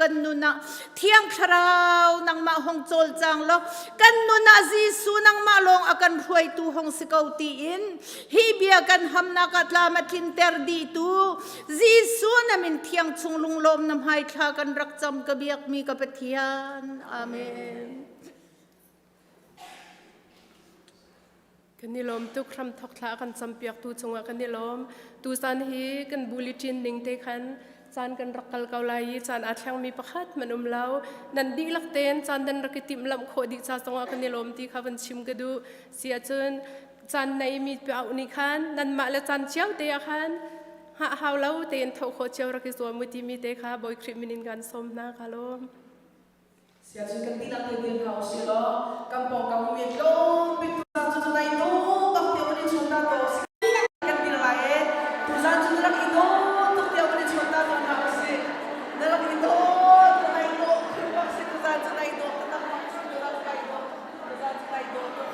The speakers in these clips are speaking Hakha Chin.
kan nun ah Thiang Thlarau nangmah hong cawlcang law kan nun ah Jesuh nangmah lawng a kan hruaitu hong si ko tiin hi bia kan hamnak ah tlam a tlinter dihtu Jesuh na min thiang chung lunglawm na hmaithla kan rak cam ka biakmi ka Pathian. Amen. Kan i lawm tuk hramthok thla kan campiaktu cungah kan i lawm. Tuzan hi kan bulletin ning te khan caan kan rak kal ko lai i caan aa thlengmi pakhat man um lo. Nan dihlak tein caan nan rak i timhlamh khawh dih ca zongah kan i lawm ti kha van chim ka duh. Si ahcun caan neimi paoh nih khan nanmah le caan cio te ah khan hngah hau lo tein thawh khawh cio rak i zuam u timi te kha Bawi Khrih min in kan sawm hna ka lawm. Siacun kan dihlak te dir hna usih law kan pawngkam mi tlawm bik tuzaan cu nai dawh bak tiah kan i chawn ta ko usih. Kan dir lai e tuzaan cu na rak i dawh tuk tiah kan i chawn ta ko hna usih. Na rak i dawh tuk nai dawh khun bak si tuzaan cu nai dawh taktak bak si tuzaan cu nai dawh tuzaan cu nai dawh tuk.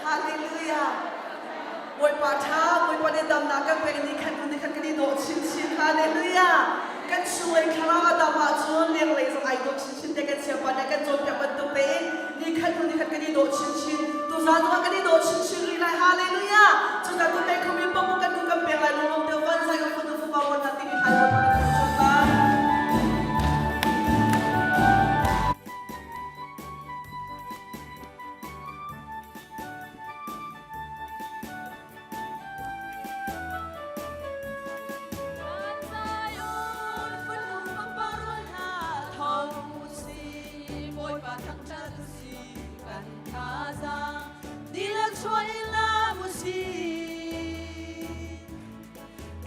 Hallelujah. Bawipa ṭha, Bawipa nih damnak kan pek ni khan ni khan kan i dawh chinchin. Hallelujah. Kan chunglei thlarau a dam ahcun lenglei zong ai dawh chinchin te kan siapa nih kan cawnpiak bantuk tein ni khat hnu ni khat kan i dawh chinchin. Tuzaan zongah kan i dawh chinchin rih lai. Hallelujah. Cucaah tu pek khomi paoh kan nu kan pek lai lunglawm te van zai kan fanu fapa wan hna timi thai Bawipa kan thangṭhat lai.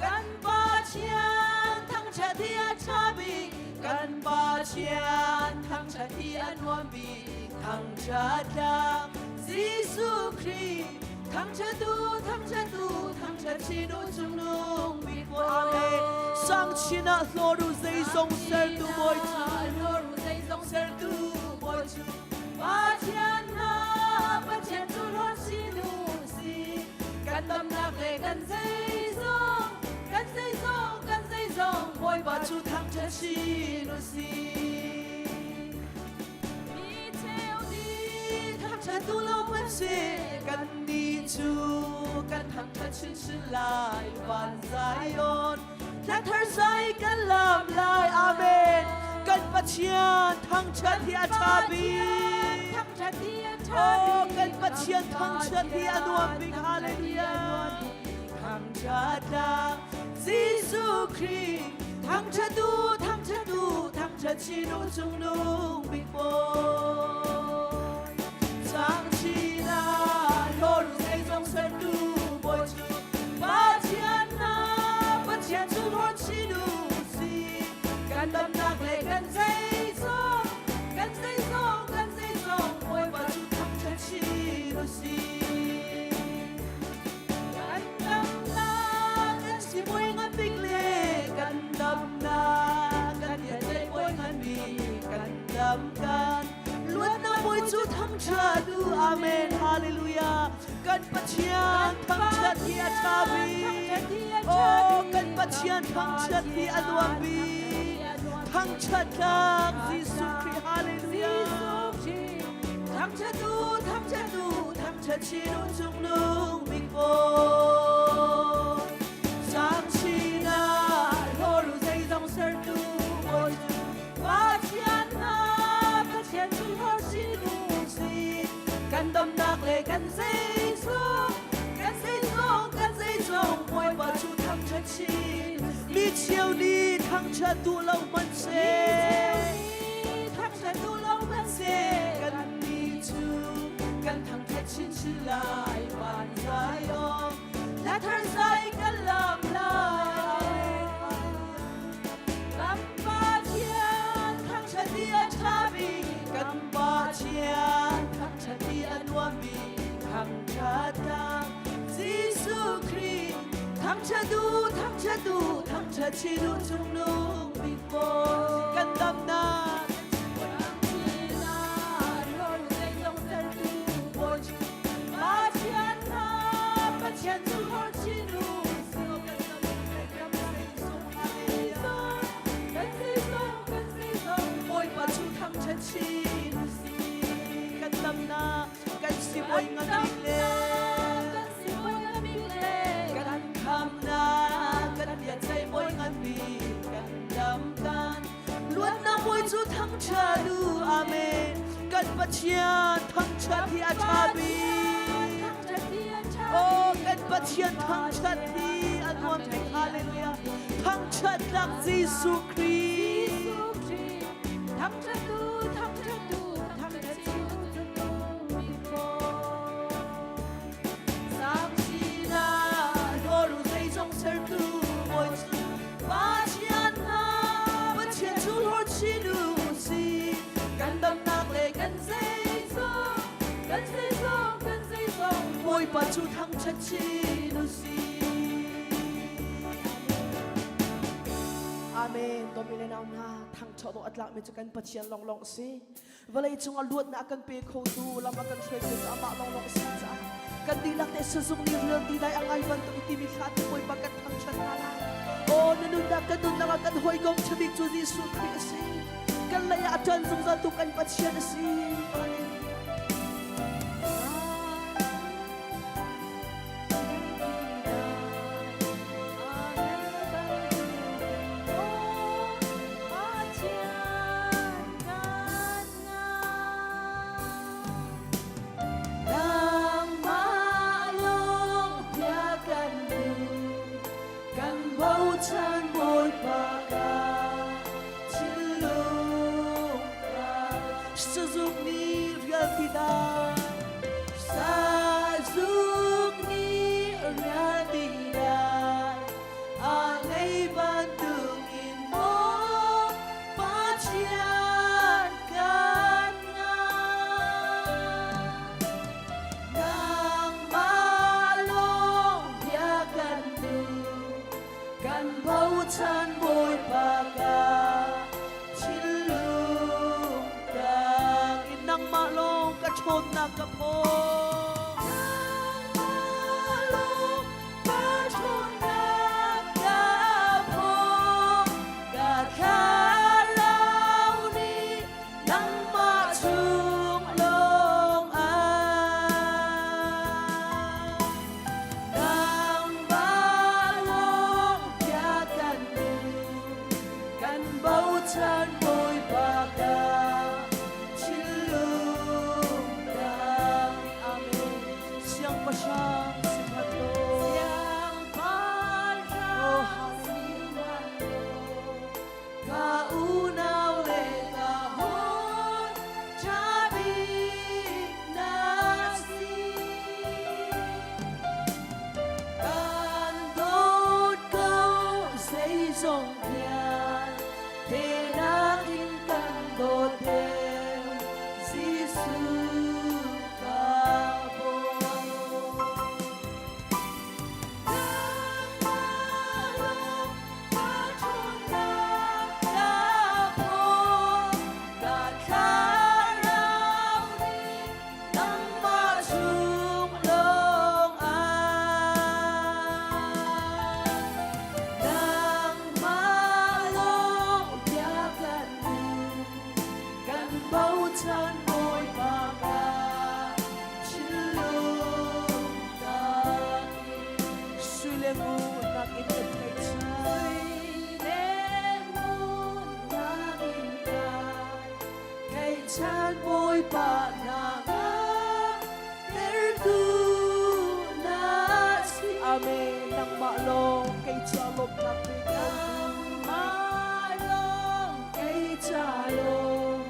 Kan Pathian thangṭhat hi a ṭha bik, kan Pathian thangṭhat hi a nuam bik, thangṭhat tlak Jesuh Khrih thangṭhat u, thangṭhat u, thangṭhat chin u cungnung bik Amen. Sang chin ah hlawr u zeizong sertu Bawi cu. Hlawr u zeizong sertu Bawi cu. Pathian hna, Pathian cu hlawt sin u si. Kan damnak le kan zeizong, kan zeizong, kan zeizong, Bawipa cu thangṭhat chin u si. Mi cheu nih thangṭhat duh lo hmanh seh, Kannih cu kan thangṭhat chinchin lai van Zion hla thar zai kan lam lai amen kan Pathian thangṭhat hi a ṭha bik Thangṭhat hi a ṭha Oh bik. kan Pathian thangṭhat hi a nuam bik hallelujah thangṭhat tlak Jesuh Khrih thangṭhat u thangṭhat u thangṭhat chin u cungnung bik Bawi Sang chin ah hlawr zeizong sertu Bawi cu Pathian hna Pathian cu hlawt chin u si kan damnak le kan zeizong kan zeizong kan zeizong Bawipa cu thangṭhat chin u si kan damnak kan sibawi ngan bik le kan damnak kan hianceih bawi ngan bik kan dam kan luatnak bawi cu thangṭhat u amen hallelujah kan Pathian thangṭhat hi a ṭha bik oh kan Pathian thangṭhat hi a nuam bik thangṭhat tlak Jesuh Khrih hallelujah Thangṭhat u, thangṭhat u, thangṭhat chin u cungnung bik Bawi. Sang chin ah hlawr u zeizong sertu Bawi cu Pathian hna, Pathian cu hlawr chin u si. Kan damnak le kan zeizong, kan zeizong, kan zeizong, Bawipa cu thangṭhat chin. Mi cheu nih thangṭhat duh lo hmanh seh Thangṭhat duh lo hmanh seh, kannih cu kan thangṭhat chinchin lai van Zion hla thar zai kan lam lai. Kan Pathian thangṭhat hi a ṭha bik, kan Pathian thangṭhat hi a nuam bik thangṭhat tlak Jesuh Khrih Thangṭhat u, thangṭhat u, thangṭhat chin u cungnung bik Bawi. Kan damnak Pathian hna, Pathian cu hlawt chin u. Kan zeizong, kan zeizong, kan zeizong, bawi ngan bik le kan khamnak kan biaceih bawi ngan bik kan dam kan luatnak bawi cu thangṭhat u amen kan Pathian thangṭhat hi a ṭha bik Oh kan Pathian thangṭhat hi a nuam bik hallelujah thangṭhat tlak Jesuh Khrih Thangṭhat u, thangṭhat u, thangṭhat u, Sang sinah dawr zeizong sertu bawi cu Pathian hna Pathian cu hlawt chin u si kan damnak le kan zeizong kan zeizong kan zeizong Bawipa cu thangṭhat chin u si Amen. Dawmi le nau hna, thangṭhat awk a tlakmi cu kan Pathian lawnglawng a si. Vawlei cungah luatnak a kan pe khotu, lam a kan hruai khotu amah lawnglawng a si caah kan dihlak te sazung nih rial ti dai a ngai bantuk i timi thla te Bawipa kan thangṭhat hna lai. Aw na nunnak kan nunnak ah kan hawikom ṭhabik cu Jesuh Khrih a si. Kan lei ah a ṭan zungzal tu kan Pathian a si. Hallelujah. Nangmah lawng bia kan duh, kan bochan Bawipa ka thinlung ka sazuk nih rialti dai, sazuk nih rialti dai, a ngei bantukin maw Pathian kan ngai. Nangmah lawng bia kan duh, kan bochan Bawipa ka thinlung tak In nangmah lawng ka ṭhawnnak ka phaw. Nangmah lawng ka ṭhawnnak ka phaw, ka thlarau nih nangmah chung lawng ah. Nangmah lawng bia kan duh, kan bochan Bawipa ka thinlung tak. Amen. Siangpahrang sihmanh law. Siangpahrang sihmanh law, ka unau le ka hawi ṭha bik na si. Kan dawt ko zeizong vialte nakin kan dawt deuh Jesuh ka Bawi. Nangmah lawng ka ṭhawnnak ka phaw, ka thlarau nih nangmah chung lawng ah. Nangmah lawng bia kan duh, kan bochan Bawipa ka thinlung tak in. Sui le ngun nakin kan tlaihchan. Sui le ngun nakin kan tlaihchan Bawipa na tertu na si. Amen. Nangmah lawng kei ca lawmhnak pe ko. Nangmah lawng kei ca lawm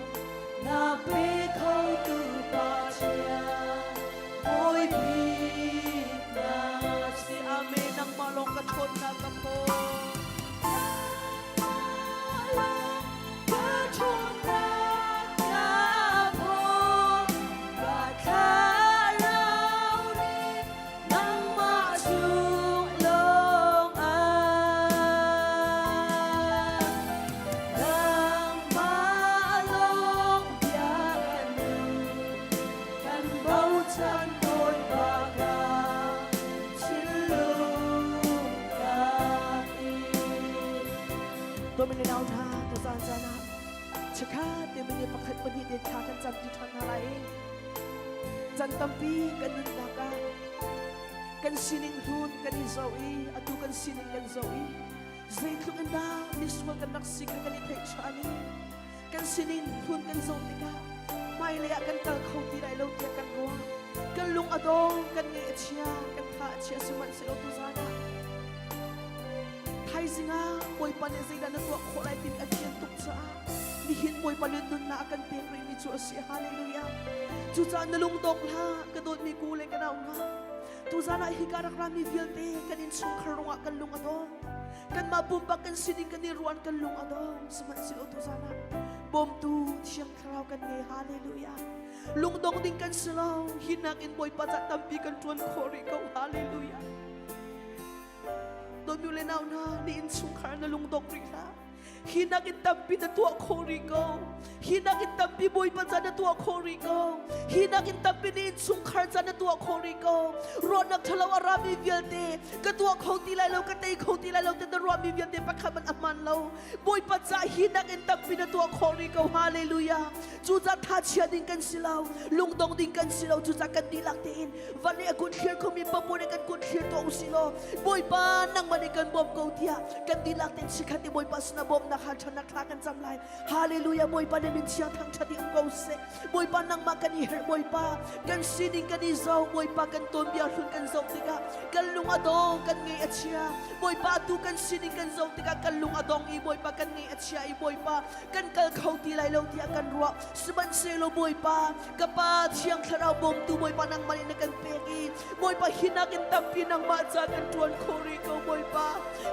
na pe khotu Pathian Bawi bik na si. Amen. Nangmah lawng ka ṭhawnnak ka phaw. Nangmah lawng ka ṭhawnnak ka phaw, ka thlarau nih nangmah chung lawng ah. Nangmah lawng bia kan duh, kan bochan Bawipa ka thinlung tak in. Domine nau hna tuzaan caan ah chikkhat te mini pakhat pahnih te thla kan cam ti ṭhan hna lai. Chan tampi kan nunnak ah kan sining hlun kan i zoh i atu kan sining kan zoh i zeitluk in dah misual kan rak si kha kan i theih ṭhan i kan sining hlun kan zoh tikah hmailei ah kan kal kho ti lai lo tiah kan ruah. Kan lung a dong, kan ngaih a chia, kan tha a chia sihmanhsehlaw tuzaan ah thaizing ah Bawipa nih zeidah na tuah khawh lai timi a fian tuk caah nihin Bawipa nih nunnak a kan pek rihmi cu a si. Hallelujah. Cucaah na lung dong hlah, ka dawtmi ku le ka nau hna. Tuzaan ah hika rak rami vialte kan innchungkhar rungah kan lung a dong. Kanmah pumpak kan sining kan i ruan kan lung a dong. Sihmanhsehlaw tuzaan ah bawmtu Thiang Thlarau kan ngei. Hallelujah. Lungdong ding kan si lo. Hi nakin Bawipa ca tampi kan ṭuan khawh rih ko. Hallelujah. Dawtmi le nau hna, ni innchungkhar na lungdong rih hlah. Hi nakin tampi na tuah khawh rih ko. Hi nakin tampi Bawipa ca na tuah khawh rih ko. Hi nakin tampi ni innchungkhar ca na tuah khawh rih ko. Ruahnak ṭhalo a rami vialte ka tuah kho ti lai lo, ka tei kho ti lai lo ti na ruahmi vialte pakhat man a hmaan lo. Bawipa ca hi nakin tampi na tuah khawh rih ko. Hallelujah. Cucaah thachia ding kan si lo, lungdong ding kan si lo. Cucaah kan dihlak tein van i a kun thlir khomi pamu nih kan kun thlir tuah usih law Bawipa nangmah nih kan bawm ko tiah kan dihlak tein chikkhat i Bawipa sinah bawmnak hal ṭhannak thla kan cam lai. Hallelujah Bawipa na min thiang thangṭhat i um ko seh. Bawipa nangmah kan i herh Bawipa kan sining kan i zoh Bawipa kan tuanbia hlun kan zoh tikah kan lung a dong kan ngaih a chia Bawipa atu kan sining kan zoh tikah kan lung a dong i Bawipa kan ngaih a chia i Bawipa kan kal kho ti lai lo tiah kan ruah sihmanhsehlaw Bawipa ka Pa Thiang Thlarau bawmtu Bawipa nangmah nih na kan pek i Bawipa hi nakin tampi nangmah ca kan ṭuan khawh rih ko Bawipa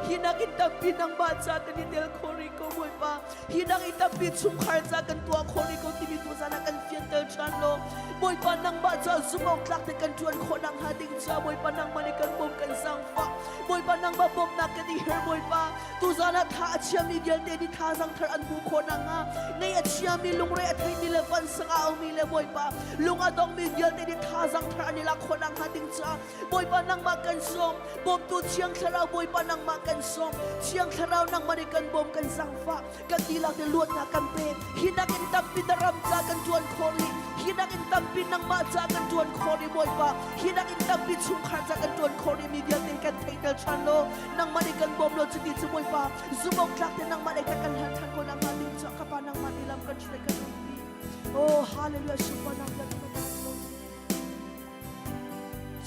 hi nakin tampi nangmah ca kan i tel khawh rih ko Bawipa hi nakin tampi chungkhar ca kan tuah khawh rih ko timi tu zan ah kan fianter ṭhan law Bawipa nangmah ca zumh awk tlak te kan ṭuan khawh nakhnga ding ca Bawipa nangmah nih kan bawm kan zaangfah Bawipa nangmah bawmhnak kan i her Bawipa Tuzan ah tha a chiami vialte nih thazaang thar an hmuh khawh nakhnga ngei a chiami lungre a theimi le vansang a aumi le Bawipa lung a dongmi vialte nih thazaang thar an i lak khawh nakhnga ding caah Bawipa nangmah kan sawm bawmtu Thiang Thlarau Bawipa nangmah kan sawm Thiang Thlarau nangmah nih kan bawm kan zaangfah kan dihlak in luatnak kan pe hi nakin tampi na ram ca kan ṭuan khawh rih hi nakin tampi nangmah ca kan ṭuan khawh rih Bawipa hi nakin tampi chungkhar ca kan ṭuan khawh rih mi vialte kan theihter ṭhan law nangmah nih kan bawm law cuti cu Bawipa zumh tlak te nangmah nih kan hlan ṭhan ko nakhnga ding cu ka pa nangmah nih lam kan hruai kan umpi oh hallelujah sunparnak vialte ka ta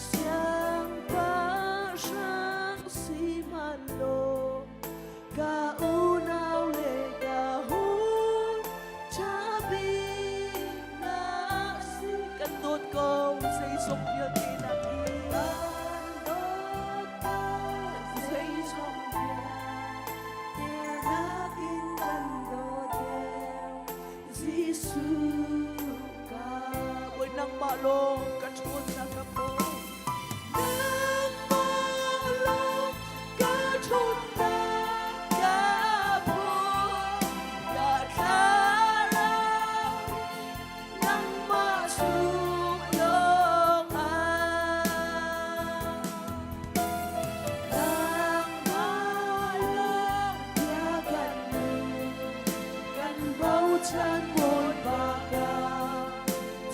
Siangpahrang si hmanh law ka unau le ka hun ṭha bik na si kan dawt ko zeizong vialte nakin kan dawt ko zeizong vialte nakin kan dawt deuh Jesuh ka Bawi nangmah lawng ka ṭhawnnak ka phaw Nangmah lawng ka ṭhawnnak ka phaw ka thlarau nangmah chung lawng ah nangmah lawng bia kan kan bochan Bawipa ka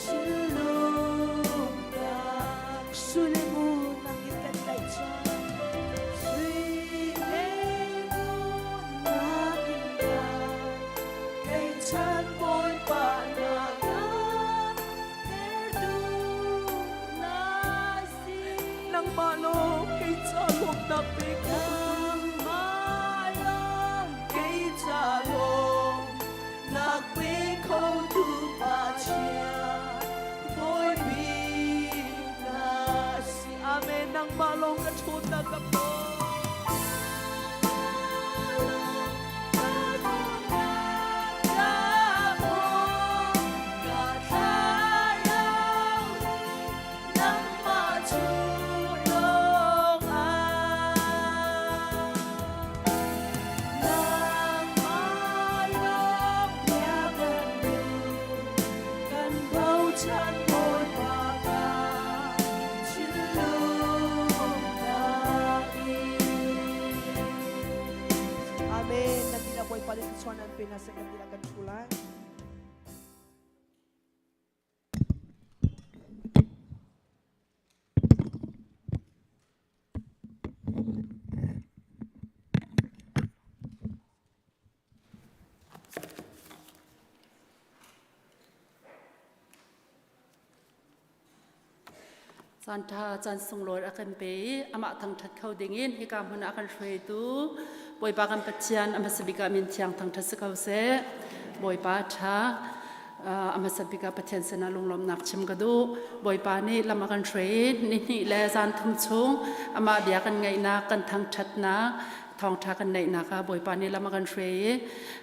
thinlung ka Sulimu nangin kan tlaihchan Sui le ngun nakin ka tlaihchan Bawipa na ka tertu na si nangmah lawng kei ca lawmhnak pe ko Nangmah lawng kei ca lawm nak pe kho tu Pathian bawi bik na si amen nangmah lawng ka ṭhawnnak ka phaw Nangmah chung lawng ah Nangmah lawng bia kan duh, kan bochan Bawipa ka thinlung nakin. Amen. Nanti na Bawipa nih thluachuah nan pe hna seh kan dihlak kan ṭhu lai. Caan ṭha caan sunglawi a kan pe i amah thangṭhat kho dingin hika hmun ah a kan hruaitu Bawipa kan Pathian a hmasa bik ah min thiang thangṭhat si ko seh. Bawipa ṭha a hmasa bik ah Pathian sinah lunglawmhnak chim ka duh. Bawipa nih lam a kan hruai i nihnih le zan thum chung amah bia kan ngaihnak kan thangṭhatnak thawngṭha kan neihnak ah Bawipa nih lam a kan hruai i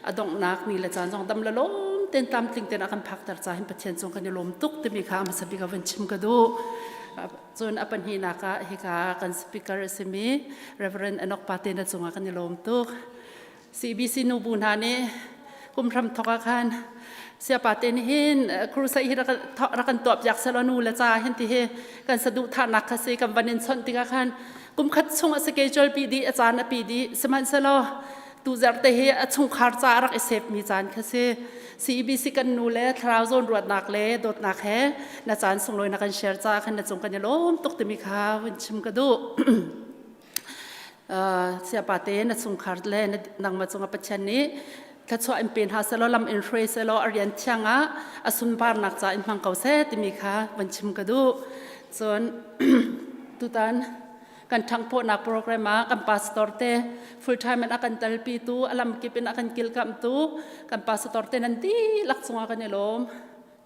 a donghnak ni le caan zong dam le lawm ten tlamtling ten a kan phakter ca hin Pathian cung kan i lawm tuk timi kha a hmasa bik ah van chim ka duh. Cun a pahnihnak ah hika kan speaker a simi Reverend Enoch Pate na cungah kan i lawm tuk. CBC nubu hna nih kum hram thok ah khan siapa te nih hin crusade hi rak kan tuah piak selaw nu le ca hin ti hi kan saduhthahnak kha si kan van in chawnh tikah khan kum khat chung a schedule pi dih a caan a pi dih sihmanhsehlaw tu zarh te hi a chungkhar ca a rak i sep mi caan kha si CEBC kan nu le thlarau zawn ruatnak le dawtnak he na caan sunglawi na kan share ca khan na cung kan i lawm tuk timi kha vun chim ka duh. Siapa te na chungkhar le nangmah cungah Pathian nih thluachuah in pe hna selaw lam in hruai selaw a rian thiang ah a sunparnak ca in hmang ko seh timi kha van chim ka duh. Cun tutan kan ṭhanghphawhnak program ah kan pastor te full time in a kan telpi tu a lamkip in a kan kilkamtu kan pastor te nan dihlak cungah kan i lawm.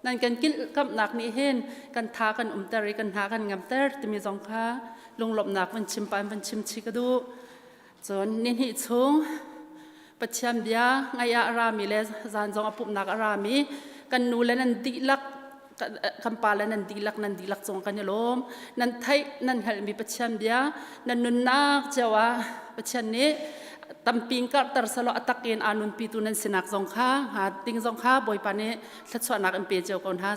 Nan kan kilhkamhnak nih hin kan tha kan umter i kan hna kan ngamter timi zong kha lunglawmhnak van chim pa in van chim chih ka duh. Cun nihnih chung Pathian bia ngaih ah a rami le zan zong a pumhnak a rami kan nu le nan dihlak kan pa le nan dihlak nan dihlak cung kan i lawm. Nan theih nan hngalhmi Pathian bia nan nunnak cio ah Pathian nih tampi in karhter selaw a tak in aa nunpitu nan sinak zong kha hnga ding zong kha Bawipa nih thluachuahnak in pe cio ko hna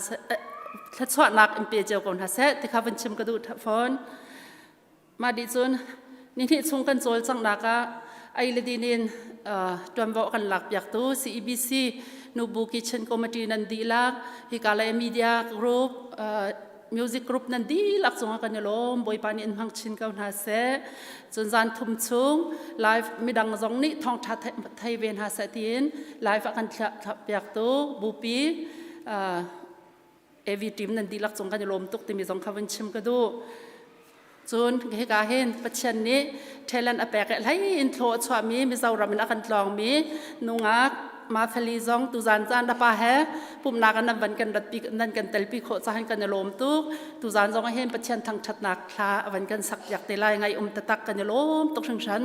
thluachuahnak in pe cio ko hna seh ti kha vun chim ka duh fawn. Mah dih cun nihnih chung kan cawl cangnak ah ei le din in ṭuanvo kan lak piaktu CEBC Nubu Kitchen Committee nan dihlak hika le media group music group nan dihlak cungah kan i lawm. Bawipa nih in hmang chin ko hna seh. Cun zan thum chung live midang zong nih thawngṭha thei ve hna seh tiin live ah kan piaktu bupi AV team nan dihlak cung kan i lawm tuk timi zong kha vun chim ka duh. Cun hika hin Pathian nih talent a pek i hlei in thlaw a chuahmi Mizoram in a kan tlawngmi nungak Mafeli zong tuzan caan pa he pumhnak ah nan van kan ratpi nan kan telpi khawh cahan kan i lawm tuk. Tuzan zong ah hin Pathian thangṭhatnak thla a van kan sak piak te lai ngai um tatak kan i lawm tuk hringhran.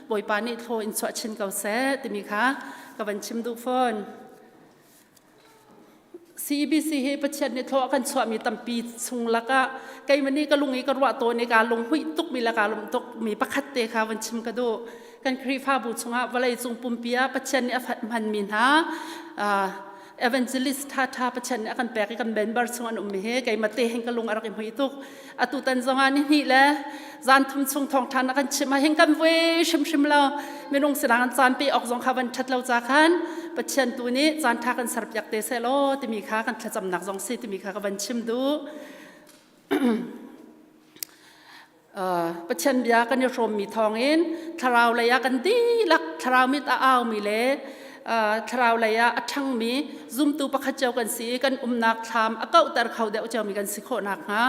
Bawipa nih thlaw in chuah chin ko seh timi kha ka van chim duh fawn. CBC hi Pathian nih thlaw a kan chuahmi tampi chung lakah keimah nih ka lung i ka ruah tawn i kaa lunghuih tukmi le kaa lawmh tukmi pakhat te kha van chim ka duh. Kan Khrihfabu chungah vawlei cung pumpi ah Pathian nih a hmanmi hna evangelist ṭhaṭha Pathian nih a kan pek i kan member chung an ummi hi keimah te hin ka lung a rak i hmuih tuk. Atu tan zongah ni hnih le zan thum chung thawngṭha na kan chimh ah hin kan vui hrimhrim lo. Minung sinah kan caan pe awk zong kha van ṭhat lo ca khan Pathian tu nih caan ṭha kan serpiak te seh law timi kha kan thlacamnak zong si timi kha ka van chim duh. Pathian bia kan i hrawmmi thawngin thlarau lei ah kan dihlak thlarau mit a aumi le thlarau lei ah a ṭhangmi zumtu pakhat cio kan si i kan umnak thlam a kauhter kho deuh ciomi kan si khawh nakhnga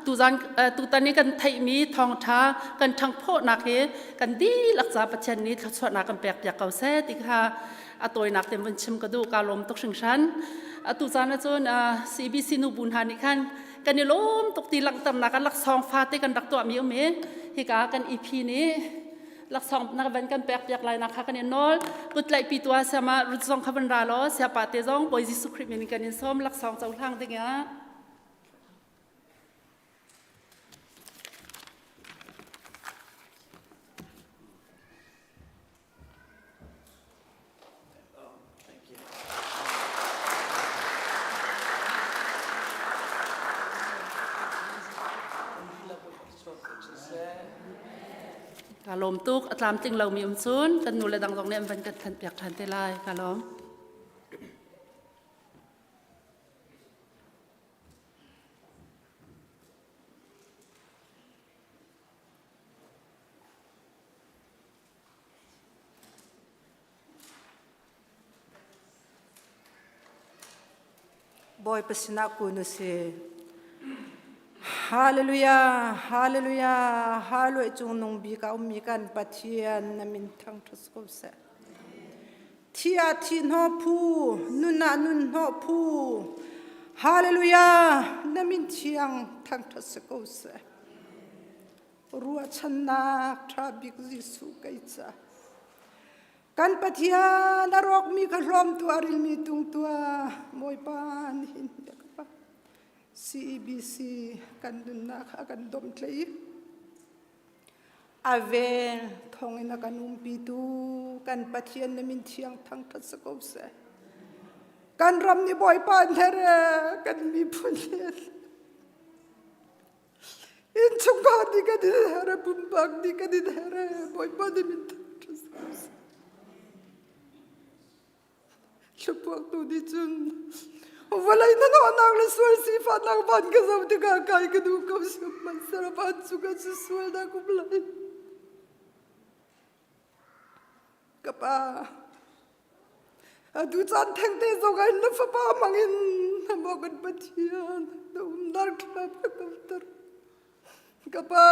tuzan tutan i kan theihmi thawngṭha kan ṭhangphawhnak hi kan dihlak ca Pathian nih thluachuahnak kan pek piak ko seh ti kha a tawinak te vun chim ka duh. Ka lawm tuk hringhran. Atu caan ahcun CBC nubu hna nih khan kan i lawm tuk ti langhternak ah laksawng fate kan rak tuahmi um i hika kan EP nih laksawng na van kan pek piak lai nak kha kan in nawl. Kutlaihpi tu ah siama rut zong kha van ra law siapa te zong Bawi Jesuh Khrih min kan in sawm laksawng cohlang ding ah. Ka lawm tuk. A tlamtling lomi um cun kan nu le dang zong nih an van kan than piak ṭhan te lai. Ka lawm. Bawipa sinah kun u si. Hallelujah, hallelujah, hallelujah cung nung bik a ummi kan Pathian na min thangṭhat ko seh. Thi ah thi hnawh phu, nun ah nun hnawh phu. Hallelujah, na min thiang thangṭhat si ko seh. Ruahchannak ṭha bik Jesuh kei ca. Kan Pathian a rawkmi ka hlawm tuah rilmi tung tuah Bawipa nihin ka pa. CEBC kan nunnak a kan domhtlaih i a vel thawngin a kan umpitu kan Pathian na min thiang thangṭhat si ko seh. Kan ram nih Bawipa an herh kan miphun nih innchungkhar nih kan in herh pumpak nih kan in herh Bawipa na min thangṭhat si ko seh. Thlapuaktu nih cun vawlei hnahnawhnak le sual sifahnak van ka zoh tikah kai ka duh ko sihmanhsehlaw vancung ah cu sualnak um lai. Ka pa, atu caan thengte zong ah na fapa hmangin na maw kan Pathian na umnak thla ka kauter. Ka pa,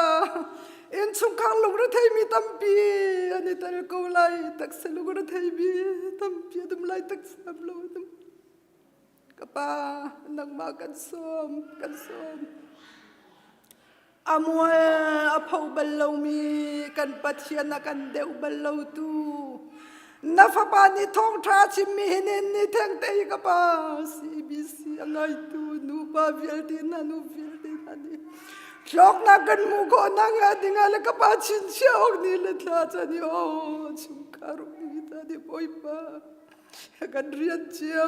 innchungkhar lungretheimi tampi an i tel ko lai. Taksa lungretheimi tampi an um lai taksa am lo an um. Ka pa, nangmah kan sawm, kan sawm. A mual a pho bal lomi kan Pathian a kan deuh bal lotu na fapa nih thawngṭha a chimmi hi nin ni thengte hi ka pa CBC a ngaitu nupa vialte hna nu vialte hna nih hlawknak kan hmuh khawh nakhnga dingah le ka pa chinchiah awk ni le thla chan i aw chungkhar ummi hna nih Bawipa kan rian cio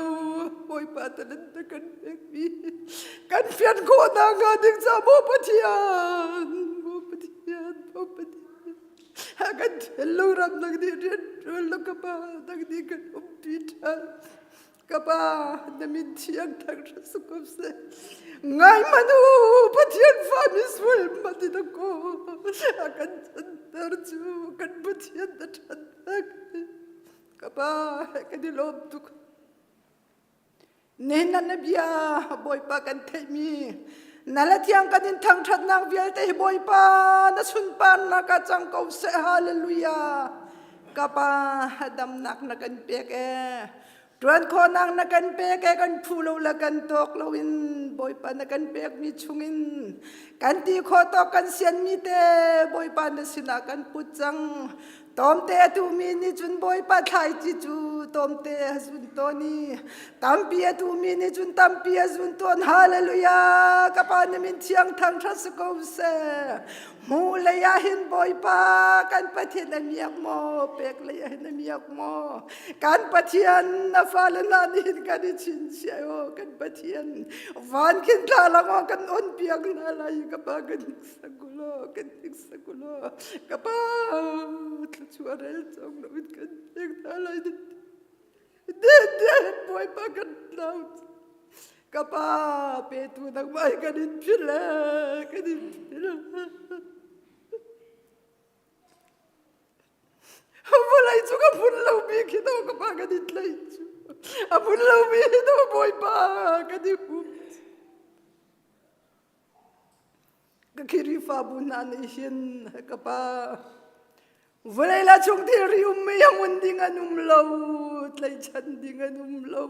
Bawipa talent na kan pekmi kan fian khawh nakhnga ding ca maw Pathian maw Pathian maw Pathian kan thinlung ram nang nih rian ṭuan lo ka pa nang nih kan umpi ṭhan ka pa na min thiang thang hra ko seh ngai man u Pathian fa mi sual mati na ko a kan chanter cu kan Pathian na ṭhan tak ka pa kan i lawm tuk Nihin na bia Bawipa kan theihmi na le thiang kan in thangṭhatnak vialte hi Bawipa na sunparnak ah cang ko seh hallelujah ka pa damnak na kan pek ee ṭuan khawhnak na kan pek ee kan phu lo le kan tawk lo in Bawipa na kan pekmi chungin kan ti khawh tawk kan sianmi te Bawipa na sinah kan put cang Tomte a tuhmi nih cun Bawipa thlaici cu tomte a zun tawn i tampi a tuhmi nih cun tampi a zun tawn. Hallelujah! Ka Pa na min thiang thangṭhat si ko seh. Hmuh lei ah hin Bawipa kan Pathian a miak maw? Pek lei ah hin a miak maw? Kan Pathian na fale hna nih hin kan i chinchiah aw kan Pathian van khin thla langah kan on piak hna lai ka Pa kan Sakulo kan tik sakulo ka pa thluachuah rel cong lo in kan pek hna lai de de bawipa kan tlau ka pa petu nangmah kan in phil kan in phil Vawlei cu ka phun lomi khi do ka pa kan i tlaih cu. A phun lomi hi do Bawipa kan i hum. Ka Khrihfabu hna nih hin ka pa vawlei la chung thilri ummi a ngun ding an um lo tlaichan ding an um lo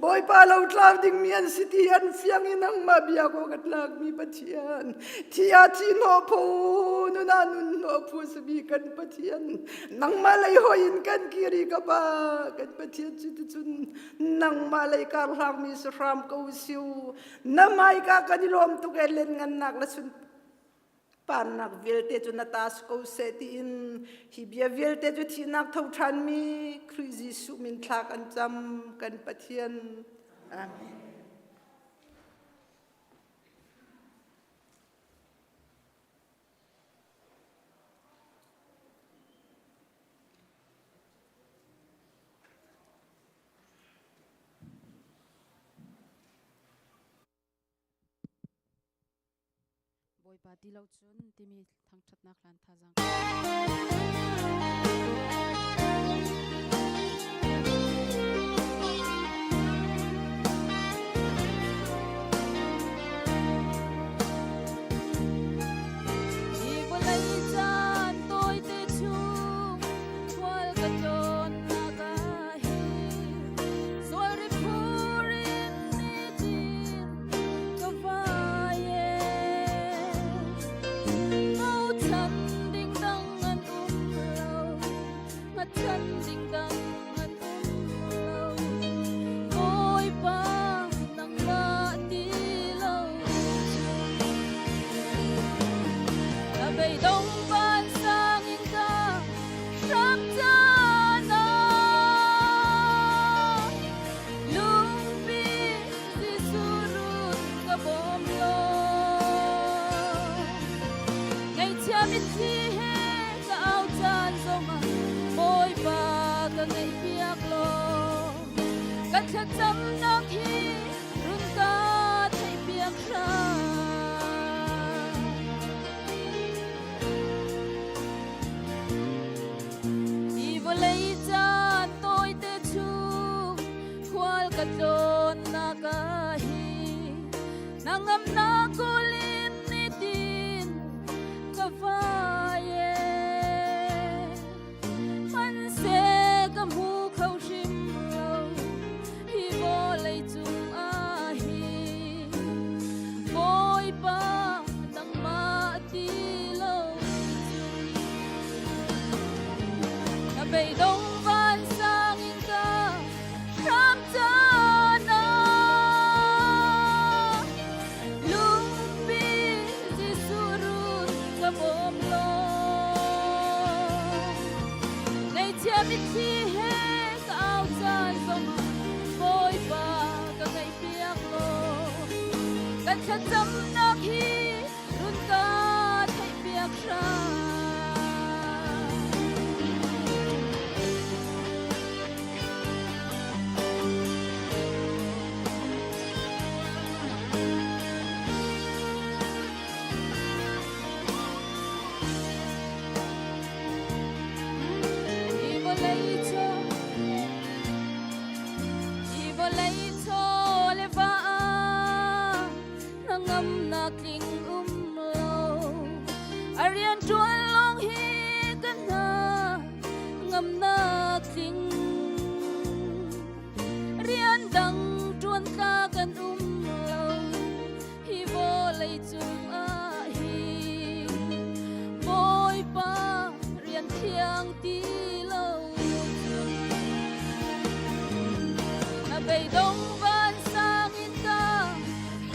Bawipa lo tlau dingmi an si ti an fiang i nangmah bia ko ka tlakmi Pathian thi ah thi hnawh phu nun ah nun hnawh phu simi kan Pathian nangmah lei hoi in kan kiri ka pa kan Pathian cu ticun nangmah lei kar hlangmi si hram ko siu Na hmaika kan i lawm tuk e len ngannak le sunparnak vialte cu na ta si ko seh tiin hi bia vialte cu thihnak tho ṭhanmi Khrih Jesuh min thla kan cam kan Pathian. Amen. Bawipa ti lo cun timi thangṭhatnak hlan thazaang. thlacamnak hi run ka theihpiak hram. Hi vawlei caan tawite chung khual ka tlawnnak ah hi na ngamnak kulin nitin ka vai e. Hmanhseh ka hmu kho hrim lo hi vawlei cung ah hin Bawipa nangmah ti lo cun na beidong vansang in ka hram caan ah lungpi Jesuh run ka bawm law Ngaihchia mitthli he ka au caan zongah Bawipa ka ngaihpiak law kan thlacamnak hi run ka theihpiak hram. Hi vawlei chaw hi vawlei chaw le va na ngamnak tling um lo a rian ṭuan lawng hi kan hna ngamnak tling rian dang ṭuan tla kan um lo hi vawlei cung ah hin Bawipa rian thiang ti lo cun na beidong vansang in ka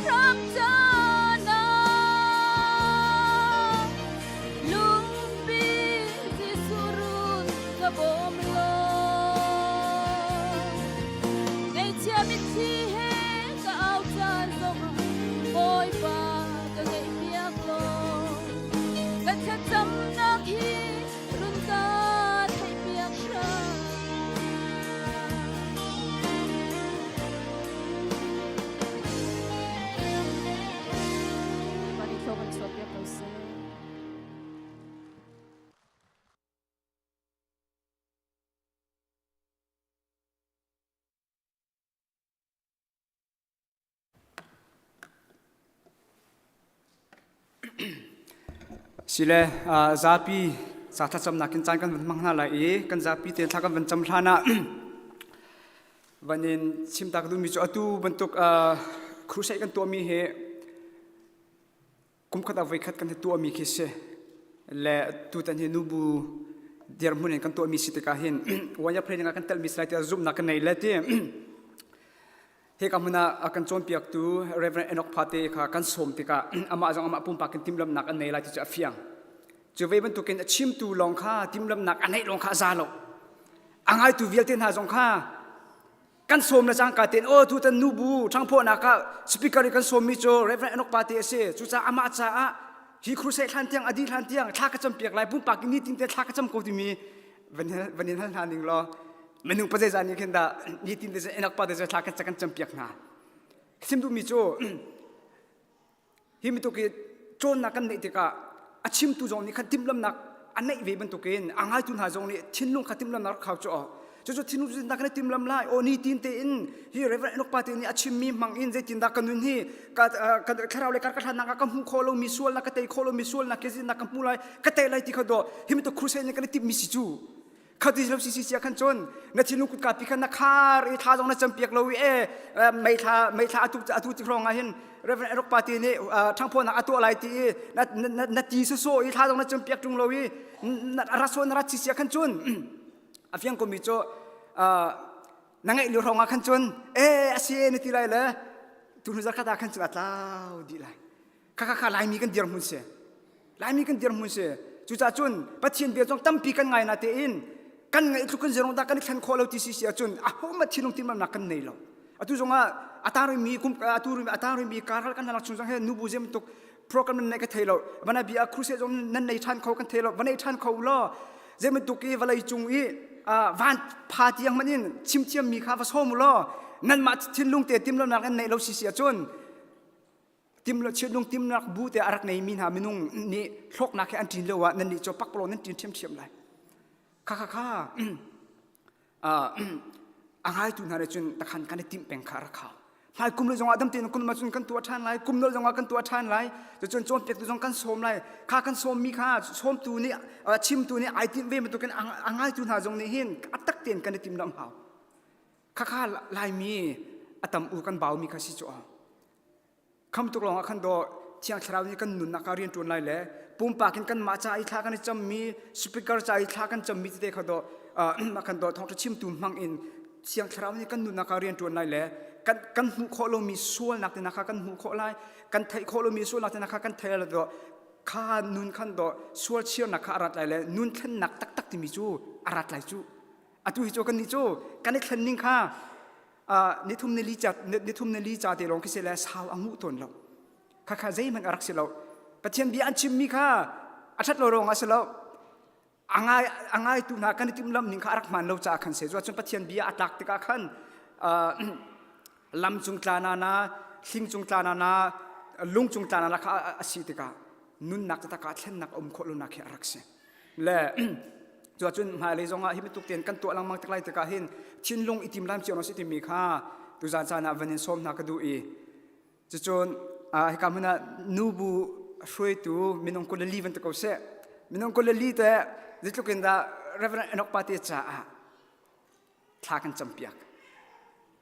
ram caan ah lungpi Jesuh run ka bawm law Ngaihchia mitthli he ka au caan zongah Bawipa ka ngaihpiak law ka thlacamnak hi run ka theihpiak hram. Bawipa nih thlawm an chuahpiak ko seh. Sile zapi ca thlacamnak in caan kan van hmang hna lai i kan zapi te thla kan van cam hlan ah van in chim ta ka duhmi cu atu bantuk crusade kan tuahmi hi Kumkhat ah voikhat kan tuahmi khi si. Le tutan hi nubu dirhmun in kan tuahmi si tikah hin one year planning ah kan telmi si lai tiah zumhnak kan nei le ti. Hika hmun ah a kan cawnpiaktu Reverend Enoch Phate kha kan sawm tikah amah zong amah pumpak in timhlamhnak an nei lai ti cu a fiang. Cu ve bantukin a chimtu lawng kha timhlamhnak a neih lawng kha a za lo. A ngaitu vialte hna zong kha kan sawm le cangka tein aw tutan nubu ṭhangphawhnak ah speaker i kan sawmmi cu Reverend Enoch Pate a si cucaah amah caah hi crusade hlan tiang a dih hlan tiang thla ka campiak lai pumpak in nitin te thla ka cam ko timi van in hal hna ning law minung pa zeizah nih khin dah nitin te Enoch Pate cu thla kan kan campiak hna chim duhmi cu Hi bantuk i cawnnak kan neih tikah a chimtu zong nih khan timhlamhnak a neih ve bantukin a ngaitu hna zong nih thinlung kha timhlamhnak rak khau cu aw. Cucu thinlung cu kan i timlam lai. Aw nitin tein hi Reverend Enoch pa te nih a chimmi hmang in zeitindah ka nun hi ka ka thlarau le kar ka hlannak ah ka hmuh khawh lomi sualnak ka tei khawh lomi sualnak ke zinnak ka hmu lai ka tei lai ti kha daw hi bantuk crusade nih kan i timhmi si cu Khati lo si si sia khan cun na thinlung kutka pi khan na khar i thla zong na campiak lo i e meithla meithla atu atu ti hrong ah hin Reverend Erok Party nih ṭhangphawnak a tuah lai ti i na na na ti soso i thla zong na campiak ṭung lo i na raso na rat si sia khan cun a fiang komi cu na ngeih lio hrong ah khan cun e a si na ti lai le tu hnu zarkhat ah khan cun a tlau dih lai kha kha kha Laimi kan dirhmun si Laimi kan dirhmun si cucaah cun Pathian bia zong tampi kan ngai na tein kan ngaih tluk kan zerong dah kan i thlen khawh lo ti si si ahcun ahohmanh thinlung timhlamhnak kan nei lo atu zongah a tang rimi kum atu rimi a tang rimi karal kan halak chung zong he nubu zem tuk program nan nei ka thei lo vana bia crusade zong nan nei than kho kan thei lo va nei than kho law zei bantuk i vawlei cung i van pha tiang man in chimthiam mi kha va som law. Nanmah thinlung te timhlamhnak nan neih lo si si ahcun thinlung timnak bu te a rak neimi hna minung nih hlawknak he an ṭin lio ah nannih cu pakpalawng nan ṭin ṭhiamṭhiam lai. Kha kha kha a ngaitu hna nih cun takhan kan i timh peng kha a rak hau. Hmai kum le zongah dam tein kum cun kan tuah ṭhan lai, kum nolh zongah kan tuah ṭhan lai. Cucun cawnpiaktu zong kan sawm lai. Kha kan sawmmi kha sawmtu nih chimtu nih ai timh ve bantukin a ngaitu hna zong nih hin a tak tein kan i tim lam hau. Khakha Laimi a tam u kan baumi kha si cu Kham tuk lawngah khan dawh Thiang Thlarau nih kan nunnak ah rian ṭuan lai le pumpak in kanmah ca i thla kan i cammi speaker ca i thla kan cammi tete kha dawh mah kan dawh thawngṭha chimtu hmang in Thiang Thlarau nih kan nunnak ah rian ṭuan lai le kan kan hmuh khawh lomi sualnak te kha kan hmuh khawh lai kan theih khawh lomi sualnak te kha kan theih lai dawh kha nun khan dawh sual chirnak kha a rat lai le nun thlennak taktak timi cu a rat lai cu atu hi cu kan nih cu kan i thlen ning kha nithum ni li ca nithum ni li ca te lawng khi si le sau a nguh tawn lo kha kha zeihmanh a rak si lo Pathian bia an chimmi kha a ṭhat lo ruangah si lo a ngai a ngaitu hna kan i timhlamh ning kha a rak hmaan lo caah khan si cun Pathian bia a tlak tikah khan lam cung tla na na hling cung tla na na lung cung tla na na kha a si tikah nunnak taktak ah thlennak a um khawh lonak hi a rak si le cuacun hmailei zongah hi bantuk tein kan tuah lengmang tik lai tikah hin thinlung i timlam cio si timi kha tuzan caan ah van in sawm hna ka duh i cucun hika hmun ah nubu hruaitu minung 22 van ti ko seh minung 22 te zeitluk in dah Reverend Enoch Pate caah thla kan campiak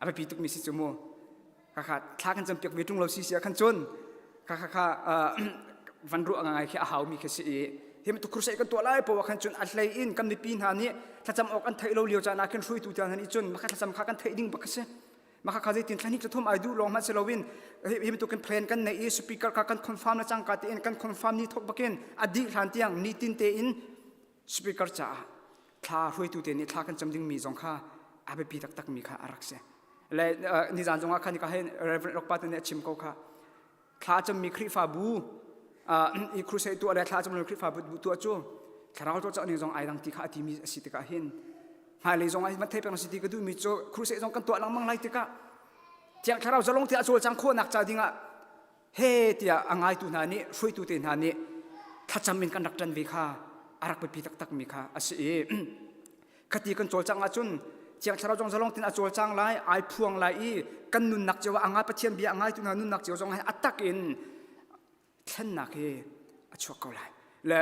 a biapi tukmi si cu mu khakha thla kan campiak ve ṭung lo si si ah khan cun khakha kha van ruah ngai khi a haumi khi si i hi bantuk crusade kan tuah lai poah khan cun a hlei in kan mipi hna nih thlacam awk an theih lo lio caan ah khin hruaitu hna nih cun maka thlacam kha kan theih ding bak si maka kha zeitin thla hnih thla thum ai duh lawng hmanh si loin hi bantuk in plan kan nei i speaker kha kan confirm na cangka tein kan confirm ni thok bakin a dih hlan tiang nitin tein speaker caah thla hruaitu te nih thla kan cam dingmi zong kha a biapi taktakmi kha a rak si le nizan zongah khan ka hin Reverend Rock Pa nih a chim ko kha thla cammi Khrihfabu i crusade tuah le thla cammi Khrihfabu tuah cu thlarau tuah ning zong ai dang ti kha a timi a si tikah hin hmailei zong ah van thei peng si ti ka duhmi cu crusade zong kan tuah lengmang lai tikah thiang thlarau zalong te a cawlcang khawhnak ca dingah he tiah a ngaitu hna nih hruaitu te hna nih thlacam in kan rak ṭan ve kha a rak biapi taktakmi kha a si i khati kan cawlcang ahcun Thiang Thlarau zong zalong tin a cawlcang lai ai phuang lai i kan nunnak cio ah a ngai Pathian bia a ngaitu hna nunnak cio zong a tak in thlennak hi a chuak ko lai le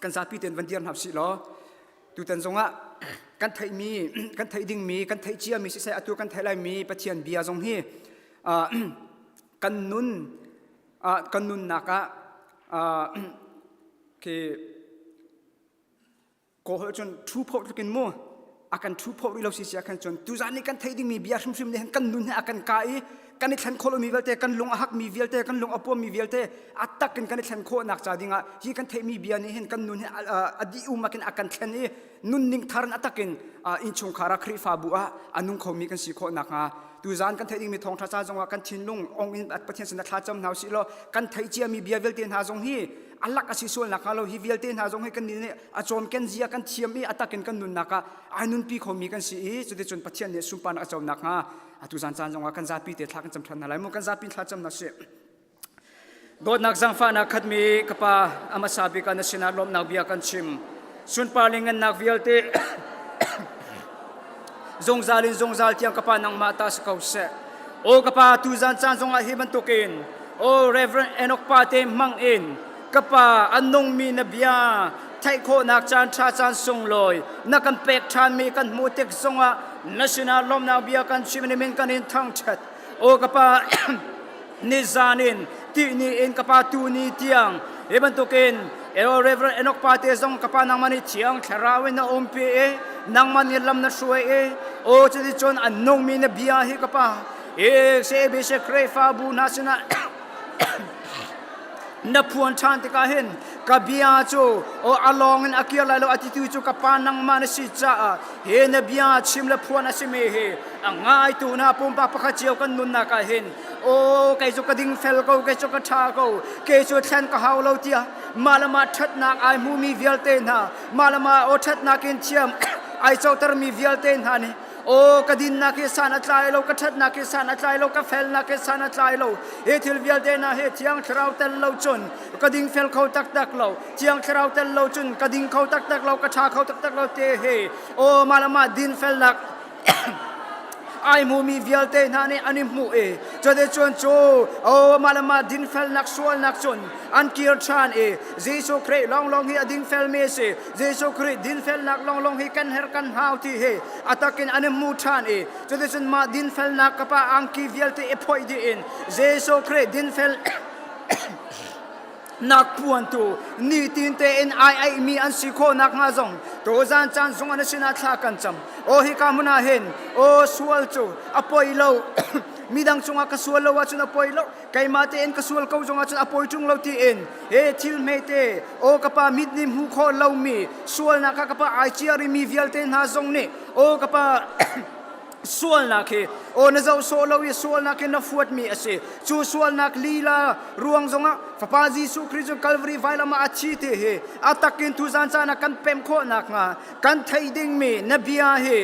kan zapi ten van dir hna sih law tutan zongah kan theihmi kan theih dingmi kan theih ciami siseh atu kan theih laimi Pathian bia zong hi kan nun kan nunnak ah khi Kawl cun thu phoh tluk in mu a kan thu phoh rih lo si sia khan cun tuzan nih kan theih dingmi bia hrimhrim nih hin kan nun he a kan ka i kan i thlen khawh lomi vialte kan lung a hakmi vialte kan lung a puammi vialte a tak in kan i thlen khawhnak ca dingah hi kan theihmi bia nih hin kan nun hi a dih umak in a kan thlen i nunning thar in a tak in innchungkhar ah Khrihfabu ah a nung khomi kan si khawh nakhnga tuzan kan theih dingmi thawngṭha ca zongah kan thinlung ong in Pathian sinah thla cam hna usih law kan theih ciami bia vialte hna zong hi a lak a si sual nakhnga lo hi vialte hna zong hi kan nih a cawmken zia kan thiam i a takin kan nunnak ah ai nunpi khomi kan si i cuticun Pathian nih sunparnak a co nakhnga atu zan caan zongah kan zapi te thla kan cam ṭhan hna lai mu kan zapi thla cam na si dawtnak zangfahnak khatmi ka pa a hmasa bik ah na sinah lawmhnak bia kan chim sunpar le ngannak vialte zungzal in zungzal tiang ka pa nangmah ta si ko seh o ka pa tuzan caan zongah hi bantukin o Reverend Enoch pa te hmang in ka pa an nungmi na bia theih khawhnak caan ṭha caan sunglawi na kan pek ṭhanmi kan hmuh tik zongah na sinah lawmhnak bia kan chim ni min kan in thangṭhat o ka pa nizan in tihni in ka pa tu ni tiang hi bantukin eo Reverend Enoch pa te zong ka pa nangmah nih thiang thlarau in na umpi i nangmah nih lam na hruai i o cuti cun an nungmi na bia hi ka pa e CABC Khrihfabu hna sinah na phuan ṭhan tikah hin ka bia cu o a lawng in a kir lai lo a titu cu ka pa nangmah na si caah hi na bia chim le phuan a simi hi a ngaitu hna pumpak pakhat cio kan nunnak ah hin o kei cu ka ding fel ko kei cu ka ṭha ko kei cu thlen ka hau lo tiah mah le mah ṭhatnak ai hmumi vialte hna mah le mah aw ṭhatnak in thiam ai cotermi vialte hna nih. O ka dinnak hi san a tlai lo, ka ṭhatnak hi san a tlai lo, ka felnak hi san a tlai lo. Hi thil vialte hna hi Thiang Thlarau tel lo cun ka dingfel kho taktak lo. Thiang Thlarau tel lo cun ka ding kho taktak lo, ka ṭha kho taktak lo te hi o mah le mah dinfelnak ai hmumi vialte hna nih an i hmuh i cuticun cu o mah le mah dinfelnak sualnak cun an kir ṭhan i Jesuh Khrih lawnglawng hi a dingfelmi a si Jesuh Khrih dinfelnak lawnglawng hi kan herh kan hau ti hi a takin an i hmu ṭhan i cuticun mah dinfelnak kapa angki vialte i phoih dih in Jesuh Khrih dinfel nak puantu nitin tein ai aihmi an si khawh nakhnga zong tuzan caan zong an sinah thla kan cam. Aw hika hmun ah hin aw sual cu a poi lo midang cungah ka sual lo ahcun a poi lo keimah tein ka sual ko zong ahcun a poi ṭung lo tiin he thil hmete aw ka pa mit nih hmuh khawh lomi sualnak ah ka pa ai ciarimi vialte hna zong nih aw ka pa sualnak hi aw na zoh sawh lo i sualnak hi na fuatmi a si cu sualnak lila ruang zongah fapa Jesuh Khrih cu Calvary vailam ah a thi ti hi a takin tuzan caan ah kan pem khawh nakhnga kan theih dingmi na bia hi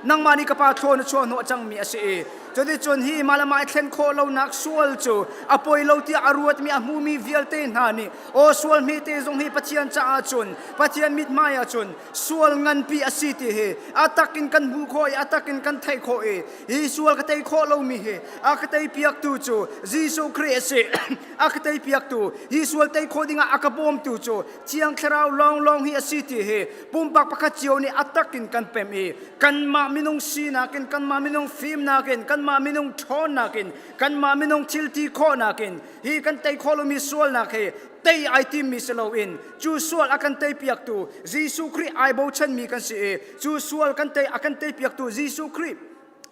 nangmah nih ka pa thlaw na chuah hnawh cangmi a si i cuticun hi malama i thlen khawh lonak sual cu a poi lo tiah a ruatmi a hmumi vialte hna nih aw sual hmete zong hi Pathian caah cun Pathian mithmai ah cun sual nganpi a si ti hi a tak in kan hmuh khawh i a tak in kan theih khawh i hi sual ka tei khawh lomi hi a ka tei piaktu cu Jesuh Khrih a si a ka tei piaktu hi sual tei khawh dingah a ka bawmtu cu Thiang Thlarau lawnglawng hi a si ti hi pumpak pakhat cio nih a tak in kan pem i kanmah minung sinak in kanmah minung fimnak in kanmah minung ṭhawnnak in kanmah minung thil ti khawhnak in hi kan tei khawh lomi sualnak hi tei ai timmi si loin cu sual a kan teipiaktu Jesuh Khrih ai bochanmi kan si i cu sual kan tei a kan teipiaktu Jesuh Khrih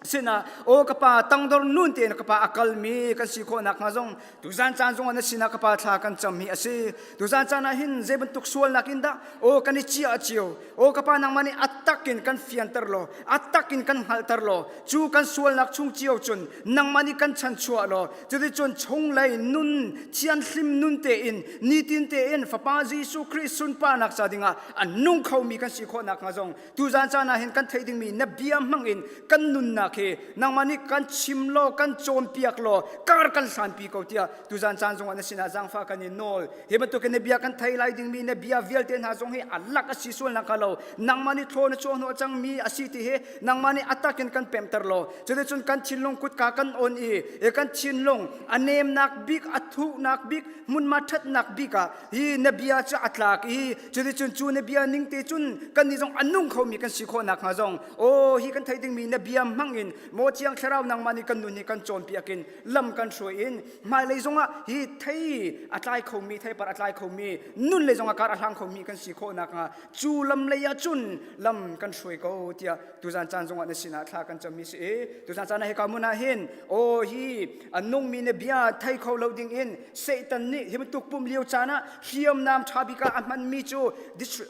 sinah aw ka pa tangdor nun tein ka pa a kalmi kan si khawh nakhnga zong tuzan caan zong ah na sinah ka pa thla kan cam hi a si tuzan caan ah hin zei bantuk sualnak in dah aw kan i cia cio aw ka pa nangmah nih a takin kan fianter law a takin kan hngalhter law cu kan sualnak chung cio cun nangmah nih kan chanchuah law cuticun chunglei nun thianhlim nun tein nitin tein fapa Jesuh Khrih sunparnak ca dingah a nung khomi kan si khawh nakhnga zong tuzan caan ah hin kan theih dingmi na bia hmang in kan nunnak hi nangmah nih kan chim law kan cawnpiak law kar kan hlanpi ko tiah tuzan caan zongah na sinah zaangfah kan in nawl hi bantukin na bia kan thei lai dingmi na bia vialte hna zong hi a lak a si sual nakhnga lo nangmah nih thlaw na chuah hnawh cangmi a si ti hi nangmah nih a takin kan pemter law cuticun kan thinlung kutka kan on i kan thinlung a nemnak bik a thuhnak bik hmunhma ṭhatnak bik ah hi na bia cu a tlak i cuticun cu na bia ning te cun kan nih zong a nung khomi kan si khawh nakhnga zong aw hi kan theih dingmi na bia hmang in maw thiang thlarau nangmah nih kan nun hi kan cawnpiak in lam kan hruai in hmailei zongah hi thei a tlai khomi theipar a tlai khomi nun lei zongah kar a hlang khomi kan si khawh nakhnga cu lam lei ah cun lam kan hruai ko tiah tuzan caan zongah na sinah thla kan cammi si i tuzan caan ah hika hmun ah hin aw hi a nungmi na bia thei kho lo ding in Satan nih hi bantuk pum lio caan ah hriamnam ṭha bik ah a hmanmi cu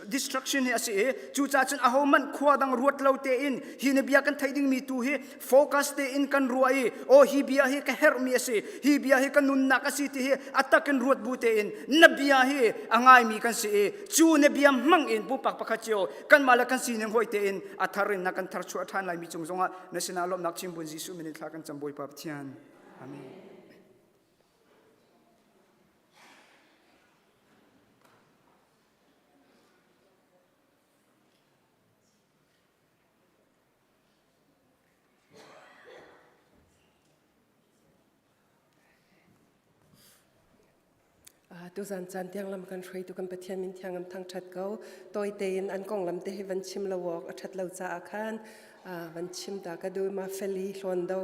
destruction hi a si i cucaah cun ahohmanh khua dang ruat lo tein hi na bia kan theih dingmi tu hi focus tein kan ruah i aw hi bia hi ka herhmi a si hi bia hi ka nunnak a si ti hi a takin ruat bu tein na bia hi a ngaimi kan si i cu na bia hmang in pumpak pakhat cio kanmah le kan sining hoi tein a thar in na kan thar chuah ṭhan lai mi cung zongah na sinah lawmhnak chim bun Jesuh min in thla kan cam Bawipa Pathian amen Tuzan caan tiang lam kan hruaitu kan Pathian min thiang am thangṭhat ko. Tawi tein an konglam te hi van chim lo awk a ṭhat lo caah khan van chim ta ka duh ma feli hlawn do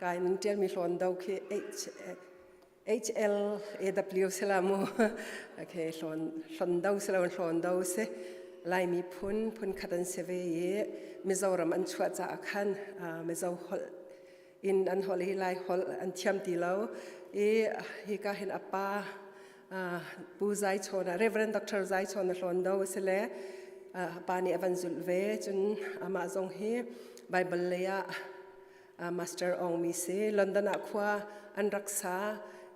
kai nan ṭialmi hlawn do khi H HLAW sila mu okay hlawn hlawn do silo hlawn do si Laimi phun phun khat an si ve i Mizoram an chuah caah khan Mizo holh in an holh i Lai holh an thiam ti lo i hika hin a pa Pu Zai Chawn Reverend Dr. Zai Chawn a hlawn do si le a pa nih a van zulh ve cun amah zong hi Bible lei ah Master Aung mi si London ah khua an rak sa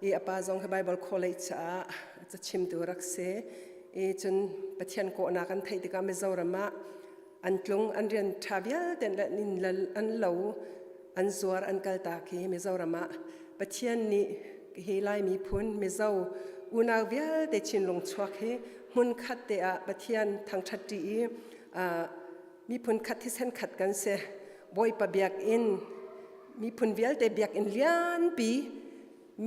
i a pa zong hi Bible College ah cachimtu rak si i cun Pathian kawhnak an theih tikah Mizoram ah. An tlung an rian ṭha vialte an lo an zuar an kaltak hi Mizoram ah Pathian nih hi Lai miphun Mizo unau vialte Chinlung chuak hi hmun khat te ah Pathian thangṭhat ṭi i miphun khat thisen khat kan si. Bawipa biakinn miphun vialte biakinn lianpi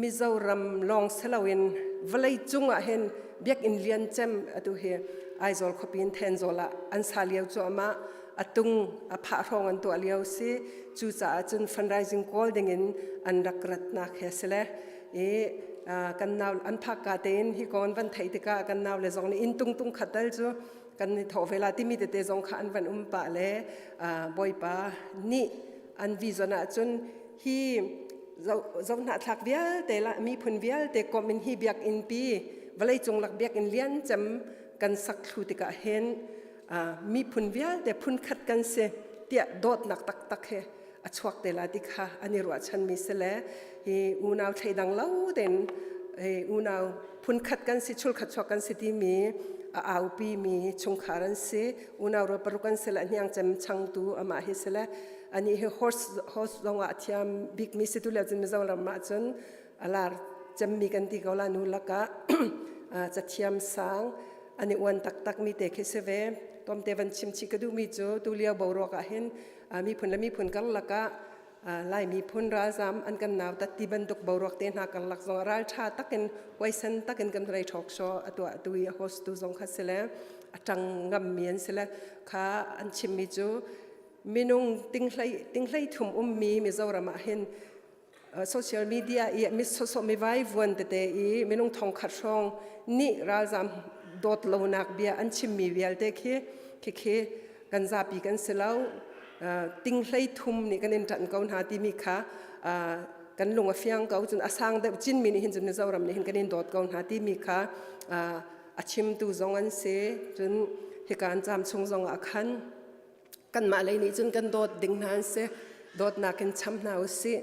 Mizoram lawng si loin vawlei cung ah hin biakinn lian cem atu hi Aizawl khuapi in Thenzawl ah an sa lio cuahmah a tung a phah hrawng an tuah lio si cucaah cun fundraising kawl dingin an rak ratnak he si le i kan nau an phak ka tein hi kon van theih tikah kan nau le zong nih inn tung tung khat tal cu kan i thawh ve la timi tete zong kha an van um pah le Bawipa nih an vision ah cun hi zohnahthlak vialte la miphun vialte komh in hi biakinn pi vawleicung lak biakinn lian cem kan sak thlu tikah hin miphun vialte phunkhat kan si tiah dawtnak taktak he a chuak te la ti kha an i ruahchanmi si le hi unau thleidang lo tein hi unau phunkhat kan si chulkhat chuak kan si timi a aupi mi chungkhar an si unau rual paruk an si le hniang cem changtu amah hi si le Ani hi horse horse zong ah a thiam bikmi si tu le cun Mizoram ah cun a lar cemmi kan ti ko la nu lakah cathiam sang ani uan taktak mi te khi si ve tomte van chim chih ka duhmi cu tulio boruak ah hin miphun le miphun karlak ah Lai miphun ralzam an kan nau tat ti bantuk boruak te hna karlak zong ral tha takin huaisen takin kan rei talk show a tuah tu i host tu zong kha si le a tang ngam mi an si le kha an chimmi cu Minung tinghlei thum ummi Mizoram ah hin social media i mi sawsawh mi vaivuan tete i minung thongkhat hrawng nih ralzam dawt lonak bia an chimmi vialte khi khikhi kan zapi kan si lo tinghlei thum nih kan in ṭanh ko hna timi kha kan lung a fiang ko cun a sang deuh Chinmi nih hin cun Mizoram nih hin kan in dawt ko hna timi kha a chimtu zong an si cun hika an caam chung zong ah khan Kanmah lei nih cun kan dawt ding hna an si. Dawtnak in cham hna u sih.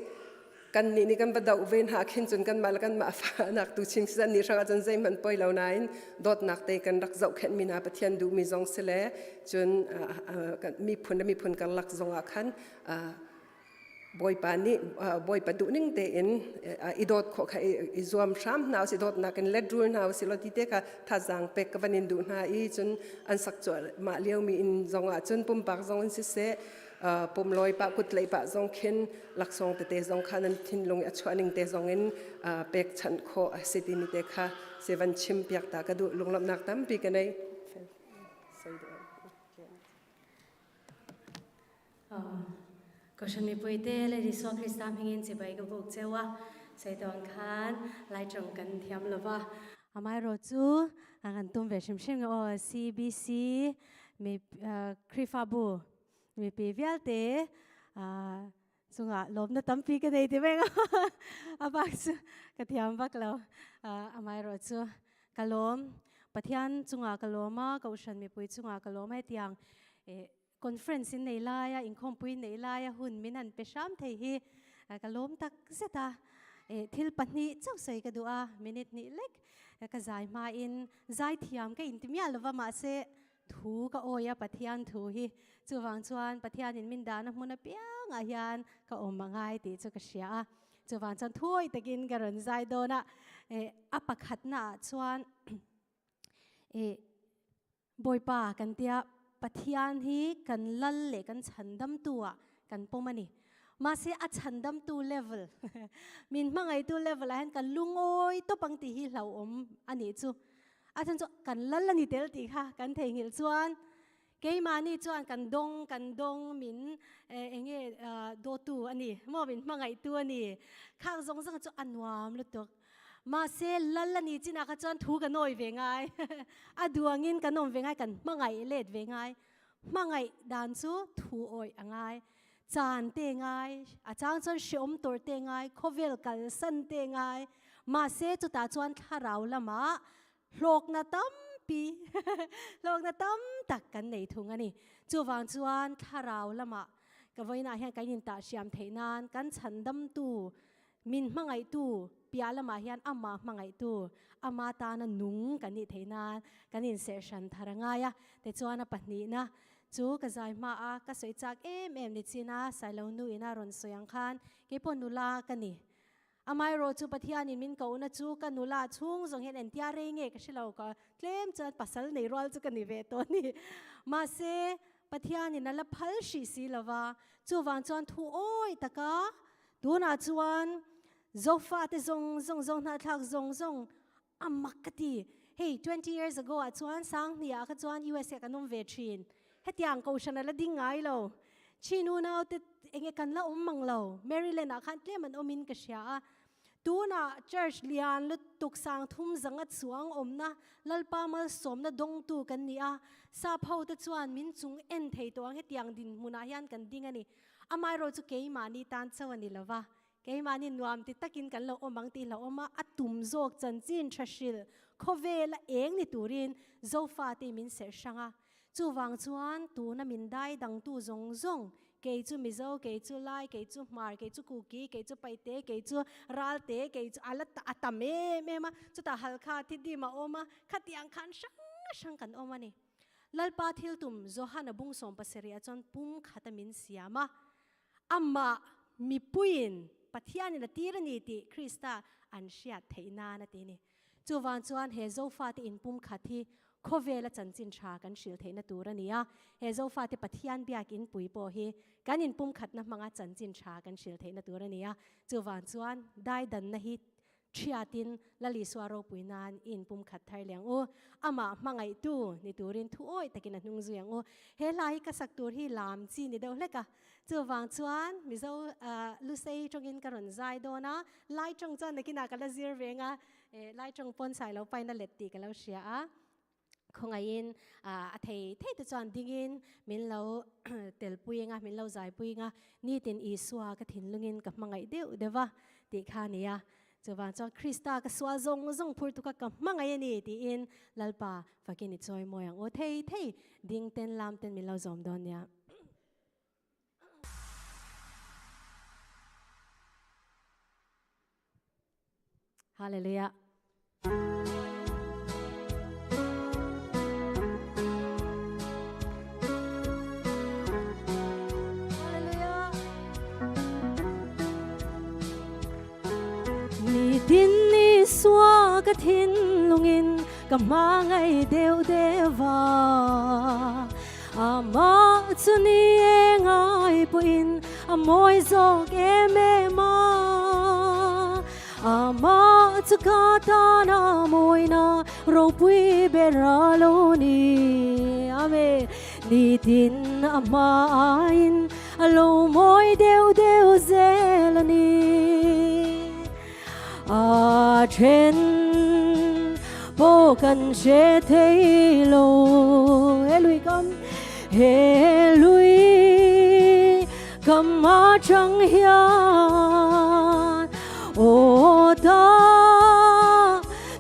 Kannih nih kan va doh ve hna khin cun kanmah le kanmah fahnak tu chin si ni hrang ahcun zeihmanh poi lo nain dawtnak te kan rak zohkhenhmi hna Pathian duhmi zong si le cun miphun le miphun karlak zong ah khan Bawipa nih Bawipa duhning tein i dawt khawh kha i zuam hram hna usih dawtnak in let rul hna usih law ti te kha thazaang pek ka van in duh hna i cun an sak cuahmah liomi inn zongah cun pumpak zong in siseh pumlawi pah kutleih pah zong khin laksawng tete zong kha nan thinlung i a chuah ning te zong in pekchanh khawh a si timi te kha se van chim piak ta ka duh lunglawmhnak tampi ka nei. Kohhran mipuite le Isua Krista hmingin chibai ka buk cheu a, saitawn khan Laiṭawng kan thiam lova. Amaherawhchu kan tum ve hrimhrim aw CBC mi Khrihfabu mipi vialte chungah lawmna tampi ka nei ti veng a bak cu ka thiam bak lo amaherawhchu ka lawm Pathian chungah ka lawm a kohhran mipui chungah ka lawm hetiang conference in nei laia inkhawmpui nei laia hun min an pe hram thei hi ka lawm tak zet a thil pahnih chauh sawi ka duh a minute hnih lek ka zai hma in zai thiam ka inti miah lova mahse thu ka awi a Pathian thu hi chuwang chuan Pathian in min dahna hmun apiangah hian ka awm angai tih chu ka hria a chuwang chuan thuawi takin ka rawn zai dawn a a pakhatna ah chuan Bawipa kan tia Pathian hi kan lal le kan chhandamtu ah kan pawm a ni. Mahse a chhandamtu level min hmangaitu level ah hin kan lungawi tawp ang tih hi hlauhawm a nih chu. A chan chu kan lal a ni tel tih kha kan theihnghilh chuan keimahni chuan kan dawng kan dawng min enge dawtu a ni maw min hmangaihtu a ni. Khang zawng zawng chu a nuam lutuk. Mahse lal a ni chinah kha chuan thu kan awi ve ngai. A duangin kan awm ve ngai, kan hmangaih let ve ngai. Hmangaih dan chu thu awi a ngai. Caan te ngai, a chang chuan hreawm tur te ngai, khawvel kalsan te ngai. Mahse chutah chuan thlarau lamah hlawkna tampi hlawkna tam tak kan nei thung a ni. Chuvang chuan thlarau lamah ka vawiinah hian kan intah hriam theih nan kan chhandamtu Min hmangaihtu piah lamah hian amah hmangaihtu, ama tana nung kan nih theih nan kan inserhran thar a ngai a. Tichuan a pahnihna. Chu ka zai hma a ka sawi chak em em ni chin a Sailo nu in a rawn sawi ang khan keipawh nula ka ni. Amaherawh chu Pathianin min kohna chu ka nula chhung zawng hian entia rei nge ka hre lo ka tlem chuan pasal nei rual chu ka ni ve tawh a ni. Mahse Pathianin a la phal hrih si lova chuvang chuan thu awi taka tunah chuan Zofate zawng zawng zawng hnahthlak zawng zawng A mak ka ti. Hei 20 years ago ah chuan Sanghnih ah kha chuan USA kan awm ve thin. Hetiang kohhran a la ding ngai lo. Chin unau te enge kan la awm mang lo. Maryland ah khan tlem an awm in ka hria a. Tunah church lian lutuk Sangthum zanga chuang awmna Lalpa malsawmna dawngtu kan ni a. Sap ho te chuan min chung en thei tawh ang hetiang dinhmunah hian kan ding a ni. Amaherawh chu keimahni tan chauh a ni lova. Keimahni nuam ti takin kan lo awm ang tih hlauhawm a, a tum zawk chanchin tha hrilh khawvela eng ni turin Zofate min serh hrang a. Chuvang chuan tuna min dai dangtu zawng zawng, kei chu Mizo, kei chu Lai, kei chu Hmar, kei chu Kuki, kei chu Paite, kei chu Ralte, kei chu a la a tam em em a, chutah Halkha, Thidim a awm a, khatiang khan hrang hrang kan awm a ni. Lalpa thil tum Johana bung 70 ah chuan pum khata min siam a. Amah mipuiin Pathianin a tir a ni tih Krista an hriat theih nan a ti a ni. Chuvang chuan he Zofate inpumkhat hi khawvela chanchin tha kan hrilh theihna tur a ni a, he Zofate Pathian biak inpui pawh hi kan inpumkhatna hmanga chanchin tha kan hrilh theihna tur a ni a. Chuvang chuan daidanna hi Thiatin Lal Isua ropui nan i inpumkhat thar leh ang u. Amah hmangaihtu ni turin thu awih takin a hnung zui ang u. He hla hi ka sak tur hi lam chi ni deuh hlek a. Chuvang chuan Mizo Lusei tawngin ka rawn zai dawn a, Lai tawng chuan nakinah ka la zir ve ang a, Lai tawng pawn sai lo pain a let tih ka lo hria a. Khawngaihin a thei thei te chuan dingin min lo telpui anga, min lo zaipui anga, nitin Isua ka thinlungin ka hmangaih deuh deuh va tih kha a ni a. Chuvang chuan Krista ka sual zawng zawng phur tuka ka hmangaih a ni tiin Lalpa fakin i chawi mawi ang u. Thei thei ding ten lam ten min lo zawm dawn nia. Hallelujah. Nitin ni sua ka thinlungin ka hmangaih deuh deuh a. Amah chu ni e ngai pawhin a mawi zawk em em a. Amah chu ka tana mawina ropui ber a lo ni. Amen. Nitin a hmain a lo mawi deuh deuh zel a ni. A then pawh kan hre thei lo. He lui kam, he lui kam atang hian aw ta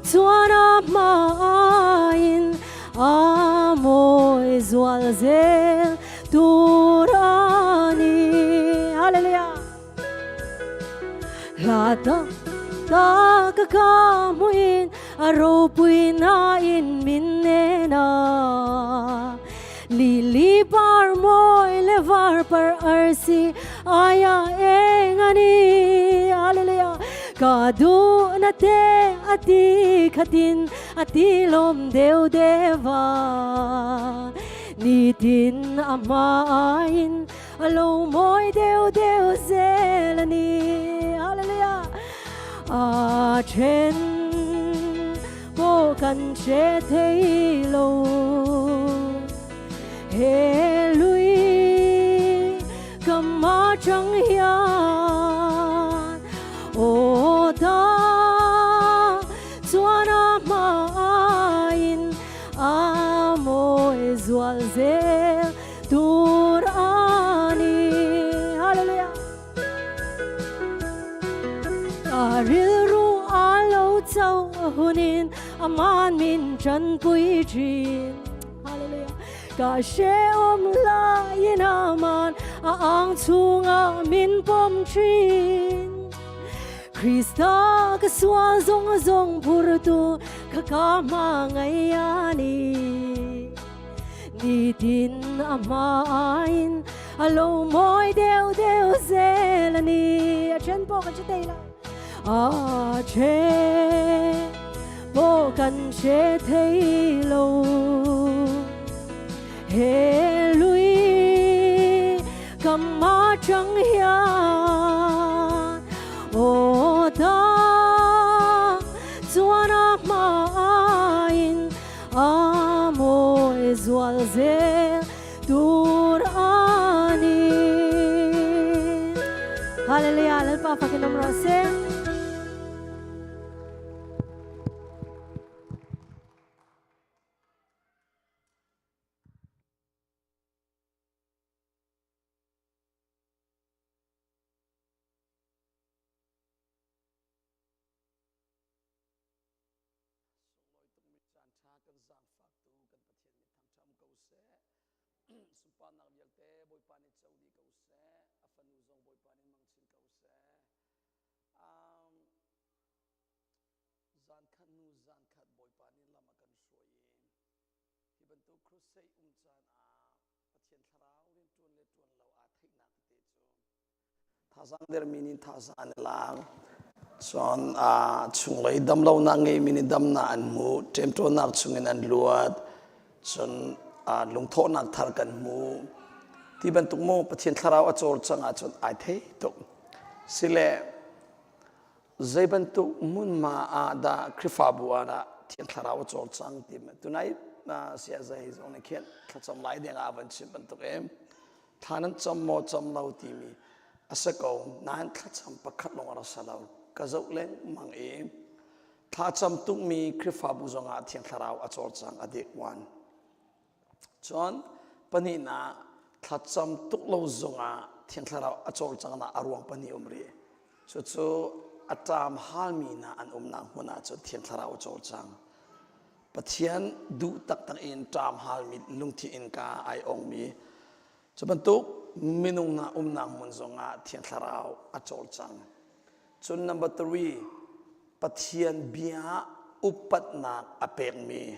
chuan a hmain a mawi zual zel tur a ni. Hallelujah! Hla tak tak ka hmuin a ropui nain min nen a. Lili par mawi le var par arsi aia eng a ni. Hallelujah. Ka duhna te a ti khatin a ti lawm deuh deuh a. Nitin a hmain A lo mawi deuh deuh zel a ni. Hallelujah! A then pawh kan hre thei lo. He lui kam atang hian aw ta chuan a hmain a mawi zual zel. Tur a ni. Hallelujah. Ka rilru a lo chauh hunin aman min tanpui thin. Hallelujah. Ka hrehawm laiin aman a ang chhunga min pawm thin. Krista ka sual zawng zawng phurtu kha ka hmangaih a ni. Nitin a hmain a lo mawi deuh deuh zel a ni. A then pawh kan hre thei lo. A then pawh kan hre thei lo. He lui kam atang hian aw ta chuan a hmain a mawi zual zel tur a ni. Hallelujah, Lalpa fakin awm rawh se. Sunglawi tukmi caan ṭha kan zaangfaktu kan Pathian nih thangṭham ko seh. Sunparnak vialte Bawipa nih co dih ko seh. A fanu zong Bawipa nih mang chin ko seh. Um, zan khat hnu zan khat Bawipa nih lam a kan hruai i hi bantuk crusade um caan ah Pathian thlarau rianṭuan le ṭuan lo aa theihnak tete cu Thazang dermi nih thazang an i lak. Cun chunglei damlonak ngeimi nih damnak an hmu. Ṭemṭawnnak chungin an luat. Cun lungthawhnak thar kan hmu. Ti bantuk maw Pathian thlarau a cawlcangh ahcun ai thei tuk. Sile zei bantuk hmunhma ah dah Khrihfabu ah dah Thiang Thlarau a cawlcang ti tunai siaza hi zong nih khin thlacam lai ding ah a van chim bantuk em Thla nan cam maw cam lo timi a si ko nain thlacam pakhat lawng a rak si lo. Ka zoh lengmang i thlacam tukmi Khrihfabu zongah Thiang Thlarau a cawlcang a dik uan. Cun pahnihnak thlacam tuk lo zongah Thiang Thlarau a cawlcangnak a ruang pahnih um rih. Cucu a ṭam halmi hna an umnak hmun ah cun Thiang Thlarau a cawlcang. Pathian duh taktak in ṭam halmi lungthin innka ai ongmi cu bantuk minung hna umnak hmun zongah Thiang Thlarau a cawlcang. Cun number three, Pathian bia upatnak a pekmi,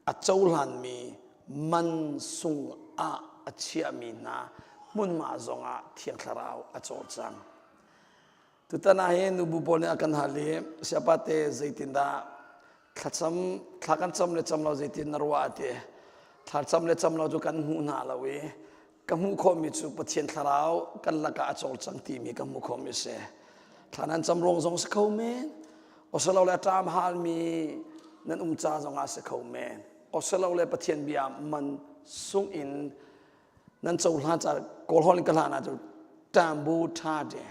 a cohlanmi man sung ah a chiahmi hna hmunhma zongah Thiang Thlarau a cawlcang. Tutan ah hin nubu pawl nih a kan hal i siapate zeitindah thlacam thla kan cam le cam lo zeitin na ruah a ti. Thlacam le cam lo cu kan hmuh hna lo i ka hmuh khawhmi cu Pathian thlarau kan lakah a cawlcang timi ka hmuh khawhmi a si. Thla nan cam ruang zong si kho men. Osilole a ṭam halmi nan um ca zongah si kho men. Osilole Pathian bia man sung in nan cohlan ca kawl holh in ka hlan ahcun ṭambu ṭha de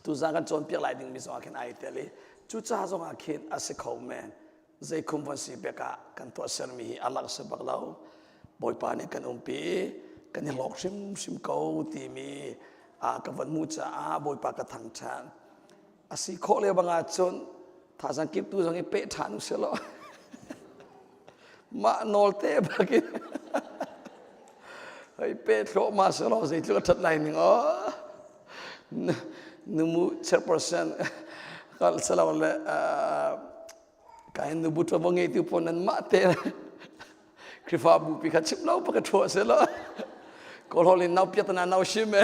tuzan kan cawnpiak lai dingmi zongah khin ai tel i cuca zongah khin a si kho men zei khum von si bek ah kan tuahsermi hi a lak si bak lo bawipa nih kan umpi kan i hlawk hrimhrim ko timi ka von hmuh caah bawipa ka thangṭhat a si khawh lio bang ahcun thazang kip tu zong i peh ṭhan u sih law mah nawl te bakin hei pe thluahmah selaw zeitluk a ṭhat lai ning aw numu chairperson kal selaw le kain nubu ṭuanvo ngeitu pawl nan mah te Khrihfabu pi kha chim lo pa ka ṭhuah selaw kawl hol in nau piatana nau shim e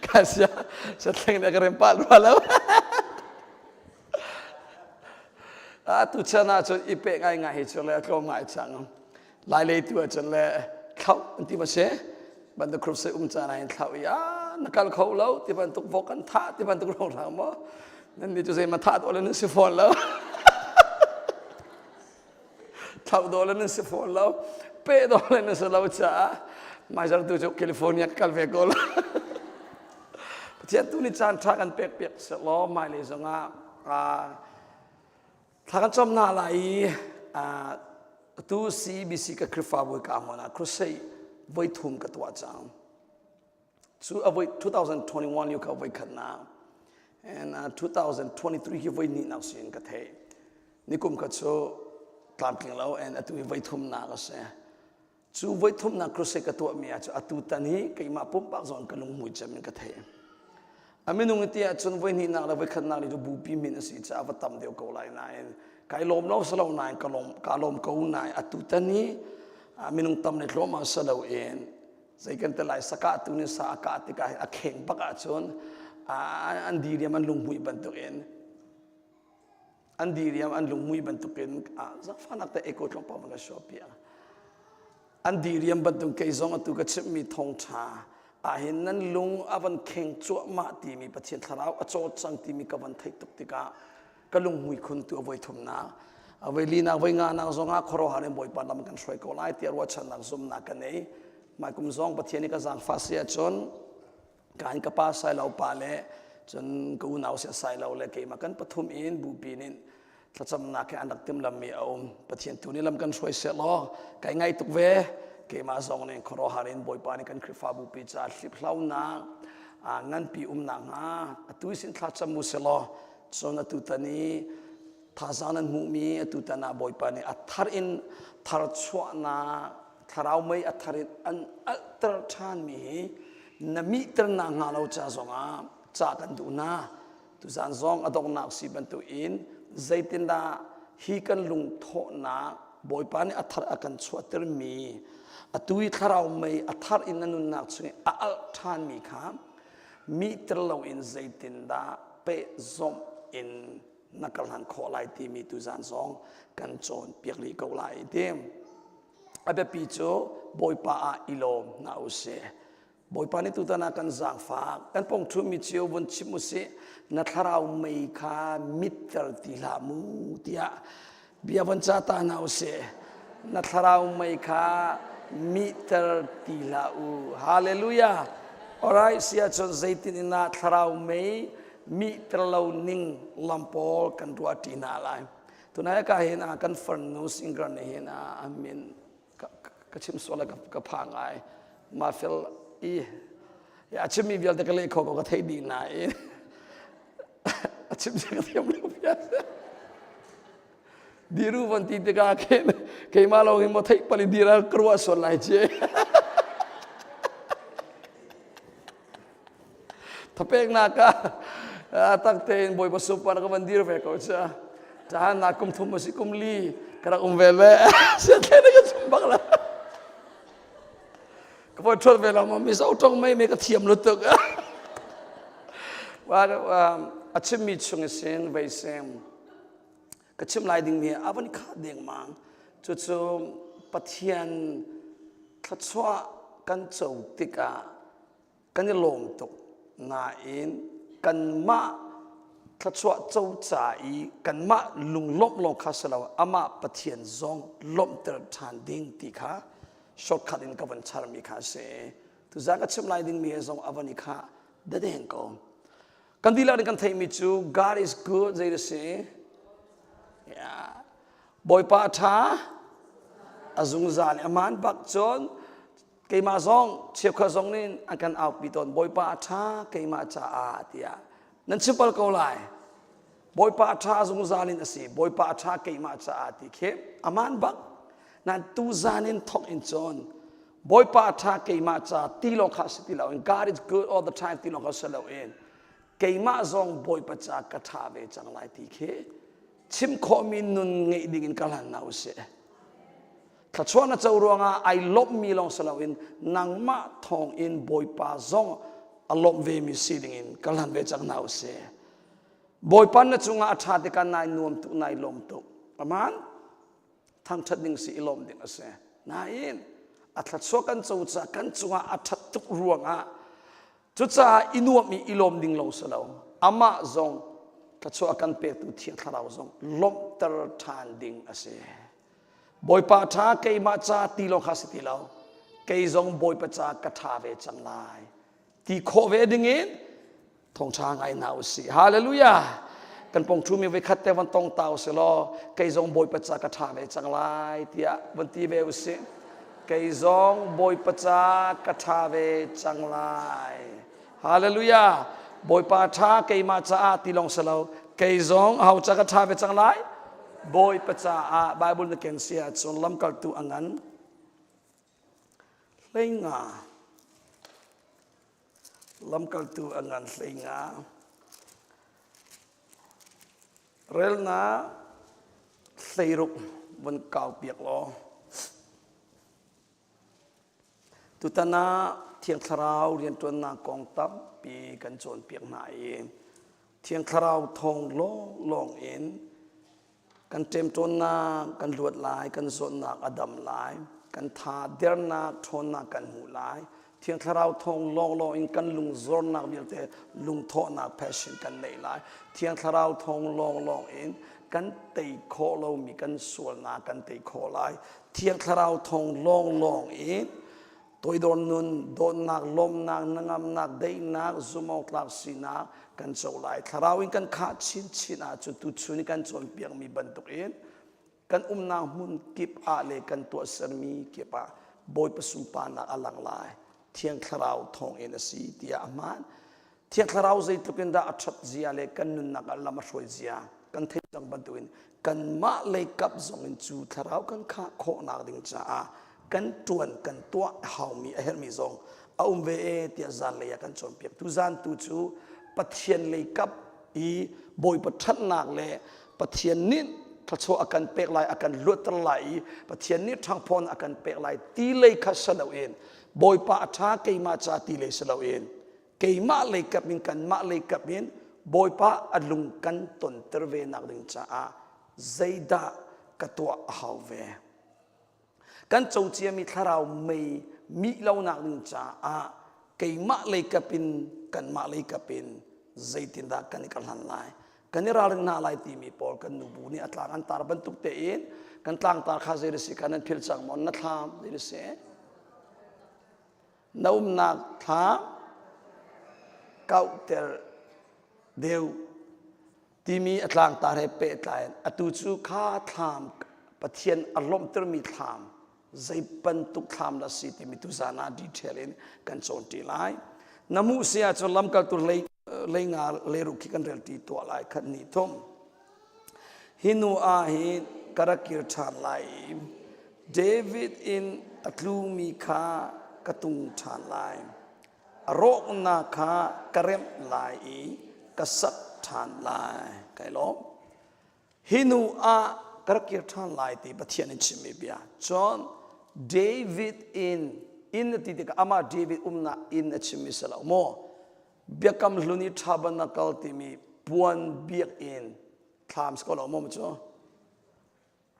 ka sia sathleng le ka rem pah rua lo Atu chan ahcun i peh ngaingai hi cu le a tlawm ngai cang. Lailei tu ahcun le thlauh an ti ma si? Bantuk crusade um caan ah hin thlauh i ah na kal kho lo ti bantuk vok kan thah ti bantuk rongrang maw? Nan nih cu zei ma thah dawh le nan si fawn lo. Thlauh dawh le nan si fawn lo. Peh dawh le nan si lo caah Maizar tu cu California kal ve ko lo. Pathian tu nih caan ṭha kan pek piak sehlaw hmailei zongah thla kan cam hna lai i atu CBC ka Khrihfabu ka hmun ah crusade voi thum ka tuah cang. Cu a voi 2021 lio kha voi khatnak and uh, 2023 hi voi hnihnak sin ka theih. Nikum kha cu tlamtling lo and atu hi voi thumnak a si. Cu voithumnak crusade ka tuahmi ah cu atu tan hi keimah pumpak zong ka lunghmui cem in ka theih. A minung ti ahcun voihnihnak le voikhatnak le cu bupi min a si caah va tam deuh ko lai nain Kai lawm lo salo nain ka lawm ka lawm ko nain atu tan hi minung tam le tlawm ah salo in zei kan te lai saka tu ni sa ka tikah a kheng bak ahcun an diriam an lunghmuih bantukin an diriam an lunghmuih bantukin zaangfahnak te eko tlawmpal van ka suahpiak. An diriam bantuk kei zong atu ka chimhmi thawngṭha ahhin nan lung a van kheng cuahmah timi Pathian thlarau a cawlcang timi ka van theih tuk tikah ka lunghmui khun tu a voi thumnak a voi linak voi nganak zongah khuaruahhar in Bawipa lam kan hruai ko lai tiah ruahchannak zumhnak ka nei. Mai kum zong Pathian nih ka zaangfah si ahcun Kain ka pa Sailo pa le cun ka unau sia Sailo le keimah kan pathum in bupi nin thlacamnak he an rak timlammi a um. Pathian tu nih lam kan hruai seh law kai ngai tuk ve. Keimah zong nih khuaruahhar in Bawipa nih kan Khrihfabu pi ca hliphlaunak nganpi umnak hnga atu sin thlacam u seh law cun atu tan i thazaang nan hmuhmi atu tan ah Bawipa nih a thar in tharchuahnak thlarau mei a thar in an alhter ṭhanmi hi na mihter nak hnga lo ca zongah ca kan duh hna. Tuzan zong a donghnak si bantukin zeitindah hi kan lungthawhnak Bawipa nih a thar a kan chuahtermi atu i thlarau mei a thar in na nunnak chung i a alh ṭhanmi kha mihter loin zeitindah pehzawmh in na kal hlan khawh lai timi tuzan zong kan cawn piak rih ko lai ti. A biapi cu Bawipa ah i lawm hna u sih. Bawipa nih tutan ah kan zaangfak, kan pong ṭhumi cio vun chim u sih, na thlarau mei kha mitter ti hlah mu tiah bia von ca ta hna u sih. Na thlarau mei kha mihter ti hlah u. Hallelujah. Alright, sia cun zeitin in ah thlarau mei mihter lo ning lam pawl kan ruah ṭi hna lai. Tunai ka hin ah kan farnu singer nih hin ah a min ka chim sual ka pha ngai. Ma fel i a chimmi vialte ka leh kho ko ka theih dih nain a chim ka thiam lo bia. Diru van ti tikah khin keimah lawng hi maw theih pali dir ah ka ruah sual lai ci. Thapeknak ah tak tein Bawipa super ka van dir ve ko cha. Tahan na kum thum si kum li ka rak um ve le. Sia thlen ka chim bak la. Ka voi thot ve lo ma mizo tong mei me ka thiam lu tuk. Wa a chimmi chung sin vei sem. Ka chim lai ding mi a van kha deng mang. Cucu Pathian thluachuah kan co tikah kan i lawm tuk nain kanmah thluachuah co ca i kanmah lunglawmh lawng kha si lo amah Pathian zong lawmhter ṭhan ding ti kha shortcut in ka van charmi kha a si. Tuzaan ka chim lai dingmi he zong a van i khah dadeng ko. Kan dihlak nih kan theihmi cu God is good zei a si. Yeah. Bawipa a ṭha a zungzal i aman bak cun keimah zong cheukhat zong nih an kan aupi tawn Bawipa a ṭha keimah caah tiah nan chim bal ko lai Bawipa a ṭha zungzal in a si Bawipa a ṭha keimah caah ti khi aman bak nan tuzan in thok in cun Bawipa a ṭha keimah ca ti lawng kha si ti lo in God is good all the time ti lawng kha si lo in keimah zong Bawipa ca ka ṭha ve cang lai ti khi chim khawhmi nun ngeih ding in ka hlan hna usih. Thluachuah na co ruangah ai lawmhmi lawng si loin nangmah thawng in Bawipa zong a lawmh vemi si ding in ka hlan ve cang hna usih. Bawipa na cungah a ṭha tikah nai nuam tuk nai lawm tuk. Aman? Thangṭhat ding si i lawm ding a si. Nain a thluachuah kan co caah kan cungah a ṭhat tuk ruangah Cucaah i nuamh i i lawm ding lo si lo. Amah zong thluachuah kan pektu Thiang Thlarau zong lawmhter ṭhan ding a si. Bawipa ṭha keimah ca ti lawng kha si ti lo. Kei zong Bawipa ca ka ṭha ve cang lai. Ti khawh ve ding in thawngṭha ngai hna u sih. Hallelujah! Kan pong ṭhumi voi khat te van tong ta u sih law kei zong Bawipa ca ka ṭha ve cang lai tiah van ti ve u sih. Kei zong Bawipa ca ka ṭha ve cang lai. Hallelujah! Bawipa ṭha keimah caah ti lawng si lo. Kei zong aho ca ka ṭha ve cang lai? Bawipa caah Bible na ken si ahcun lamkaltu a ngan. Hleinga. Lamkaltu a ngan hleinga. Relnak. 16 vun kau piak law. Tutan ah Thiang Thlarau rianṭuannak kong tampi kan cawnpiak hna i Thiang Thlarau thawng lawnglawng in kan ṭemṭawnnak kan luat lai, kan zawtnak a dam lai, kan tha dernak ṭhawnnak kan hmu lai. Thiang Thlarau thawng lawnglawng in kan lungzornak vialte lungthawhnak passion kan neih lai. Thiang Thlarau thawng lawnglawng in kan tei khawh lomi kan sualnak kan tei khawh lai. Thiang Thlarau thawng lawnglawng in toidor nun, dawtnak, lawmnak, hnangamnak, daihnak, zumhawktlak sinak kan co lai. Thlarau in kan khah chinchin ahcun tuchun i kan cawnpiakmi bantukin kan umnak hmun kip ah le kan tuahsermi kip ah Bawipa sunparnak a lang lai. Thiang Thlarau thawng in a si tiah a hmaan. Thiang Thlarau zeitluk in dah a ṭhat zia le kan nunnak ah lam a hruai zia kan theih cang bantukin kanmah lei kap zong in cu thlarau kan khah khawhnak ding caah kan ṭuan kan tuah a haumi a herhmi zong a um ve e tiah zanlei ah kan cawnpiak. Tu zan tu cu Pathian lei kap i Bawipa ṭhatnak le Pathian nih thluachuah a kan pek lai a kan luatter lai i Pathian nih ṭhangphawn a kan pek lai ti lei kha si loin Bawipa a ṭha keimah ca ti lei si loin keimah lei kap in kanmah lei kap in Bawipa a lung kan tonter ve nak ding caah zeidah ka tuah a hau ve kan co ciami thlarau mei mih lonak ding caah keimah lei kap in kanmah lei kap in zeitindah kan i ka hlan lai kan i ralring hna lai timi pawl kan nubu nih a tlang an tar bantuk tein kan tlangtar kha zei si kha nan philh cang maw na thlam zei si Na umnak thla kauhter deuh timi a tlangtar he pehtlai in atu cu kha thlam Pathian a lawmhtermi thlam zei bantuk thlam dah si timi tuzan ah detail in kan cawn ṭi lai. Na hmuh si ahcun lamkaltu lei lei nga leiruk khi kan rel ṭi tuah lai khat ni thum. Hi nu ah hin ka rak kir ṭhan lai i David in a tlumi kha ka tung ṭhan lai. A rawknak kha ka remh lai i ka sak ṭhan lai. Kai lawm. Hi nu ah ka rak kir ṭhan lai ti Pathian in chimmi bia. Cun David in inn a ti tikah amah David umnak inn a chimmi si lo maw? Biakam hlun i tabernacle timi puan biakinn thlam si ko lo maw cu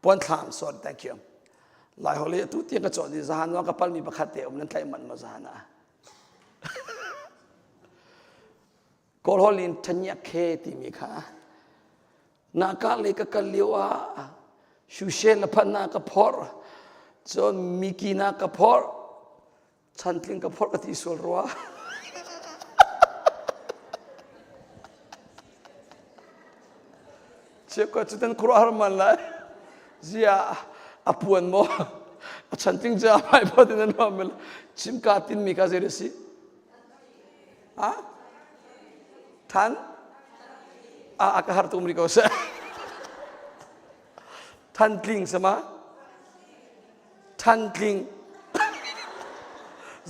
puan thlam sorry thank you lai holi atu tiang ka cawn i zahan ka palmi pakhat te um nan tlaih manh ma zahan ah kawl hol in thanya khe timi kha na ka le ka kal lio ah shushe la phan na ka phor cun miki na ka phor Chantling ka phorh ka ti sual rua. Chiako cu tan khuaruahhar man lai. Zia a puan maw a chantling cu a hmai pho tin an nuam chim ka tin mi ka zei si ha than a a ka har tum ri ko se Thantling sama Thantling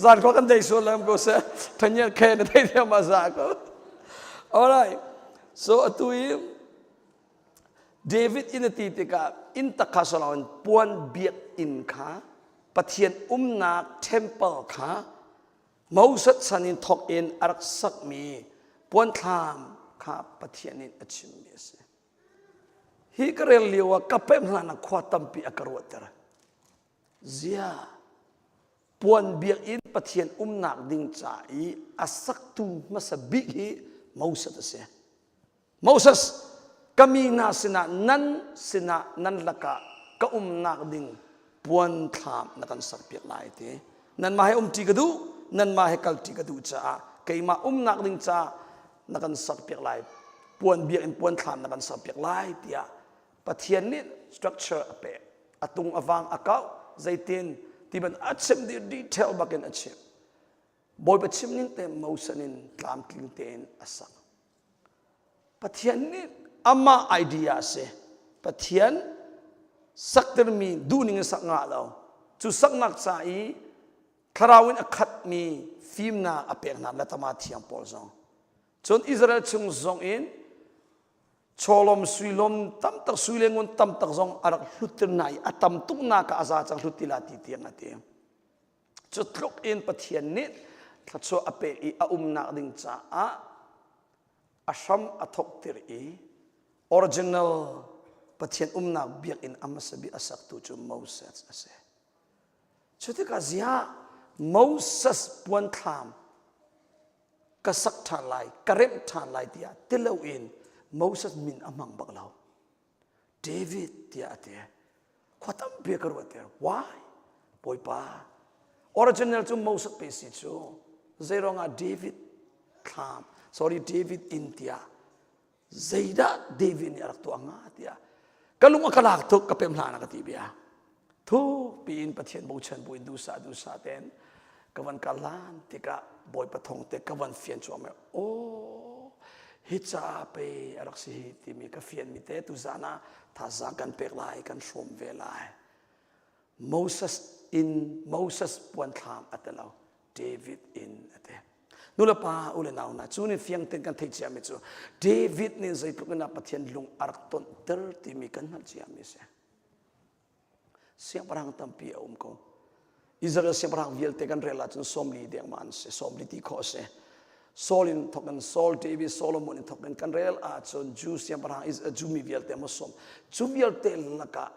zan ko kan dei sual lam ko se thanya khe na thei thiam ma za ko alright so atu i David in a ti tikah inn tak kha saloin puan biak inn kha Pathian umnak temple kha Moses chan in thok in a rak sakmi puanthlam kha Pathian in a chimmi a si. Hi ka rel lio ah ka pemh hlan ah khua tampi a ka ruahter. Zia puan biakinn Pathian umnak ding ca i a saktu hmasa bik hi Moses a si. Moses, ka mi hna sinah nan sinah nan lakah ka umnak ding puan thlam na kan sakpiak lai ti. Nanmah he umṭi ka duh, nanmah he kalṭi ka duh caah keimah umnak ding caah na kan sakpiak lai puan biakinn puan thlam na kan sakpiak lai tiah Pathian nih structure a pek a tung a vang a kau zeitin ti ban a chim dih detail bakin a chim Bawipa chim ning te Moses in tlamtling tein a sak Pathian nih amah idea a si Pathian saktermi duhning in sak ngah lo cu saknak ca i thlarau in a khatmi fimnak a pek hna latama thiang pawl zong cun Israel chung zong in. Chawlawm suilawm tamtak sui le ngun tamtak zong a rak hlutter na i a tam tuk nak ah a za cang hlut ti la ti tiang a ti. Cu tluk in Pathian nih thluachuah a pek i a umnak ding caah a hram a thawktir i original Pathian umnak biakinn a hmasa bik a saktu cu Moses a si. Cu tikah ziah Moses puanthlam ka sak ṭhan lai, ka remh ṭhan lai tiah ti loin Moses min a hmang bak lo. David tiah a ti. Khua tampi ka ruahter. Why? Bawipa. Original cu Moses pe si cu. Zeiruangah David thlam, sorry David inn tiah zeidah David nih a rak tuah hnga tiah ka lung a ka lak tuk ka pem hlan a ka ti bia. Thuk piin Pathian bochan buin duhsah duhsah tein ka van kal lan tikah Bawipa thong te ka van fian cuahmah aw hi ca pe a rak si hi timi ka fian mi te tuzan ah thazaang kan pek lai kan hrawm ve lai Moses in Moses puanthlam a ti lo David in a ti nulepa u le nau hna cu nih fiang tein kan theih ciami cu David nih zeitluk in Pathian lung a rak tonhter timi kan hngalh ciami a si Siangpahrang tampi a um ko. Israel siangpahrang vialte kan rel ahcun sawmli dengmah an si, sawmli ti khawh a si. Saul in thawk in Saul, David, Solomon in thawk in kan rel ahcun Jew siangpahrang, Jew mi vialte maw sawm. Cu vialte lakah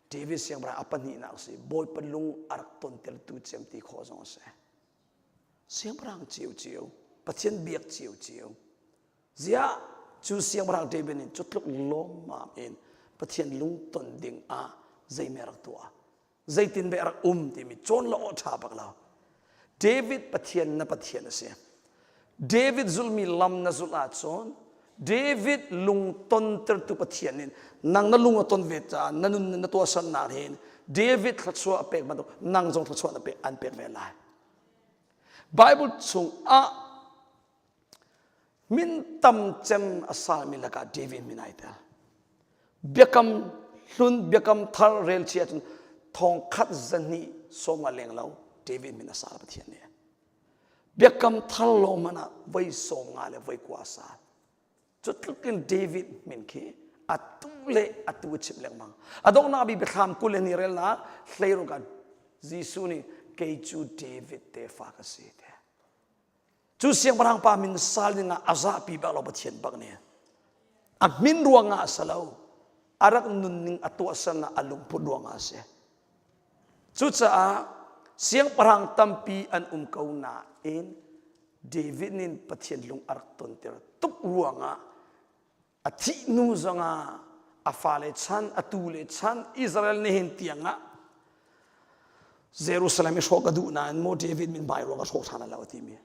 David siangpahrang a pahnihnak a si. Bawipa lung a rak tontertu cem ti khawh zong a si. Siangpahrang ciocio, Pathian biak ciocio, Ziah cu siangpahrang David nih cu tluk lawmmam in Pathian lungton ding ah zeime rak tuah zeitin be rak um timi cawn lo awh ṭha bak lo David Pathian na Pathian a si David zulmi lam na zulh ahcun David lungtontertu Pathian in nang na lung a ton ve caah na nun na tuahsernak hin David thluachuah a pek bantuk nang zong thluachuah na pek an pek ve lai Bible chung ah Min tam cem a salmi lakah David min ai tel. Biakam hlun biakam thar rel chia cun thong khat zahnih sawm nga leng lo David min a sal Pathian nih. Biakam thar lo man ah voi sawm nga le voi kua a sal. Cu tluk in David min khi atu le atu a chim lengmang. A donghnak bi biathlam 20 le ni relnak hleiruk ah Jesuh nih kei cu David tefa ka si te. Cu siangpahrang pa min sal dingah a zahpi bak lo Pathian bak nih. A min ruangah a si lo. A rak nunning a tuahsernak a lungput ruangah a si. Cucaah siangpahrang tampi an um ko nain David nih Pathian lung a rak tonter tuk ruangah a thih hnu zongah a fale chan a tule chan Israel nihin tiangah Jerusalem i hrawh ka duh nain maw David min hmai ruang ka hrawh ṭhan lo a timi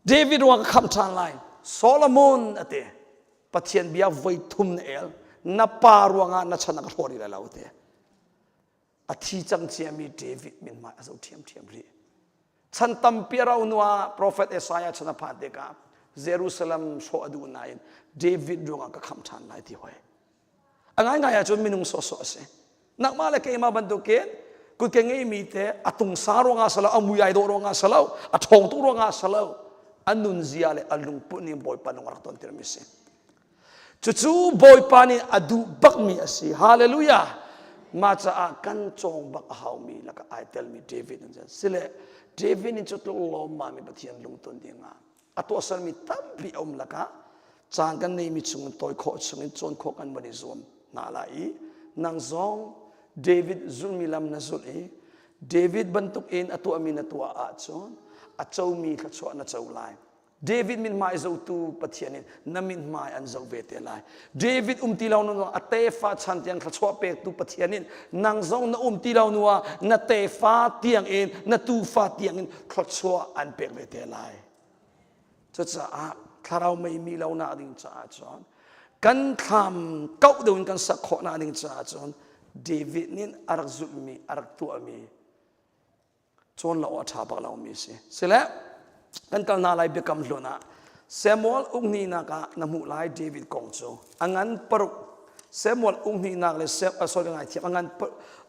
David ruang ka khamh ṭhan lai Solomon a ti Pathian bia voi thum na el na pa ruangah na chan a ka hrawh rih lai lo a ti a thi cang ciami David min hmai a zo ṭhiamṭhiam rih Chan tampi a rauh hnuah profet Isaiah chan a phanh tikah Jerusalem hrawh a duh nain David ruangah ka khamh ṭhan lai ti hoi. A ngaingai ahcun minung sawhsawh a si. Nangmah le keimah bantukin kutke ngeimi te a tungsa ruangah si lo, a mui ai dawh ruangah si lo, a ṭhawng tuk ruangah si lo, a nunzia le a lungput ning Bawipa nung a rak tontirmi si. Cucu Bawipa nih a duh bakmi a si. Hallelujah! Mah caah kan cawng bak a haumi lakah ai telmi David an si. Sile David nih cu tluk lawmmami Pathian lungton dingah a tuahsermi tampi a um lakah caan kan neimi chungin tawi khawh chungin cawn khawh kan van i zuam hna lai i nang zong David zulmi lam na zulh i David bantuk in a tuahmi na tuah ahcun a comi thluachuah na co lai. David mithmai zotu Pathian in na mithmai an zoh ve te lai. David um ti lo nu a tefa chan tiang thluachuah pektu Pathian in nang zong na um ti lo nu ah na tefa tiang in na tufa tiang in thluachuah an pek ve te lai. Cucaah thlarau mei mi lo nak ding caah cun kan thlam kauh deuh in kan sak khawh nak ding caah cun David nih a rak zulhmi a rak tuahmi cawn lo a ṭha bak lomi a si. Sile kan kal hna lai biakam hlun ah Samuel ukhnihnak ah na hmuh lai David kong cu a ngan paruk Samuel ukhnihnak le sorry ngai thiam a ngan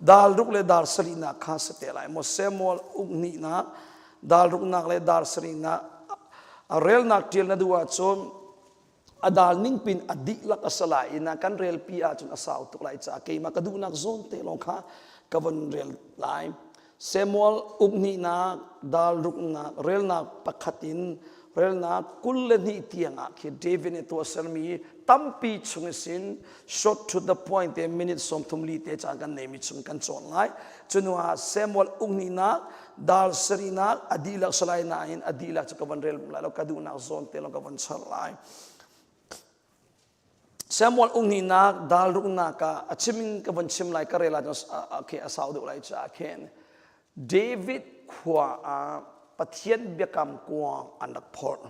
dal ruk le dal sarihnak kha si te lai maw Samuel ukhnihnak dal ruknak le dal sarihnak a relnak ṭial na duh ahcun. A dal ning pin a dihlak a si lai i na kan relpi ahcun a sau tuk lai caah keimah ka duhnak zawn te lawng kha ka von rel lai. Samuel ukhnihnak dal ruknak relnak pakhat in relnak 22 tiang ah khi David nih tuahsermi tampi chung sin short to the point te minute 30 li te caan kan neimi chung kan cawn lai. Cunu ah Samuel ukhnihnak dal sarihnak a dihlak salai nain a dihlak cu ka van rel lai lo ka duhnak zawn te lawng ka van char lai. Samuel unghnihnak dal ruknak ah a chim in ka van chim lai ka rel ahcun okay, a sau deuh lai caah khin David khua ah Pathian biakam kuang an rak phorh.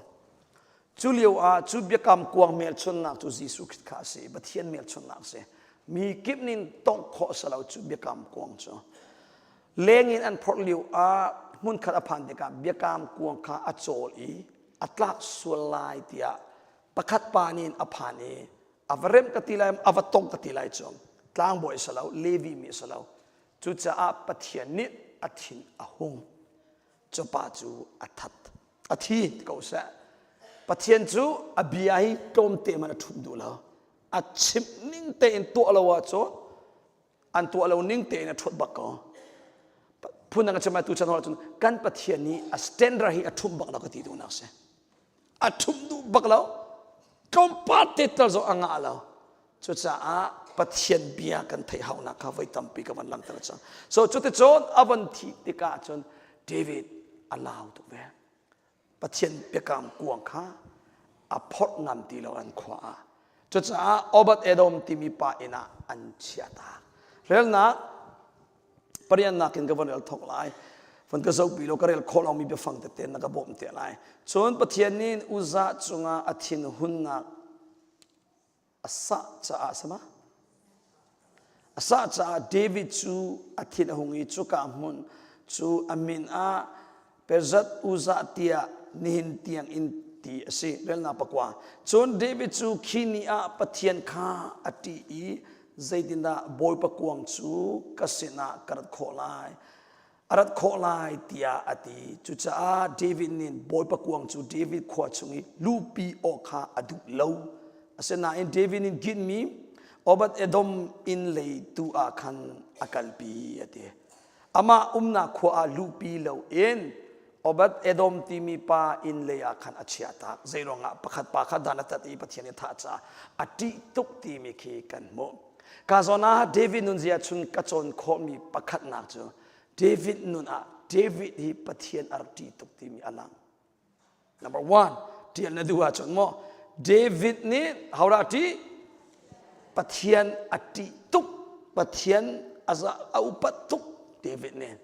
Cu lio ah cu biakam kuang hmelchunhnak cu Jesuh Khrist kha a si, Pathian hmelchunhnak a si. Mi kip nih tongh khawh a si lo cu biakam kuang cu. Leng in an phorh lio ah hmunkhat a phan tikah biakam kuang kha a cawl i a tlak sual lai tiah pakhat pa nih a phan i a va remh ka ti lai a va tongh ka ti lai cu tlangbawi a si lo Levi mi a si lo cucaah Pathian nih a thin a hung cu pa cu a that a thi ti ko seh Pathian cu a bia hi tlawmte man a ṭhumh duh lo a chimh ning tein tuah lo ahcun an tuah lo ning tein a ṭhut bak ko phundang a chim tu chan cun kan Pathian nih a standard hi a ṭhumh bak lo ka ti duhnak si a ṭhumh duh bak lo tlawmpal te tal zong a ngah lo cucaah Pathian bia kan theih haunak kha voi tampi ka van langhter cang so cuticun a van thih tikah cun David a lau tuk ve Pathian biakam kuang kha a phorh ngam ti lo an khua ah. Cucaah Obad Edom timi pa inn ah an chiah ta. Relnak pariannak in ka von rel thok lai. Von ka zohpi lo ka rel khawh lomi biafang tete na ka bawmh te lai. Cun Pathian nih Uzzah cungah a thinhunnak a sah caah sama a sah caah David cu a thin a hung i cuka hmun cu a min ah Perzat Uzzah tiah nihin tiang in ti a si relnak pakua cun David cu khi ni ah Pathian kha a ṭih i zeitindah Bawipa kuang cu ka sinah ka rat khawh lai a rat khawh lai tiah a ti. Cucaah David nih Bawipa kuang cu David khua chung i luhpi awk kha a duh lo. Asinain David nih Gitmi Obad Edom inn lei tu ah khan a kalpi a ti. Amah umnak khua ah luhpi loin Obad Edom timi pa inn lei ah khan a chiah tak. Zeiruangah pakhat pa kha dan a tat i Pathian nih thah caah a ṭih tuk timi khi kan hmuh. Ka zawn ah David nunzia chung ka cawn khawhmi pakhatnak cu David nun ah David hi Pathian a rak ṭih tuk timi a lang. Number one, ṭial na duh ahcun maw David nih hodah a ṭih? Pathian a ṭih tuk. Pathian a, a upat tuk David nih.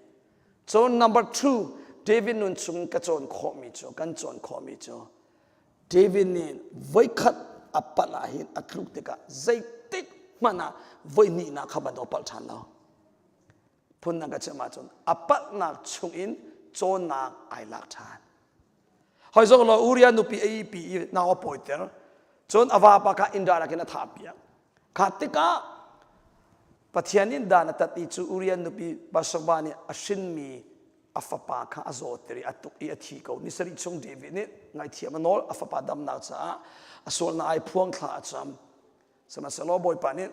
Cun number two, David nun chung ka cawn khawhmi cu, kan cawn khawhmi cu David nih voikhat a palh ah hin a tluk tikah zeitik hmanh ah voihnihnak kha bantuk a palh ṭhan lo. Phundang ka chim ahcun a palhnak chungin cawnnak ai lak ṭhan. Hoi zong law Uriah nupi a ipi i nau a pawiter. Cun a vapa kha indra lakin a thah piak. Kha tikah Pathian in dan a tat i cu Uriah nupi Bathsheba nih a hrinmi a fapa kha a zawtter i a tuk i a thi ko. Ni sarih chung David nih ngaihthiam a nawl, a fapa damnak caah a sualnak ai phuang thla a cam. Sihmanhsehlaw Bawipa nih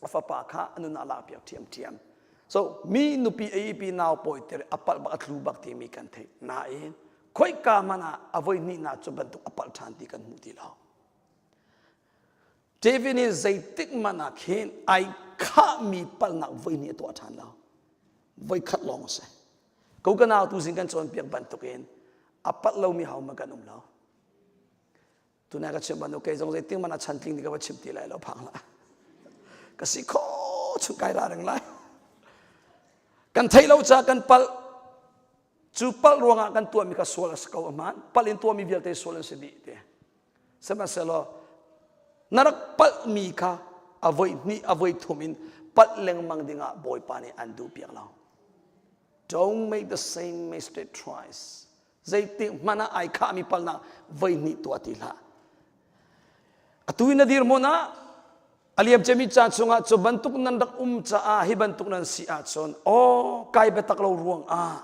a fapa kha a nun ah lakpiak ṭhiamṭhiam. So mi nupi a ipi nau pawiter a palh bak a tlu bak timi kan theih. Nain khoika hmanh ah a voi hnihnak cu bantuk a palh ṭhan ti kan hmu ti lo. David nih zeitik hmanh ah khin ai khahmi palhnak voi hnih a tuah ṭhan lo. Voi khat lawng a si. Ko ka nau tu zing kan cawnpiak bantukin a palh lomi ho hmanh kan um lo. Tunai ka chim bantuk kei zong zeitik hmanh ah chantling ti ka va chim ti lai lo phang hlah. Ka si kho chung kai ra reng lai. Kan theih lo caah kan palh. Cu palh ruangah kan tuahmi kha sual a si ko a hmaan. Palh in tuahmi vialte sual an si dih ti. Sihmanhsehlaw na rak palhmi kha a voi hnih a voi thum in palh lengmang dingah Bawipa nih an duh piak lo. Don't make the same mistake twice. Zeitik hmanh ah ai khahmi palhnak voi hnih tuah ti hlah. Atu in na dirhmun ah a liam ciami ca chungah cu bantuk nan rak um caah hi bantuk nan si ahcun aw kai biatak lo ruangah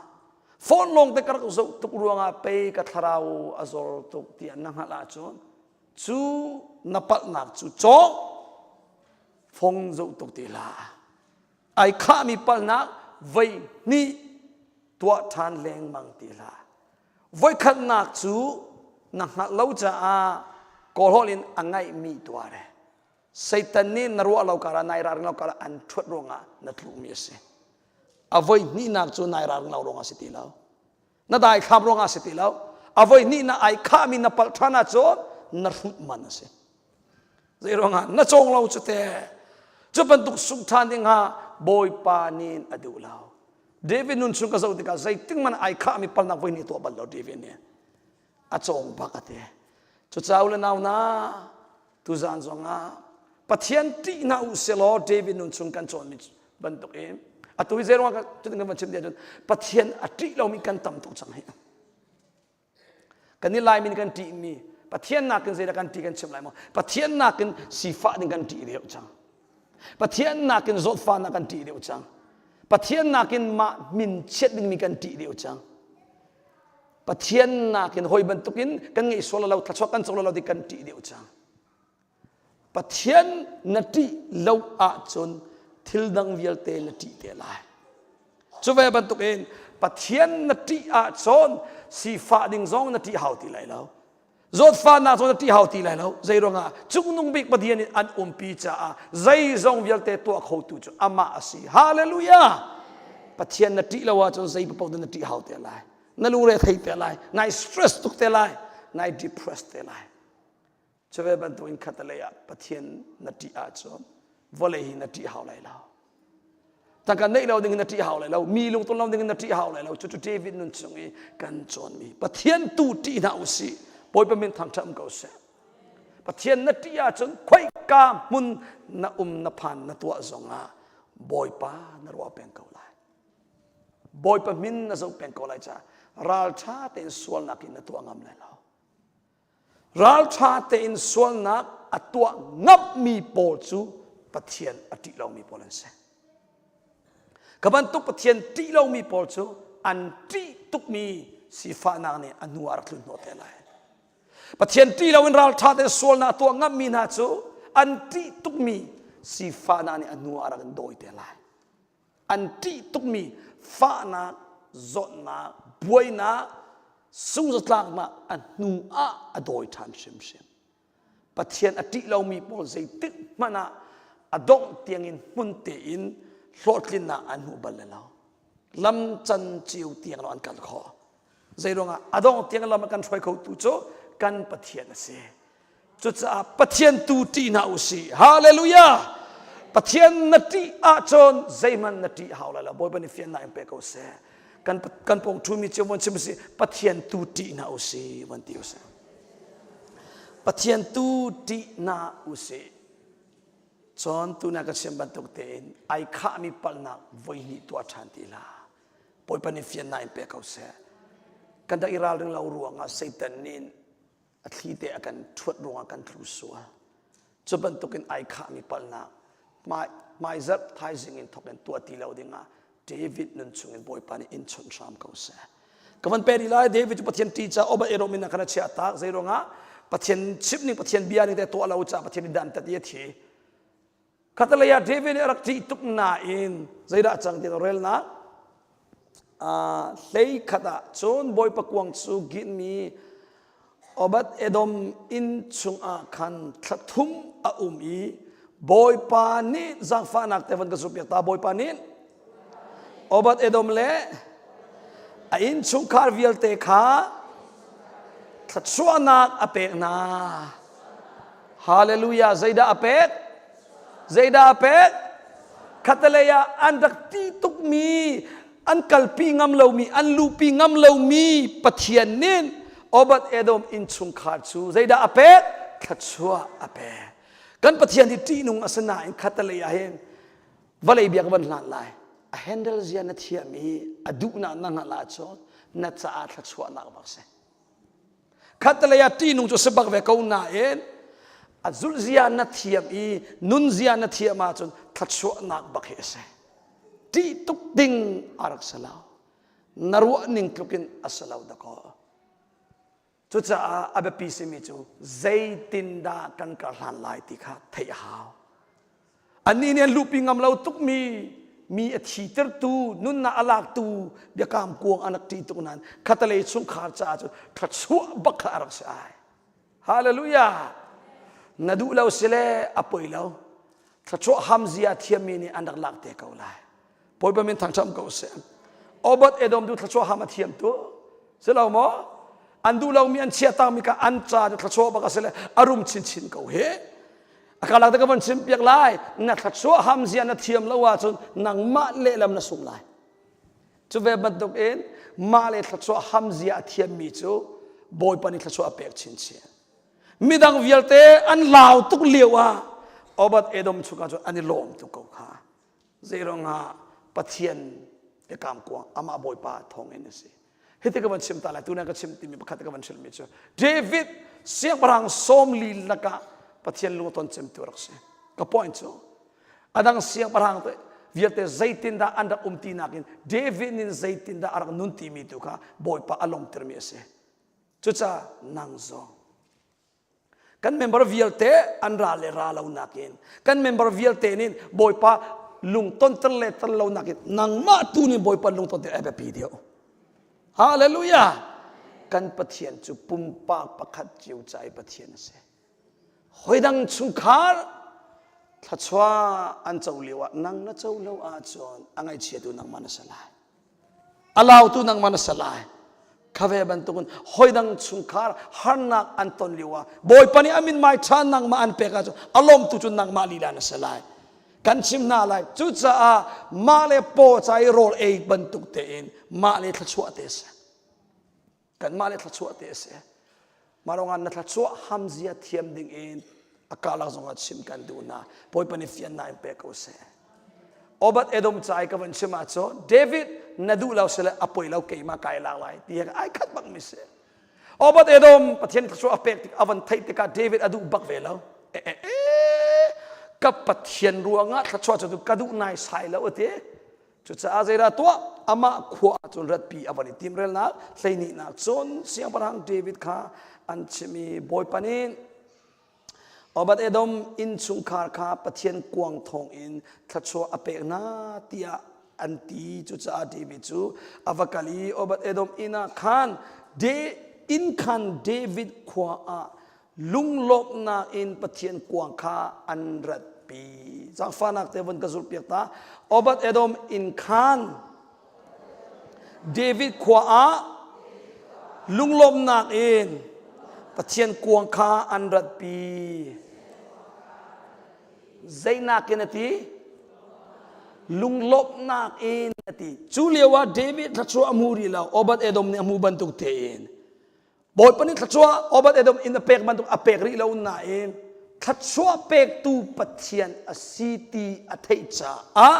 phone lawng te ka rak zoh tuk ruangah pei ka thlarau a zor tuk tiah na hngalh ahcun. Cu na palhnak cu cawk fong zoh tuk ti hlah. Ai khahmi palhnak voi hnih tuah ṭhan lengmang ti hlah. Voikhatnak cu na hngalh lo caah kawlhawl in a ngaihmi tuah re. Satan nih na ruah lo karah nai ralring lo karah an ṭhuat ruangah na tlukmi a si. A voi hnihnak cu nai ralring lo ruangah a si ti lo. Na daithlam ruangah a si ti lo. A voi hnihnak ai khahmi na palh ṭhan ahcun na hrut man a si. Zei ruangah na cawng lo cu te. Cu bantuk sungh ṭhan ding ah Bawipa nih a duh lo. David nun chung ka zoh tikah zeitik man ai khahmi palnak voi hnih tuah bal lo David nih. A cawng bak a ti. Cucaah u le nau na tuzaan zongah Pathian ṭih hna u selaw David nun chung kan cawnmi bantuk in atu hi zei ruangah cutin kan van chim ti ahcun Pathian a ṭih lomi kan tam tuk cang hi. Kan i Laimi nih kan ṭihmi Pathian nakin zeidah kan ṭih kan chim lai maw? Pathian nakin sifah ding kan ṭih deuh cang. Pathian nakin zawtfahnak kan ṭih deuh cang. Pathian nakin mah min chiat dingmi kan ṭih deuh cang. Pathian nakin hawi bantukin kan ngeih sual lo thluachuah kan co lo ti kan ṭih deuh cang. Pathian na ṭih lo ahcun thil dang vialte na ṭih te lai. Cu ve bantukin Pathian na ṭih ahcun sifah ding zong na ṭih hau ti lai lo. Zawtfahnak zong na ṭih hau ti lai lo. Zei ruangah cungnung bik Pathian in an umpi caah zeizong vialte tuah khotu cu amah a si. Hallelujah! Pathian na ṭih lo ahcun zei paoh na ṭih hau te lai. Na lungre thei te lai. Nai stress tuk te lai. Nai depress te lai. Cu ve bantukin khatalei ah Pathian na ṭih ahcun vawlei hi na ṭih hau lai lo. Tangka neih lo ding in na ṭih hau lai lo. Mi lungton lo ding in na ṭih hau lai lo. Cucu David nun chung i kan cawnmi Pathian tu ṭih hna u sih. Bawipa min thangṭhat um ko seh. Pathian na ṭih ahcun khoika hmun na um na phan na tuah zongah Bawipa na ruah peng ko lai. Bawipa min na zoh peng ko lai caah ralṭha tein sualnak in na tuah ngam lai lo. Ralṭha tein sualnak a tuah ngammi pawl cu Pathian a ṭih lomi pawl an si. Ka bantuk Pathian ṭih lomi pawl cu an ṭih tukmi sifahnak nih a hnu ah rak tlun hnawh te lai. Pathian ṭih loin ralṭha tein sualnak a tuah ngammi hna cu an ṭih tukmi sifahnak nih a hnu ah rak in dawi te lai. An ṭih tukmi fahnak, zawtnak, buainak, sungzatlaknak a hnu ah a dawi ṭhan hrimhrim. Pathian a ṭih lomi pawl zeitik hmanh ah a dongh tiangin hmun tein hlawhtlinnak an hmu bal lo. Lam can cio tiang lo an kal khawh. Zeiruangah a dongh tiang lam a kan hruai khotu cu kan Pathian a si. Cucaah Pathian tu ṭih hna u sih. Hallelujah! Pathian na ṭih ahcun zeihmanh na ṭih hau lai lo. Bawipa nih fiannak in pe ko seh. Kan, kan pawng ṭhumi cio von chim sih. Pathian tu ṭih hna u sih, von ti u sih. Pathian tu ṭih hna u sih. Cun tuna ka chim bantuk tein ai khahmi palhnak voi hnih tuah ṭhan ti hlah. Bawipa nih fiannak in pe ko seh. Kan rak i ralring lo ruangah Satan nih a thli te a kan ṭhuat ruangah kan tlu sual. Cu bantukin ai khahmi palhnak hmaizarh thaizing in thawk in tuah ti lo dingah David nun chungin Bawipa nih in chawnh hram ko seh. Ka van pe rih lai David cu Pathian ṭih caah Obad Edom in a khan a chiah tak zei ruangah Pathian chimh ning Pathian bia ning te tuah lo caah Pathian nih dantat i a thi. Khatalei ah David nih a rak ṭih tuk nain zeidah a cang ti relnak hlei khat ah cun Bawipa kuang cu ginmi Obad Edom inn chungah khan thla thum a um i Bawipa nih zaangfahnak te van ka zumh piak ta Bawipa nih Obad Edom le a innchungkhar vialte kha thluachuahnak a pek hna. Hallelujah. Zeidah a pek? Zeidah a pek? Khatalei ah an rak ti tukmi, an kalpi ngam lomi, an luhpi ngam lomi Pathian nih Obad Edom innchungkhar cu zeidah a pek? Thluachuah a pek. Kan Pathian hi ṭihnung a si nain khatalei ah hin vawlei bia ka van hlan lai. A handle zia na thiam i a duhnak na hngalh ahcun na caah thluachuahnak bak si. Khatalei ah ṭihnung cu si bak ve ko nain a zulhzia na thiam i nunzia na thiam ahcun thluachuahnak bak hi a si. Ṭih tuk ding a rak si lo. Na ruah ning tluk in a si lo dakaw. Cucaah a biapi simi cu zeitindah kan kar hlan lai ti kha theih a hau. Annih nih an luhpi ngam lo tukmi mi a thitertu, nunnak a laktu biakam kuang an rak ṭih tuk nain khatalei chungkhar caah cun thluachuah bak kha a rak si ai. Hallelujah! Na duh lo si le a poi lo. Thluachuah hamzia thiammi nih an rak lak te ko lai. Bawipa min thangṭhat ko seh. Obad Edom tu thluachuah ham a thiam tu. Si lo maw? An duh lomi an chia tangmi kha an ca cu thluachuah bak a si le a rum chinchin ko hi. A kalak te ka von chim piak lai. Na thluachuah ham zia na thiam lo ahcun nangmah lehlam na sung lai. Cu ve bantuk in mah le thluachuah ham zia a thiammi cu Bawipa nih thluachuah a pek chinchin. Midang vialte an lau tuk lio ah Obad Edom chungah cun an i lawm tuk ko kha. Zeiruangah Pathian biakam kuang amah Bawipa thawngin a si. Hiti ka van chim ta lai tuna ka chim timi pakhat ka van hrilhmi cu David siangpahrang sawmli lakah Pathian lungton cemtu rak si. Ka point cu adang siangpahrang vialte zeitindah an rak um ti nakin David nin zeitindah a rak nun timi tu kha Bawipa a lawmtermi a si. Cucaah nang zong Kan member vialte an ra le ra lo nakin kan member vialte nih Bawipa lungtonter le ter lo nakin nangmah tu nih Bawipa lungtonter a biapi deuh. Hallelujah! Kan Pathian cu pumpak pakhat cio ca i Pathian a si. Hoidang chungkhar thluachuah an co lio ah nang na co lo ahcun a ngaihchiatu nangmah na si lai. A lautu nangmah na si lai. Khave bantukin hoidang chungkhar harnak an ton lio ah Bawipa nih a mithmai ṭha nangmah an pek ahcun a lawmtu cu nangmah lila na si lai. Kan chim hna lai. Cucaah mah le paw ca i rawl ei bantuk tein mah le thluachuah te a si. Kanmah le thluachuah te a si. Mah ruangah na thluachuah hamzia thiam ding in a karlak zongah chim kan duh hna. Bawipa nih fiannak in pe ko seh. Obad Edom ca i ka van chim ahcun David na duh lo sile a poi lo keimah kai lak lai ti he ai khat bak mi si. Obad Edom Pathian thluachuah a pek tik a van theih tikah David a duh bak ve lo. E, e, e, ka Pathian ruangah thluachuah cu ka duh nai sai lo a ti. Cucaah zeidah tuah? Amah khua ah cun ratpi a van i timrelnak hleihnihnak cun siangpahrang David kha an chim i Bawipa nih Obad Edom innchungkhar kha Pathian kuang thawngin thluachuah a pek hna tiah an ti. Cucaah David cu a va kal i Obad Edom inn ah khan inn khan David khua ah lunglawmhnak in Pathian kuang kha an ratpi. Zaangfahnak te von ka zulhpiak ta. Obad Edom inn khan David khua ah lunglawmhnak in Pathian kuang kha an ratpi. Zeinak in a ti? Lunglawmhnak in a ti. Cu lio ah David thluachuah a hmu rih lo. Obad Edom nih a hmu bantuk tein. Bawipa nih thluachuah Obad Edom in a pek bantuk a pek rih lo nain thluachuah pektu Pathian a si ti a theih caah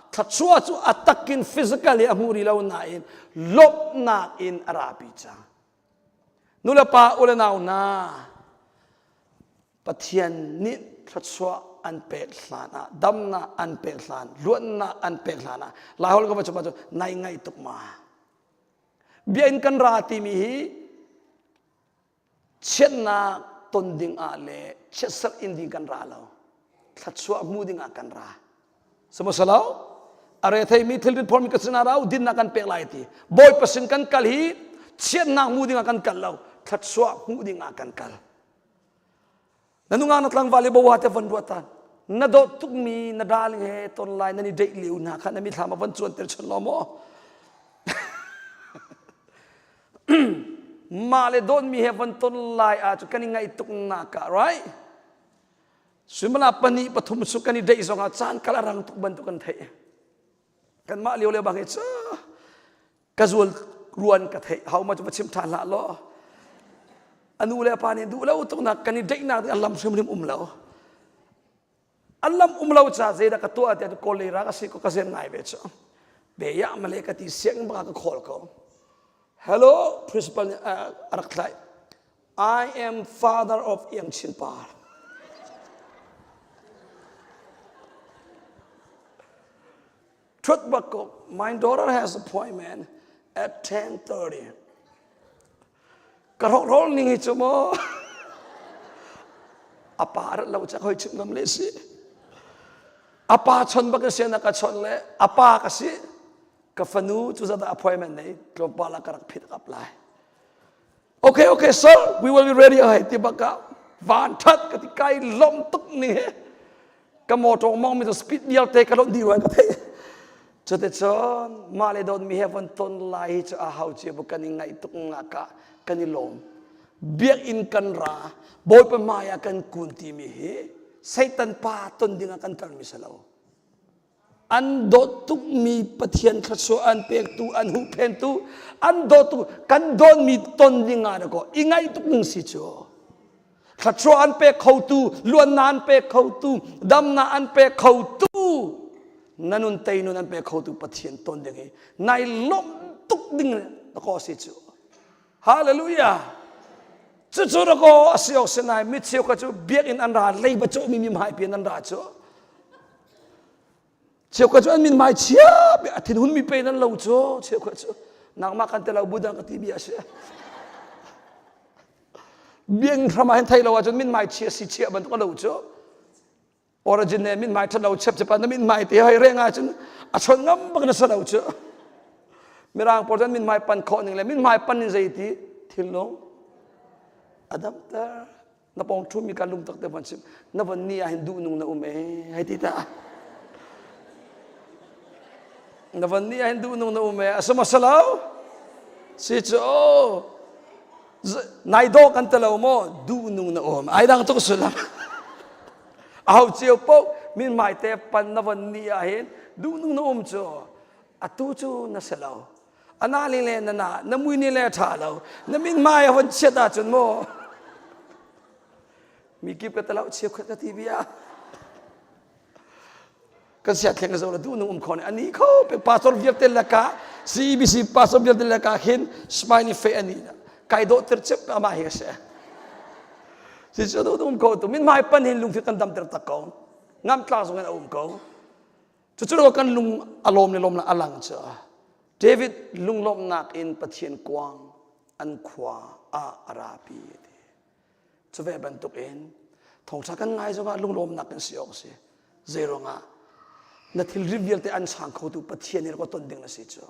thluachuah cu a takin physically a hmu rih lo nain lawmhnak in a rapi cang. Nulepa u le nau hna Pathian nih thluachuah an pek hlan ah damnak an pek hlan luatnak an pek hlan ah Laiholh ka va chim ahcun nai ngaih tuk ma Bia in kan ra timi hi chiatnak ton ding ah le chiatserh in ding kan ra lo. Thluachuah hmu ding ah kan ra. Sihmanhsehlaw a re theimi thilrit phormi ka sinah ra u dinnak kan pek lai ti. Bawipa sin kan kal hi chiatnak hmu ding ah kan kal lo. Thluachuah hmu ding ah kan kal. Na nungak na tlangval i bawa te von ruat tan. Na dawt tukmi na darling he ton lai nan i date lio hna kha na mithlam a von cuanter chun lo maw? Mah le dawtmi he von ton lai ah cu kan i ngaih tuk nak ah right? Suimala pahnih pathum su kan i date zong ah caan kal a rang tuk bantuk kan theih. Kanmah lio le bang hi cu ka zual ruan ka theih hau ma cu va chim ṭhan hlah law a nu le a pa nih duh lo tuknak kan i daihnak ding an lam hrimhrim um lo an lam um lo ca zeidah ka tuah tiah kawl lei ra ka si ko ka zen ngai ve cu be ya male ka ti siang baka ka call ko hello principal nih a rak tlaih I am father of Iang Chin Par Truth bak ko. My daughter has appointment at 10:30. Ka rawkhrol ning hi cu maw a pa rat lo cak hoi chim ngam le si. A pa chon bak in na ka chon le a pa ka si. Ka fanu cu zat appointment nei tlawmpal ah ka rak phit ap lai. Okay, okay, sir, we will be ready. Ai ti bak ah van that ka ti kai lom tuk ni he. Ka motor mong mi to speed vialte ka lon di ruan ka thei. Cuticun mah le dawtmi he von ton lai hi cu a hau cia bu kan i ngaih tuk ngak ah kan i lawm. Biakinn kan ra, Bawipa hmai ah kan kun timi hi Satan pa ton ding ah kan kalmi si lo. An dawt tukmi Pathian thluachuah an pektu, an huhphentu, an dawt tuk, kan dawtmi ton ding ah dakaw i ngaih tuk ning si cu. Thluachuah an pek khotu, luannak an pek khotu, damnak an pek khotu, na nun tei nun an pek khotu Pathian ton ding hi nai lawmh tuk ding na kaw si cu. Hallelujah. Cucu na kaw a si awk si nai mi cheu kha cu biakinn an ra leiba cawhmi mi hmai pian an ra cu. Cheukhat cu an min mai chia a thinhun mi pe nan lo cu cheukhat cu nangmah kan te lo budang ka ti bia a si. Biang hram ah hin thei lo ahcun mithmai chia si chia bantuk a lo cu. Origin ne mithmai ṭhat lo chep chepa na mithmai te hoi reng ahcun a chon ngam bak na sa lo cu. Mirang pawl cun mithmai pan khawh ning le mithmai pan in zei ti thinlung a damter. Na pawng ṭhumi ka lungtak te von chim na von ni ah hin duh nung na um ee hei ti ta. Na von ni ah hin duh nung na um ee a sama salo si cu nai dawh kan ti lo maw duh nung na um ai dang tuk sullam aho cio paoh min te pan na von ni ah hin duh nung na um cu atu cu na si lo ana le le na na na mui ni le tha lo na min mai a von chiat ahcun maw mi kip ka talau chia khat ka ti bia Kan sia thleng zo la du nung um kho ne ani kho pe pastor vialte laka CBC pastor vialte laka khin smiley face ani kai do ter chep ama hi se si chu du um ko tu min mai pan hin lung thi kan dam ter tak ko ngam tla zong in a um ko chu chu kan lung alom le lom la alang cha David lunglawmhnak in Pathian kuang an khua a arapi ti Cu ve bantukin thawngṭha kan ngai zongah lunglawmnak kan si awk a si. Zeiruangah na thilri vialte an chang khotu Pathian nih ko ton ding na si cu.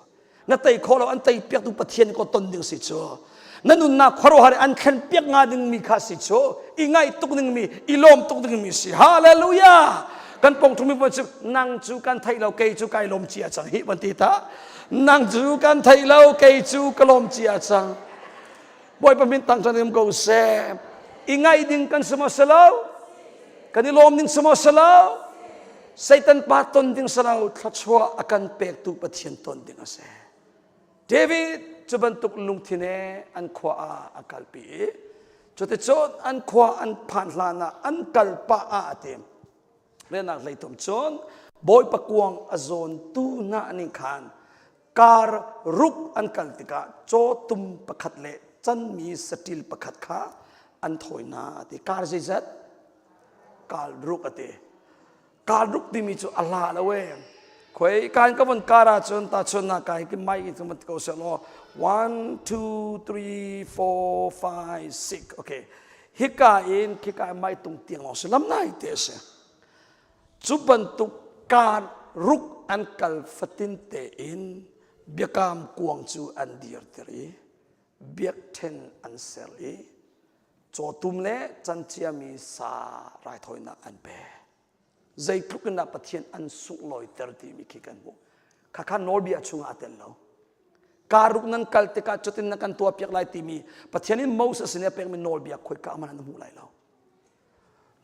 Na tei khawh lo an tei piaktu Pathian nih ko ton ding si cu. Na nunnak khuaruahhar an thlen piak nga dingmi kha si cu. I ngaih tuk dingmi, i lawm tuk dingmi si. Hallelujah! Kan pong thumi pon cu nang cu kan theih lo kei cu kai lawm cia cang hi van ti ta. Nang cu kan theih lo kei cu ka lawm cia cang. Bawipa min tang ṭan ko seh. I ngaih ding kan si maw si lo? Kan i lawm ding si maw si lo? Satan pa ton ding si lo, thluachuah a kan pektu Pathian ton ding a si. David cu bantuk lungthin he an khua ah a kalpi i cuticun an khua an phan hlan ah an kal pah ah a tim. Renak hleitum cun Bawipa kuang a zawntu hna nih khan Kar ruk an kal tikah cawtum pakhat le canmi saṭil pakhat kha an thawi hna a ti. Kar zeizat? Kar ruk a ti. Kar ruk timi cu a hla lo ee. Khoi kan ka von kar ahcun tahchunhnak ka hi mai in van ti ko seh law 1 2 3 4 5 6 okay hika in khika mai tung tiang lawng si lam nai te a si. Cu bantuk kaan ruk an kal fatin tein biakam kuang cu an dirter i biakṭheng an ser i cawtum le canciami sa raithawinak an pe. Zeitluk in dah Pathian an sunglawiter timi khi kan hmuh. Khakha nawlbia chungah a tel lo. Karuk nan kal tikah cutin na kan tuahpiak lai timi Pathian in Moses sin i a pekmi nawlbia khoika hmanh ah na hmu lai lo.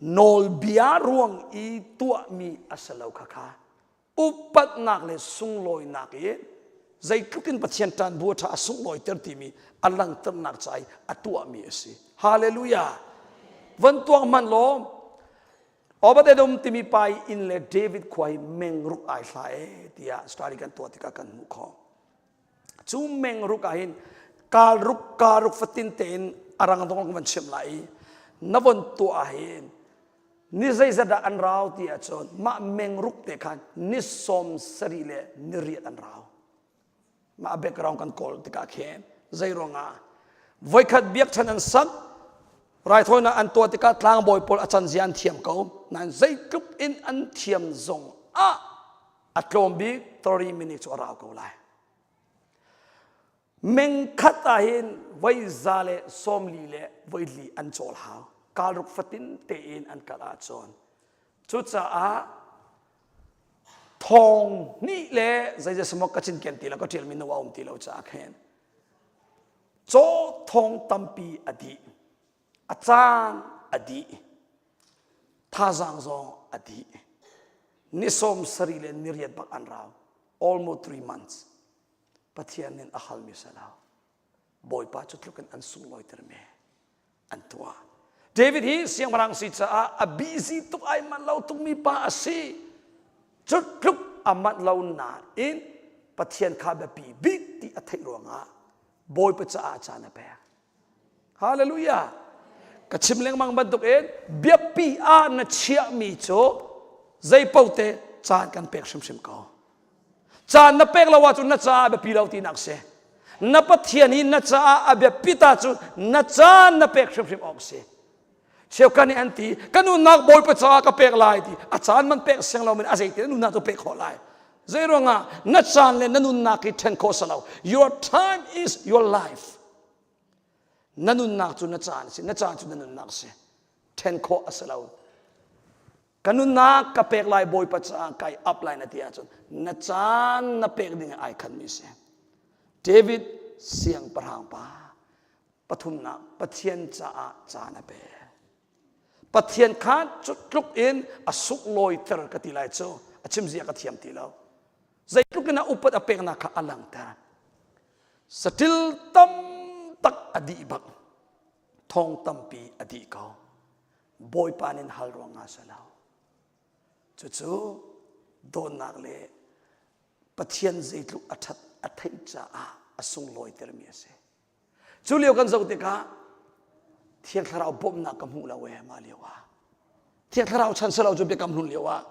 Nawlbia ruang i tuahmi a si lo khakha upatnak le sunglawinak i zeitluk in Pathian ṭanbu a ṭha a sunglawiter timi a langhternak ca i a tuahmi a si. Hallelujah! Van tuak hmanh law Obed-Edom timi pa i inn le David khua hi mengruk ai hla e tiah study kan tuah tikah kan hmuh khawh. Cu mengruk ah hin kalruk karuk fatin tein a rang dong kan van chim lai i na von tuah ah hin ni zeizat dah an rau ti ahcun mah mengruk te khan ni sawm sarih le ni riat an rau. Mah background kan kawl tikah khin zei ruangah? Voikhat biakṭhen an sak, raithawinak an tuah tikah tlangbawi pawl a canzia an thiam ko. Nain zeitluk in an thiam zong ah a tlawm bik 30 minutes cu a rau ko lai. Meng khat ah hin voi za le 40 le voi li an cawl hau. Kalruk fatin tein an kal ahcun. Cucaah thong hnih le zeizei samok ka cinken ti lo ka ṭialmi nu a um ti lo caah khin caw thong tampi a dih a caan a dih thazaang zong a dih ni sawm sarih le ni riat bak an rau almost 3 months. Pathian nih a halmi si lo. Bawipa cu tluk in an sunglawiter mi an tuah. David hi siangpahrang si caah a busy tuk ai manh lo tukmi pa a si. Cu tluk a manh lo nain Pathian kha biapi bik ti a theih ruangah Bawipa caah caan a pek. Hallelujah. Ka chim lengmang bantuk in biapi ah na chiahmi cu zei paoh te caan kan pek hrimhrim ko. Caan na pek lo ahcun na caah a biapi lo tinak si. Na Pathian hi na caah a biapit ahcun na caan na pek hrimhrim awk si. Cheukhat nih an ti, ka nunnak Bawipa caah ka pek lai ti. A caan man pek siang lo men a zeitin nunnak cu pek khawh lai. Zei ruangah na caan le na nunnak hi ṭhen khawh si lo. Your time is your life. Na nunnak cu na caan si, na caan cu na nunnak si. Ṭhen khawh a si lo. Ka nunnak ka pek lai Bawipa caah kai up lai na ti ahcun na caan na pek ding ai khanmi si. David siangpahrang pa pathumnak Pathian caah caan a pek. Pathian kha cu tluk in a sunglawiter ka ti lai cu a chim zia ka thiam ti lo. Zeitluk in a upat a peknak kha a langhter. Saṭil tam tak a dih bak. Thong tampi a dih ko. Bawipa nin hal ruangah si lo. Cucu dawtnak le Pathian zeitluk a ṭhat a theih caah a sunglawitermi a si. Cu lio kan zoh tikah Thiang Thlarau bawmhnak ka hmuh lo ee mah lio ah. Thiang Thlarau chan si lo cu biakam hlun lio ah.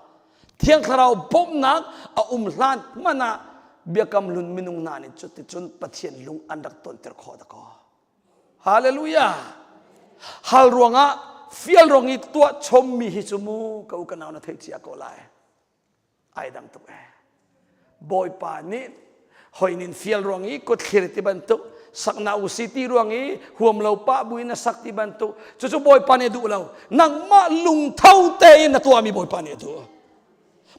Thiang Thlarau bawmhnak a um hlan hmanh ah biakam hlun minung hna nih cuticun Pathian lung an rak tonter khawh dakaw. Hallelujah! Hal ruangah fial ruang i tuah chommi hi cu mu ka u ka nau na theih cia ko lai. Ai dang tuk ee. Bawipa nih hoinin fial ruang i kutthlir ti bantuk sakna usi ti ruang i huam lo pah buin na sak ti bantuk cucu Bawipa nih a duh lo. Nangmah lungtho tein na tuahmi Bawipa nih a duh.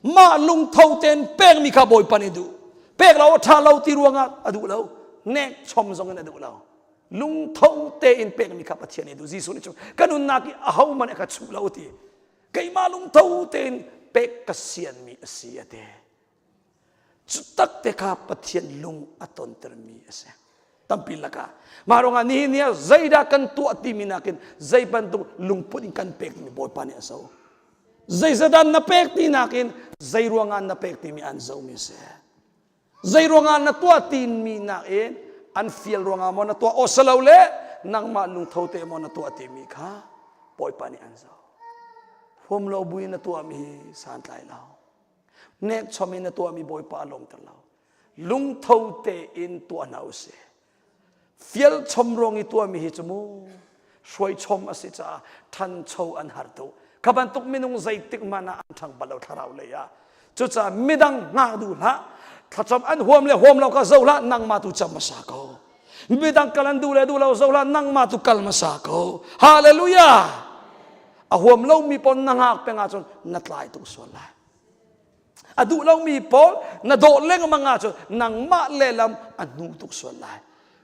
Mah lungtho tein pekmi kha Bawipa nih a duh. Pek lo a ṭha lo ti ruangah a duh lo. Nek chom zong in a duh lo. Lungtho tein pekmi kha Pathian nih a duh. Jesuh nih cun ka nunnak i ahohmanh a ka chuh lo ti. Keimah lungtho tein pek ka sianmi a si a ti. Cu tak te kha Pathian lung a tontermi a si. Tampi lakah. Mah ruangah nihin ni ah zeidah kan tuah timi nakin zei bantuk lungput in kan pek timi Bawipa nih a zoh. Zeizadah na pek ti nakin zei ruangah na pek timi an zohmi a si. Zei ruangah na tuah timi nakin an fial ruangah maw na tuah aw lo le nangmah lungtho te maw na tuah timi kha Bawipa nih an zoh. Huam lo buin na tuahmi hi santlai lo. Nek chom in na tuahmi Bawipa a lawmter lo. Lungtho tein tuah hna usih. Fial chom ruang i tuahmi hi cu mu hruai chom a si caah ṭhancho an har tuk. Kha bantuk minung zeitik hmanh ah an ṭhang bal lo thlarau lei ah. Cucaah midang hngak duh hlah. Thlacam an huam le huam lo kha zoh hlah, nangmah tu cam hmasa ko. Midang kal an duh le duh lo zoh hlah, nangmah tu kal hmasa ko. Hallelujah! A huam lomi pawl na hngak peng ahcun na tlai tuk sual lai. A duh lomi pawl na dawh lengmang ahcun nangmah lehlam a hnu tuk sual lai.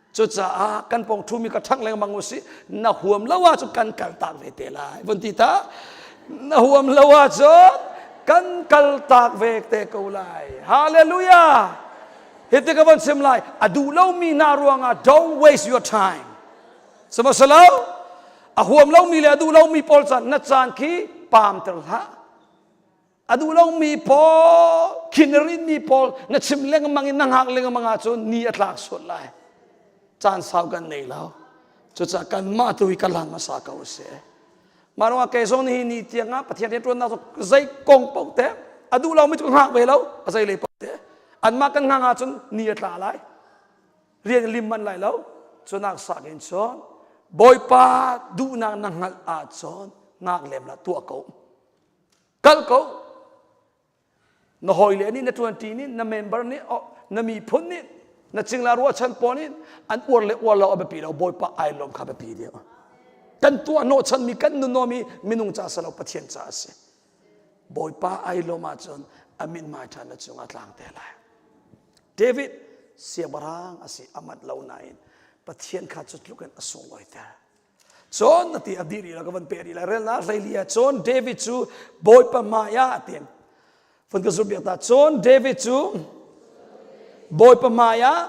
Cucaah kan pong ṭhumi ka ṭhangh lengmang u sih. Na huam lo ahcun kan kaltak ve te lai. Vun ti ta. Na huam lo ahcun kan kaltak ve te ko lai. Hallelujah! Hiti ka von chim lai. A duh lomi hna ruangah don't waste your time. Sihmanhsehlaw a huam lomi le a duh lomi pawl caan na caan khi paamter hlah. A duh lomi pawl, khi na rinmi pawl na chim lengmang in na hngak lengmang ahcun ni a tlak sual lai. Caan sau kan nei lo. Cucaah kanmah tu hi ka hlan hmasa ko a si. Mah ruangah kei zong nihin ni tiang ah Pathian rianṭuannak cu zei kong paoh te a duh lomi cu ka hngak ve lo, a zei lei paoh te. Anmah kan hngak ahcun ni a tla lai. Rian lim manh lai lo. Cunak sak in cun Bawipa duhnak na hngalh ahcun ngak lem la tuah ko. Kal ko. Na hawile nih na ṭuanṭi nih na member nih na miphun nih na cingla ruahchan pawl nih an uar le uar lo a biapi lo Bawipa ai lawm kha biapi deuh. Kan tuah hnawhchanmi kan nunawmi minung ca si lo Pathian ca a si. Bawipa ai lawm ahcun a mithmai ṭha na cungah tlang te lai. David siangpahrang a si a mat lo nain Pathian kha cu tluk in a sunglawiter. Cun na ti a dih rih lo ka van pe rih lai relnak hleili ah cun David cu Bawipa hmai ah tiin fun ka zumh biak ta cun David cu Bawipa hmai ah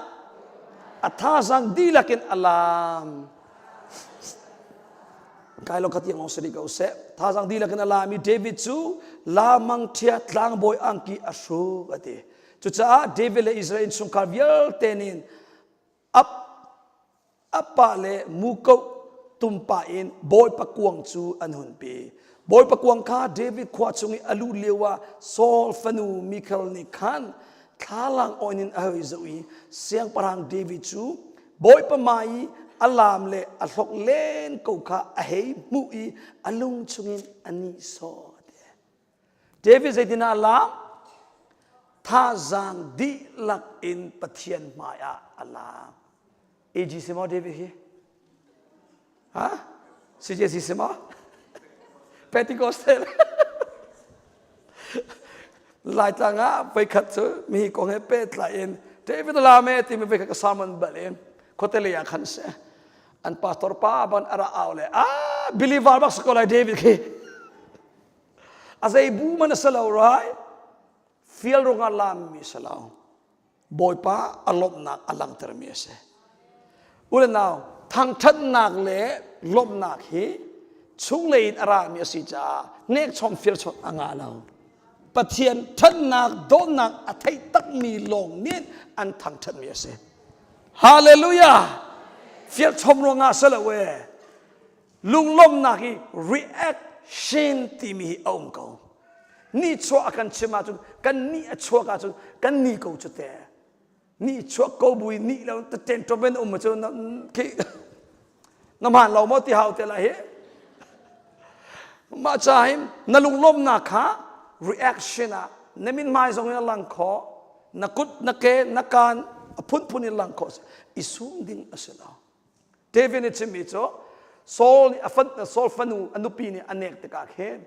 a thazang dihlak in a laam kai lo kha tiang lawng si rih ko seh thazang dihlak in a laam i David cu lamang ṭhia tlangbawi angki a hruk a ti cucaah David le Israel innchungkhar vialte nih ap apa le muko tumpa in Bawipa kuang cu an hun pi. Bawipa kuang kha David khua chung i a luh lio ah Saul fanu Mikhal nih khan thlalang on in a hoi zoh i siangpahrang David cu Bawipa hmai i a laam le a hlok len ko kha a hei hmuh i a lung chungin a nihsawh. David zeitinah a laam? Thazaang dihlak in Pathian hmaiah a laam. AG si maw David hi? Ha? CJC si maw? Pentecostal. Laitlang ah voikhat cu mi kong he pehtlai in David a laam e timi voikhat ka sermon bal in khuate lei ah khan si. An pastor pa ban a ra au le ah believer bak si ko lai David khi. A zei bu man a si lo rai. Fial ruangah laammi si lo. Bawipa a lawmhnak a langhtermi a si. U le nau, thangṭhatnak le lawmhnak hi chunglei in a rami a si caah hnekchom firchom a ngah lo. Pathian ṭhatnak, dawtnak a theih takmi lawng nih an thangṭhatmi a si. Hallelujah! Firchom ruangah si lo ee. Lunglawmhnak hi reaction timi hi a um ko. Nihchuah a kan chim ahcun kan nih a chuak ahcun kan ni ko cu te. Nih chuak ko bui nih lo ten ṭom in um cu khi na hmaan lo maw ti hau te lai hi. Mah ca hin na lunglawmhnak kha reaction ah na mithmai zong in a lang khawh na kut na ke na kaan a phunphun in lang khawh i sum ding a si lo. David nih chimmi cu Saul nih a fan, Saul fanu a nupi nih a nek tikah khin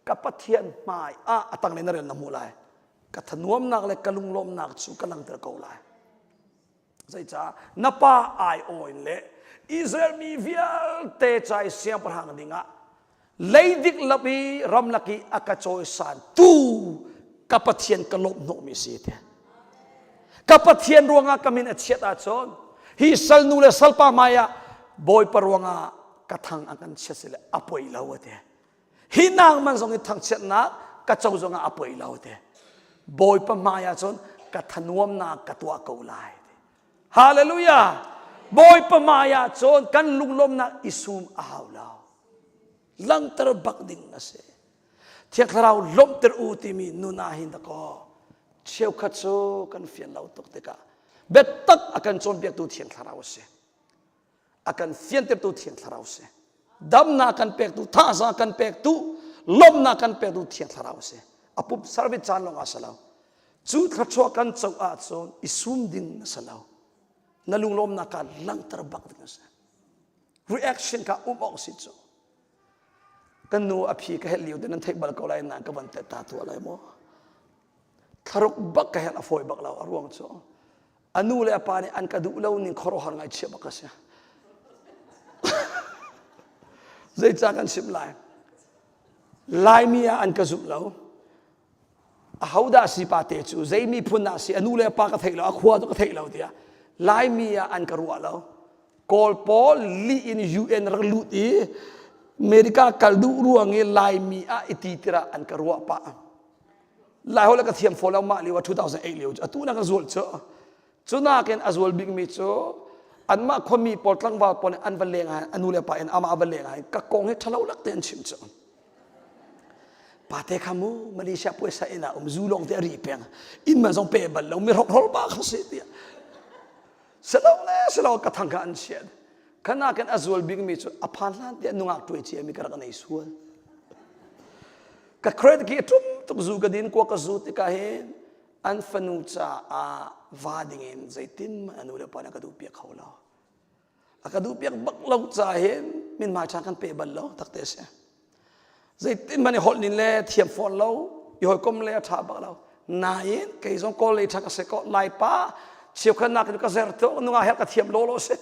ka Pathian hmai ah a tanglei na rel na hmuh lai. Ka thanuamnak le ka lunglawmnak cu ka langhter ko lai. Zeicah na pa ai awin le Israel mi vialte ca i siangpahrang dingah leidik lap i ramlak i a ka cawisan tu ka Pathian ka lawmh hnawhmi si te. Ka Pathian ruangah ka min a chiat ahcun hi salnu le salpa hmai ah Bawipa ruangah ka thang a kan chiat si le a poi lo a ti. Hi nang man zong i thangchiatnak ka co zongah a poi lo te. Bawipa hmai ah cun ka thanuamnak ka tuah ko lai. Hallelujah! Bawipa hmai ah cun kan lunglawmnak i sum a hau lo. Langter bak ding a si. Thiang Thlarau lawmhter u timi nun ah hin dakaw cheukhat cu kan fian lo tuk tikah biatak a kan cawnpiaktu Thiang Thlarau a si. A kan fiantertu Thiang Thlarau a si. Damnak kan pektu, thazaang kan pektu, lawmhnak kan pektu Thiang Thlarau a si. A pum service caan lawng ah si lo. Cu thluachuah kan co ahcun i sum ding na si lo. Na lunglawmnak kha langhter bak ding a si. Reaction kha um awk si cu. Kan nu a phi ka helh lio te nan theih bal ko lai nain ka van tet ta tuah lai maw. Thlaruk bak ka helh a fawi bak lo a ruang cu. A nu le a pa nih an ka duh lo ning khuaruahhar ngai chia bak ka si. Zeicah kan chimh lai? Laimi ah an ka zumh lo. Ahodah si pa te cu zei miphun dah si a nu le a pa ka theih lo a khua cu ka theih lo tiah Laimi ah an ka ruah lo Kawl pawl lih in UN rak lut i America kal duh ruang i Laimi ah i ti tirah an ka ruah pah Lai holh ka thiam fawn lo mah lio ah 2008 lio cu atu na ka zual cu cu nakin a zual bikmi cu anmah khuami pawl tlangval pawl nih an va leng ah a nu le pa in amah a va leng ah ka kong hi ṭhalo lak te an chim cu pate kha mu Malaysia puaisa inn ah um zu lawng te a ri peng inn man zong pe bal lo mi hrokhrawl ba kha si tiah silo le silo ka thang kha an chiat. Khana kan a zual bikmi cu a phan hlan tiah nungak tuai cia mi ka rak nei sual. Ka credit ki a tum tuk zu ka din kwa ka zu tikah hin an fanu caah va dingin zeitin man anu le pa nih a ka duh piak kho lo. A ka duh piak bak lo ca hin min hmai ṭha kan pe bal lo takte si. Zeitin man i holh nin le thiam fawn lo, i hawikom le a ṭha bak lo. Nain kei zong kawl lei ṭha ka si ko lai pa cheukhat nak in ka zer tuk nunga helh ka thiam lo lo si.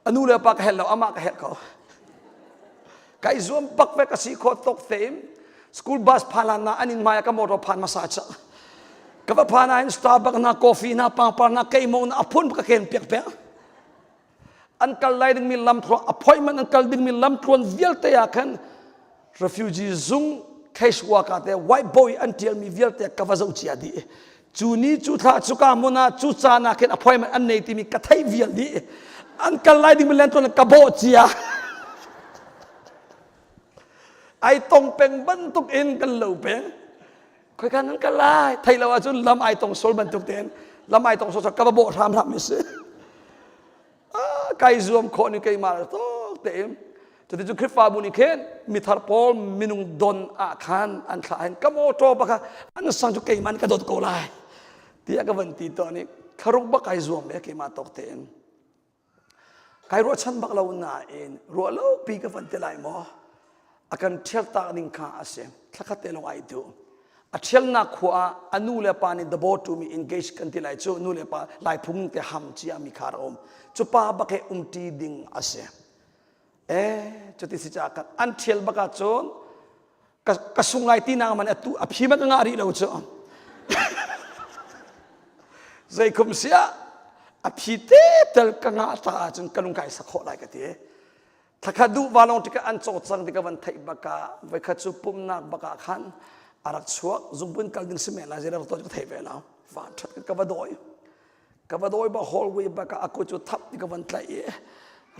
A nu le pa ka helh lo amah ka helh ko. Kai zuam bak ve ka si kho tok tein school bus phan lan na an in hmai ka motor phan masa cha. Ka va phan ah Starbucks na coffee na pangpar na keimo na aphun ka ken piak pek. An kal lai dingmi lamthluan appointment an kal dingmi lamthluan vialte ah khan refugee zung case worker te white boy an tialmi vialte ka va zoh cia dih. Cu ni cu thla cu ka hmun ah cu caan ah khin appointment an nei timi ka theih vial dih. An kal lai dingmi lamthluan ka bawh cia. Ai tong peng bantuk in kan lo peng. Khoi kan nan kal lai thei lo ahcun lam ai tong sol bantuk tein lam ai tong sol ka va bawh hram hram mi si. Kai zuam khawh ni keimah tok tein cuti cu Khrihfabu nih khin mithar pawl minung don ah khan an thlah hin ka motor baka an sang cu keimah nih ka dawt ko lai tiah ka van ti to nih thlaruk bak kai zuam ve keimah tawk tein kai ruahchan bak lo nain ruah lo pi ka van ti lai maw a kan ṭhial tak ning kha a si thlakhat te lawng ai duh a ṭhialnak khua ah a nu le pa nih the board to me engage kan ti lai cu nu le pa lai phung te ham cia mi kha a um cu pa bak he umṭi ding a si eh cuti si caah kan an ṭhial bak ah cun ka, ka sung lai ti nak man atu a phi ma ka ngah rih lo cu zei kum sia a phi te tel ka ngah ta ahcun ka lung kai sak khawh lai ka ti Thlakhat duh valong tikah an cawcang tikah van theih bakah voikhat cu pumnak bakah khan a rak chuak zungpun kal ding si men lai zei rak to ka thei ve lo van that ka va dawi ka va dawi ba hallway bakah a kut cu thap ti ka van tlaih i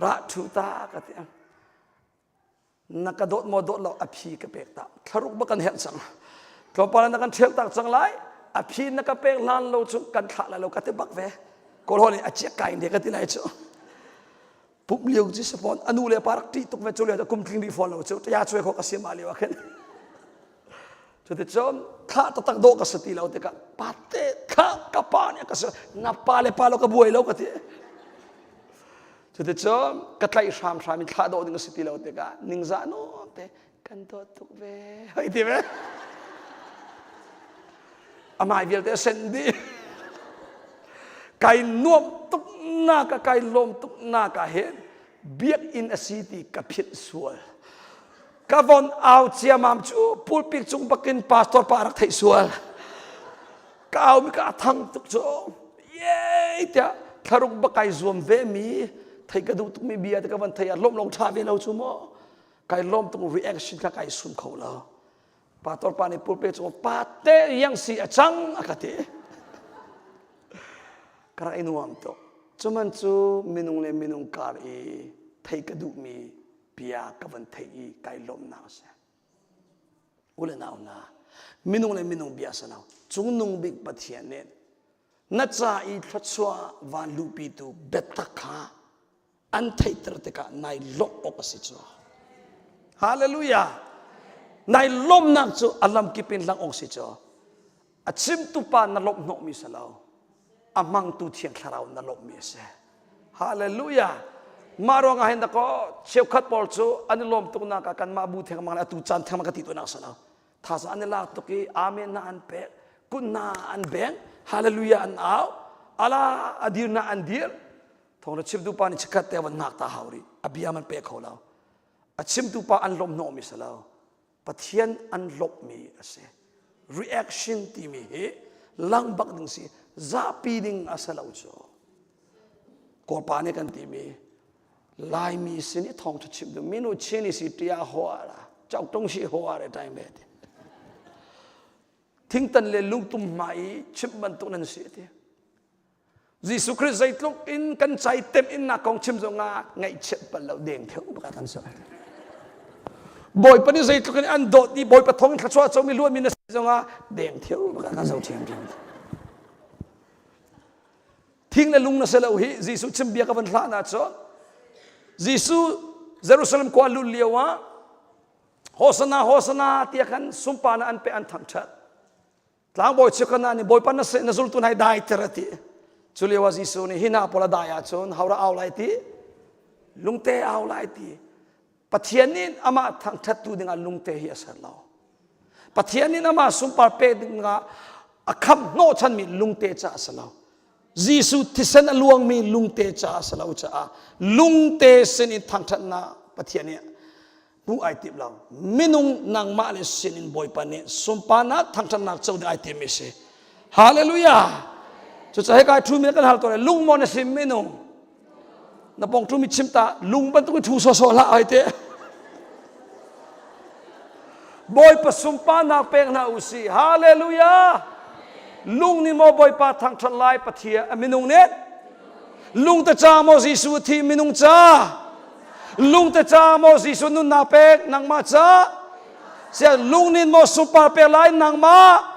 ra thu ta ka ti na ka dawt maw dawt lo a phi ka pek ta thlaruk ba kan herh cang tlawmpal na kan ṭhial tak cang lai a phi na ka pek hlan lo cu kan thlah lai lo ka ti bak ve kawl hol in a chiak kai ne ka ti lai cu Pumh lio cu si fawn a nu le pa rak ṭih tuk ve cu lio kum tling rih fawn lo cu ya cuai khawh ka si ma lio ah khin cuticun thlah taktak dawh ka si ti lo tikah pate thlah ka pa nih ka si na pa le pa lo ka buai lo ka ti cuticun ka tlaih hramhram in thlah dawh ding ka si ti lo tikah ningzah nawn te kan dawt tuk ve hoi ti ve amai vialte a sen dih kai nuam tuk nak ah kai lawm tuk nak ah hin biakinn a si ti ka philh sual ka von au ciamam cu pulpit cung bakin pastor pa rak theih sual ka au mi ka thang tuk cu ye tiah thlaruk bak kai zuam ve mi thei ka duh tuk mi bia te ka van thei ah lawm lawng tha ve lo cu maw kai lawm tuk reaction kha kai sum kho lo pastor pa nih pulpit cung pate yang si a cang a ka ti ka rak i nuam tuk cuman cu minung le minung kar i thei ka duhmi bia ka van thei i kai lawmnak a si u le nau hna minung le minung bia si lo cungnung bik pathian nih na ca i thluachuah van luhpitu biatak kha an theihter tikah nai lawmh awk a si cu. Hallelujah! Nai lawmhnak cu a lamkip in lang awk si cu. A chimtu pa na lawmh hnawhmi si lo. A hmangtu Thiang Thlarau na lawmhmi a si. Hallelujah! Mah ruangah hin dakaw cheukhat pawl cu an i lawm tuknak ah kanmah bu thengmang le atu caan thengmang ka ti tunak si lo. Thazaang an i lak tuk i amen na an pek, kut hna an beng, hallelujah an au, ala a dir na an dir. Thawngtha chimtu pa nih chikkhat te van ngak ta hau rih. A bia man pe kho lo. A chimtu pa an lawmh hnawhmi si lo. Pathian an lawmhmi a si. Reaction timi hi lang bak ding si. Zapi ding a si lo cu. Kawlpa nih kan timi Laimi sin i thawngtha chim tu minu chin i si tia hoa la chau tong si hoa re time ve ti. Thingtan le lungtum hma i chim bantuk nan si ti. Jesuh Khrih zeitluk in kan cai tem in nak kong chim zongah ngaihchiat bal lo deng theu baka kan so. Bawipa nih zeitluk in an dawt i Bawipa thawng thluachuah comi luatmi na si zongah deng theu baka kan zo thiam thiam. Thing le lung na si lo hi Jesuh chim bia ka van hlah na cun Jesuh Jerusalem khua lut lio ah Hosana Hosana tiah khan sunparnak an pe an thangṭhat. Tlangbawi chukana nih Bawipa na na zultu hna hi dai ter a ti. Cu lio ah Jesuh nih hi hna pawl a dai ahcun hora au lai ti lungte au lai ti. Pathian nih amah thangṭhattu dingah lungte hi a ser lo. Pathian nih amah sunpar pek dingah a khamh hnawhchanmi lungte caah a si lo. Jesuh thisen a luangmi lungte caah a si lo caah lungte sin in thangṭhatnak Pathian nih hmuh ai tim lo. Minung nangmah le sin in Bawipa nih sunparnak thangṭhatnak co ding ai timmi si. Hallelujah! Cucaah hika ṭhumi kan hal tawn lung maw na si minung? Na pong ṭhumi chim ta lung bantuk in ṭhu sawsawh hlah ai te. Bawipa sunparnak pek hna u sih. Hallelujah! Lung nih maw Bawipa thangṭhat lai Pathian a minung nih? Lung te ca maw Jesuh thi minung ca? Lung te ca maw Jesuh nunnak pek nangmah ca? Sia lung nih maw sunpar pek lai nangmah?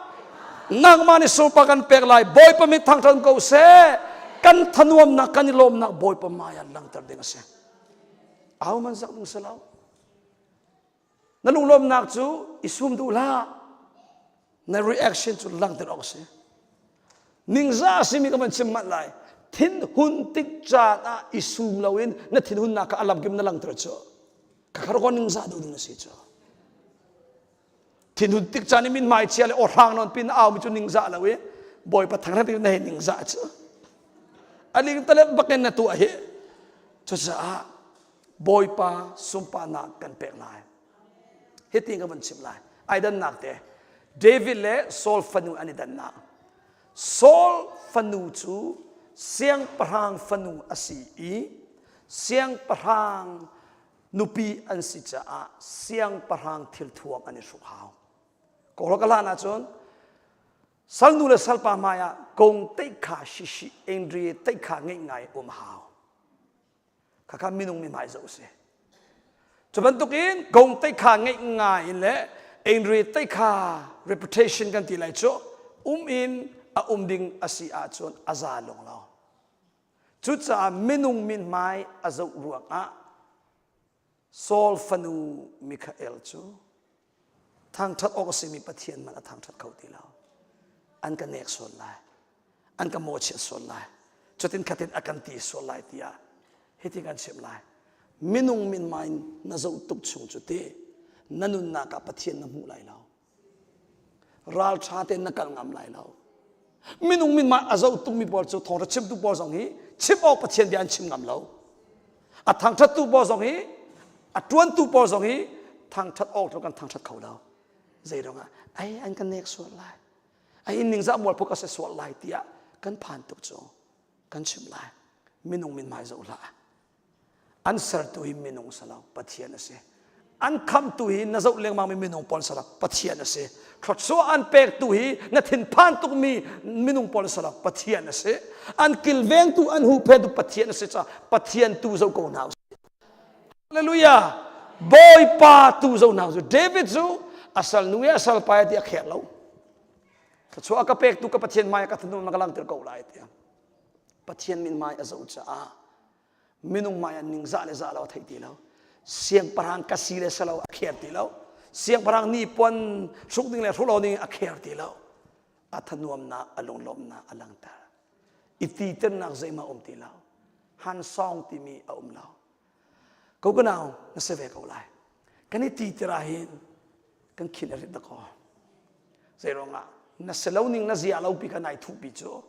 Nangmah nih sunpar kan pek lai. Bawipa min thangṭhat ko seh. Kan thanuamnak kan i lawmnak Bawipa hmai ah langhter ding a si. Aho man zak ding si lo. Na lunglawmnak cu i sum duh hlah. Na reaction cu langhter awk a si. Ningzah a simi ka van chim manh lai. Thinhun tik caan ah i sum loin na thinhunnak kha a lamkim na langhter cu. Ka khar ko ningzah duh ding a si cu. Thinhun tik caan i min hmai chia le aw hrang nawn pin au mi cu ningzah lo i Bawipa thangthat na hei ningzah cu. A ling talep bakin na tuah hi. Cucaah Bawipa sunparnak kan pek lai. Hitin ka van chim lai. Ai dannak te. David le Saul fanu an i dannak. Saul fanu cu siangpahrang fanu a si i siangpahrang nupi an si caah siangpahrang thilthuam an i hruk hau. Kawlraw ka hlan ahcun salnu le salpa hmai ah kong teikha shishi engri teikha ngeih ngai um hau. Khakha minung mi hmai zoh si. Cu bantukin gong teikha ngeih ngai in le engri teikha reputation kan ti lai cu um in a um ding a si ahcun a za lung lo. Cucaah minung min hmai a zoh ruangah Saul fanu Mikhael cu thangṭhat awk a simi Pathian man a thangṭhat kho ti lo. An ka nek sual lai. An ka mawhchiat sual lai. Cutin khatin a kan ti sual lai tiah hitin kan chimh lai. Minung min mai na zoh tuk chung cu ti na nunnak ah Pathian na hmuh lai lo. Ralṭha tein na kal ngam lai lo. Minung min mah a zoh tukmi pawl cu thawngṭha chimtu pawl zong hi chim awk Pathian bia an chim ngam lo. A thangṭhattu pawl zong hi a ṭuantu pawl zong hi thangṭhat awk kan thangṭhat kho lo. Zei ruangah ai an kan nek sual lai. Ai in ningzah mualpho ka se sual lai tiah kan phan tuk cu kan chim lai. Minung min hmai zoh hlah. An sertu hi minung si lo, Pathian a si. An khamtu hi na zoh lengmang mi minung pawl si lo, Pathian a si. Thluachuah an pektu hi na thinphan tukmi minung pawl si lo, Pathian a si. An kilvengtu, an huhphentu Pathian a si caah Pathian tu zoh ko hna usih. Hallelujah! Bawipa tu zoh hna usih. David cu a salnu i a salpa ti a kher lo. Thluachuah ka pektu ka Pathian hmai ka thinlung na ka langhter ko lai tiah. Pathian min hmai a zoh caah minung hmai ah ningzah le zah lo a theih ti lo siangpahrang ka si le si lo a kher ti lo siangpahrang ni puan hruk ding le hruk lo ding a kher ti lo a thanuamnak a lunglawmnak a langter i titernak zeihmah um ti lo han song timi a um lo ko ka nau na si ve ko lai kan i ti tira hin kan khin a rit dakaw zei ruangah na si lo ning na zia lo pi ka nai thuh pi cu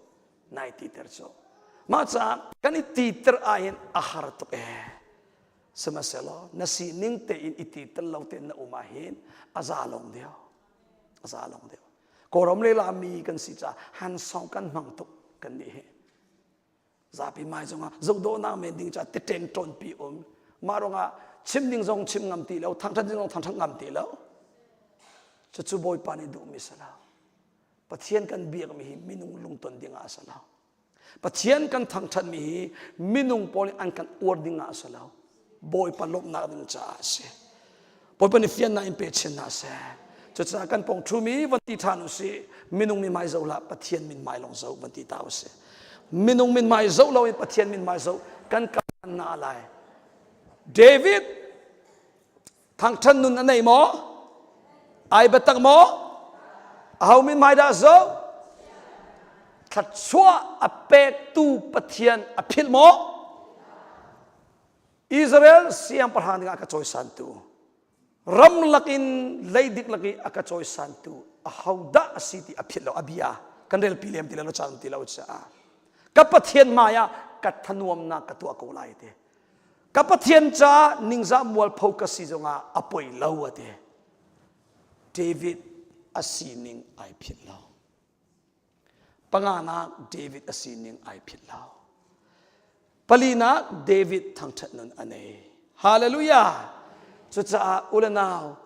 nai titer cu mah caah kan i titer ahhin a har tuk ee sihmanhsehlaw na sining tein i titer lo tein na um ahhin a za long deuh a za long deuh kawlram le lami kan si caah hansong kan hmang tuk kan nih hi zapi mai zongah zohdawhnak men ding caah teteng ṭawnpi um mah ruangah chim ding zong chim ngam ti lo thangṭhat ding zong thangṭhat ngam ti lo cucu bawipa nih duhmi si lo Pathian kan biakmi hi minung lungton ding ah a si lo. Pathian kan thangṭhatmi hi minung pawl nih an kan uar ding ah a si lo. Bawipa lawmhnak ding caah a si. Bawipa nih fiannak in pe chin hna seh. Cucaah kan pong ṭhumi van ti ṭhan u sih. Minung mi hmai zoh hlah, Pathian min hmai lawng zoh van ti ta u sih. Minung min mai zoh loin Pathian min mai zoh kan kal na lai. David thangṭhan nun a nei maw? Ai biatak maw? Aho min hmai dah zoh? Thluachuah a pektu Pathian a philh maw? Israel siangpahrang dingah a ka cawisantu ramlak in leidik lak i a ka cawisantu ahodah a si ti a philh lo a bia kan relpi lem ti lo caan ti lo caah ka Pathian hmai ah ka thanuamnak ka tuah ko lai ti Ka Pathian caah ningzah mualpho ka si zongah a poi lo a ti. David a sining ai philh lo. Panganak David a sining ai philh lo. Palinak David thangṭhat nun a nei. Hallelujah! Cucaah u le nau,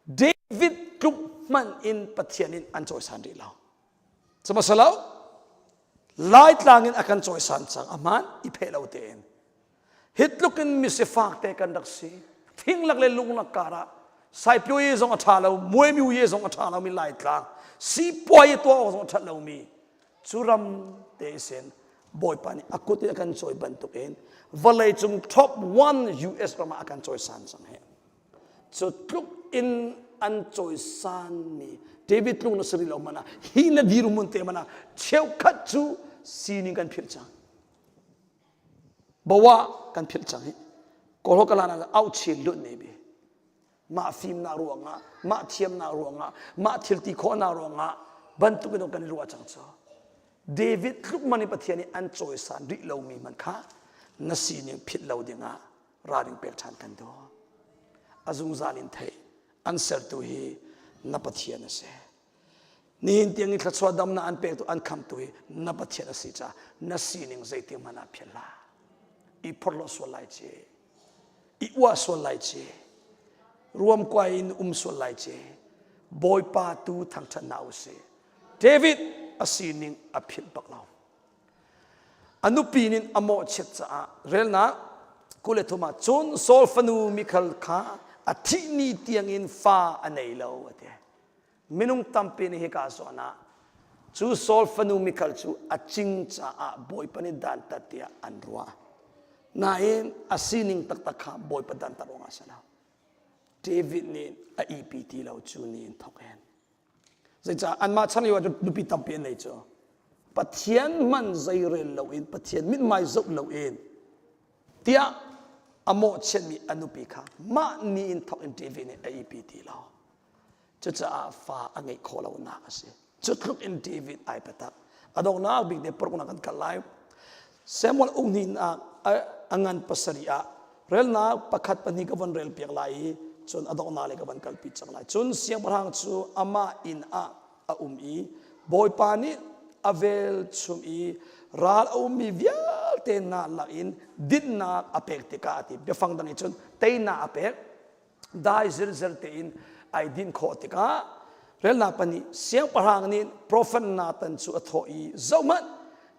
David tluk hmanh in Pathian in an cawisan rih lo. Sihmanhsehlaw Laitlang in a kan cawisan cang a hmaan i pheh lo tein. Hi tluk in misifak te kan rak si. Thinglak le lunglak karah Saipyo zong a ṭha lo, Muaimiu ye zong a ṭha lomi Laitlang, sipuai tuah awk zong a ṭhat lomi cu ram te sin Bawipa nih a kut in a kan cawi bantukin vawlei cung top one US ram ah a kan cawisan cang hi. Cu tluk in an cawisanmi David tluk na si rih lo man ah hi na dirhmun te man ah cheukhat cu sining kan philh cang. Bawa kan philh cang hi. Kawlho kalan ah auh chin lut ne bi. Mah fimnak ruangah, mah thiamnak ruangah, mah thil ti khawhnak ruangah bantuk in kan ruah cang cu. David tluk man in Pathian nih an cawisan rih lomi man kha na sining philh lo dingah ralring pek ṭhan kan duh. A zungzal in theih an sertu hi na Pathian a si. Nihin tiang i thluachuah damnak an pektu an khamtu hi na Pathian a si caah na sining zeitik hmanh ah philh hlah. I phorhlawh sual lai ci, i uah sual lai ci, ruamkuai in um sual lai ci, Bawipa tu thangṭhat hna u sih. David a sining a philh bak lo. A nupi nih a mawhchiat caah relnak 23 ah cun Saul fanu Mikhal kha a thih ni tiangin fa a nei lo a ti. Minung tampi nih hika zawn ah cu Saul fanu Mikhal cu a cing caah Bawipa nih dantat tiah an ruah. Nain a sining taktak kha Bawipa dantat ruangah a si lo. David nih a ihpi ti lo cu ni in thawk in. Zeicah anmah chan lio ah cun nupi tampi an nei cu. Pathian man zeirel loin Pathian mithmai zoh loin tiah a mawhchiatmi a nupi kha mah ni in thawk in David nih a ihpi ti lo. Cucaah fa a ngeih khawh lonak a si. Cu tluk in David ai biatak. A donghnak bik te paruknak kan kal lai. Samuel ukhnihnak a ngan pasarih ah relnak pakhat pahnih ka von rel piak lai i cun a donghnak le ka van kalpi cang lai. Cun siangpahrang cu amah inn ah a um i Bawipa nih a velchum i ral a ummi vialte hna lak in dinhnak a pek tikah a ti. Biafang dang in cun teinak a pek. Dai zirzer tein ai dinh khawh tikah relnak pahnih siangpahrang nih profet Nathan cu a thawh i zohhmanh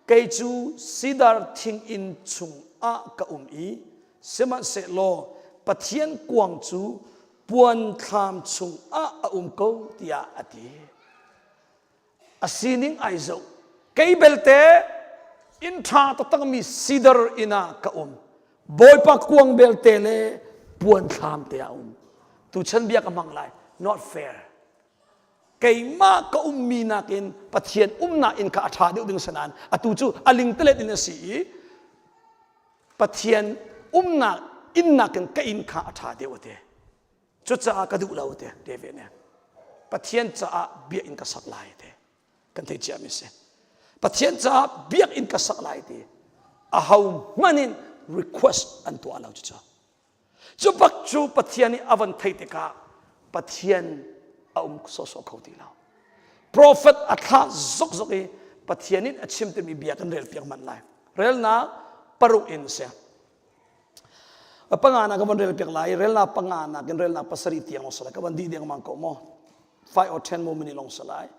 kei cu sidar thing inn chungah ka um i sihmanhsehlaw Pathian kuang cu puan thlam chungah a um ko tiah a ti. A sining ai zoh. Kei belte inn ṭha taktakmi sidar inn ah ka um. Bawipa kuang belte le puan thlam te ah um. Tuchan bia ka hmang lai. Not fair. Keimah ka ummi nakin Pathian umnak inn kha a ṭha deuh ding sanan atu cu a lingtalet in a si i Pathian umnak inn nakin ka inn kha a ṭha deuh a ti. Cucaah ka duh lo te David nih. Pathian caah biakinn ka sak lai te kan theih ciami si. Pathian caah biakinn ka sak lai ti aho hmanh in request an tuah lo cucu. Cu bak cu Pathian nih a van theih tikah Pathian a um sawhsawh kho ti lo. Prophet a thlah zokzok i Pathian in a chim timi bia kan rel piak manh lai. Relnak paruk in si. Panga na ka van rel piak lai relnak panga na kan relnak pasarih tiang long salai ka van dih deng mang ko mo 5 or 10 more minute long salai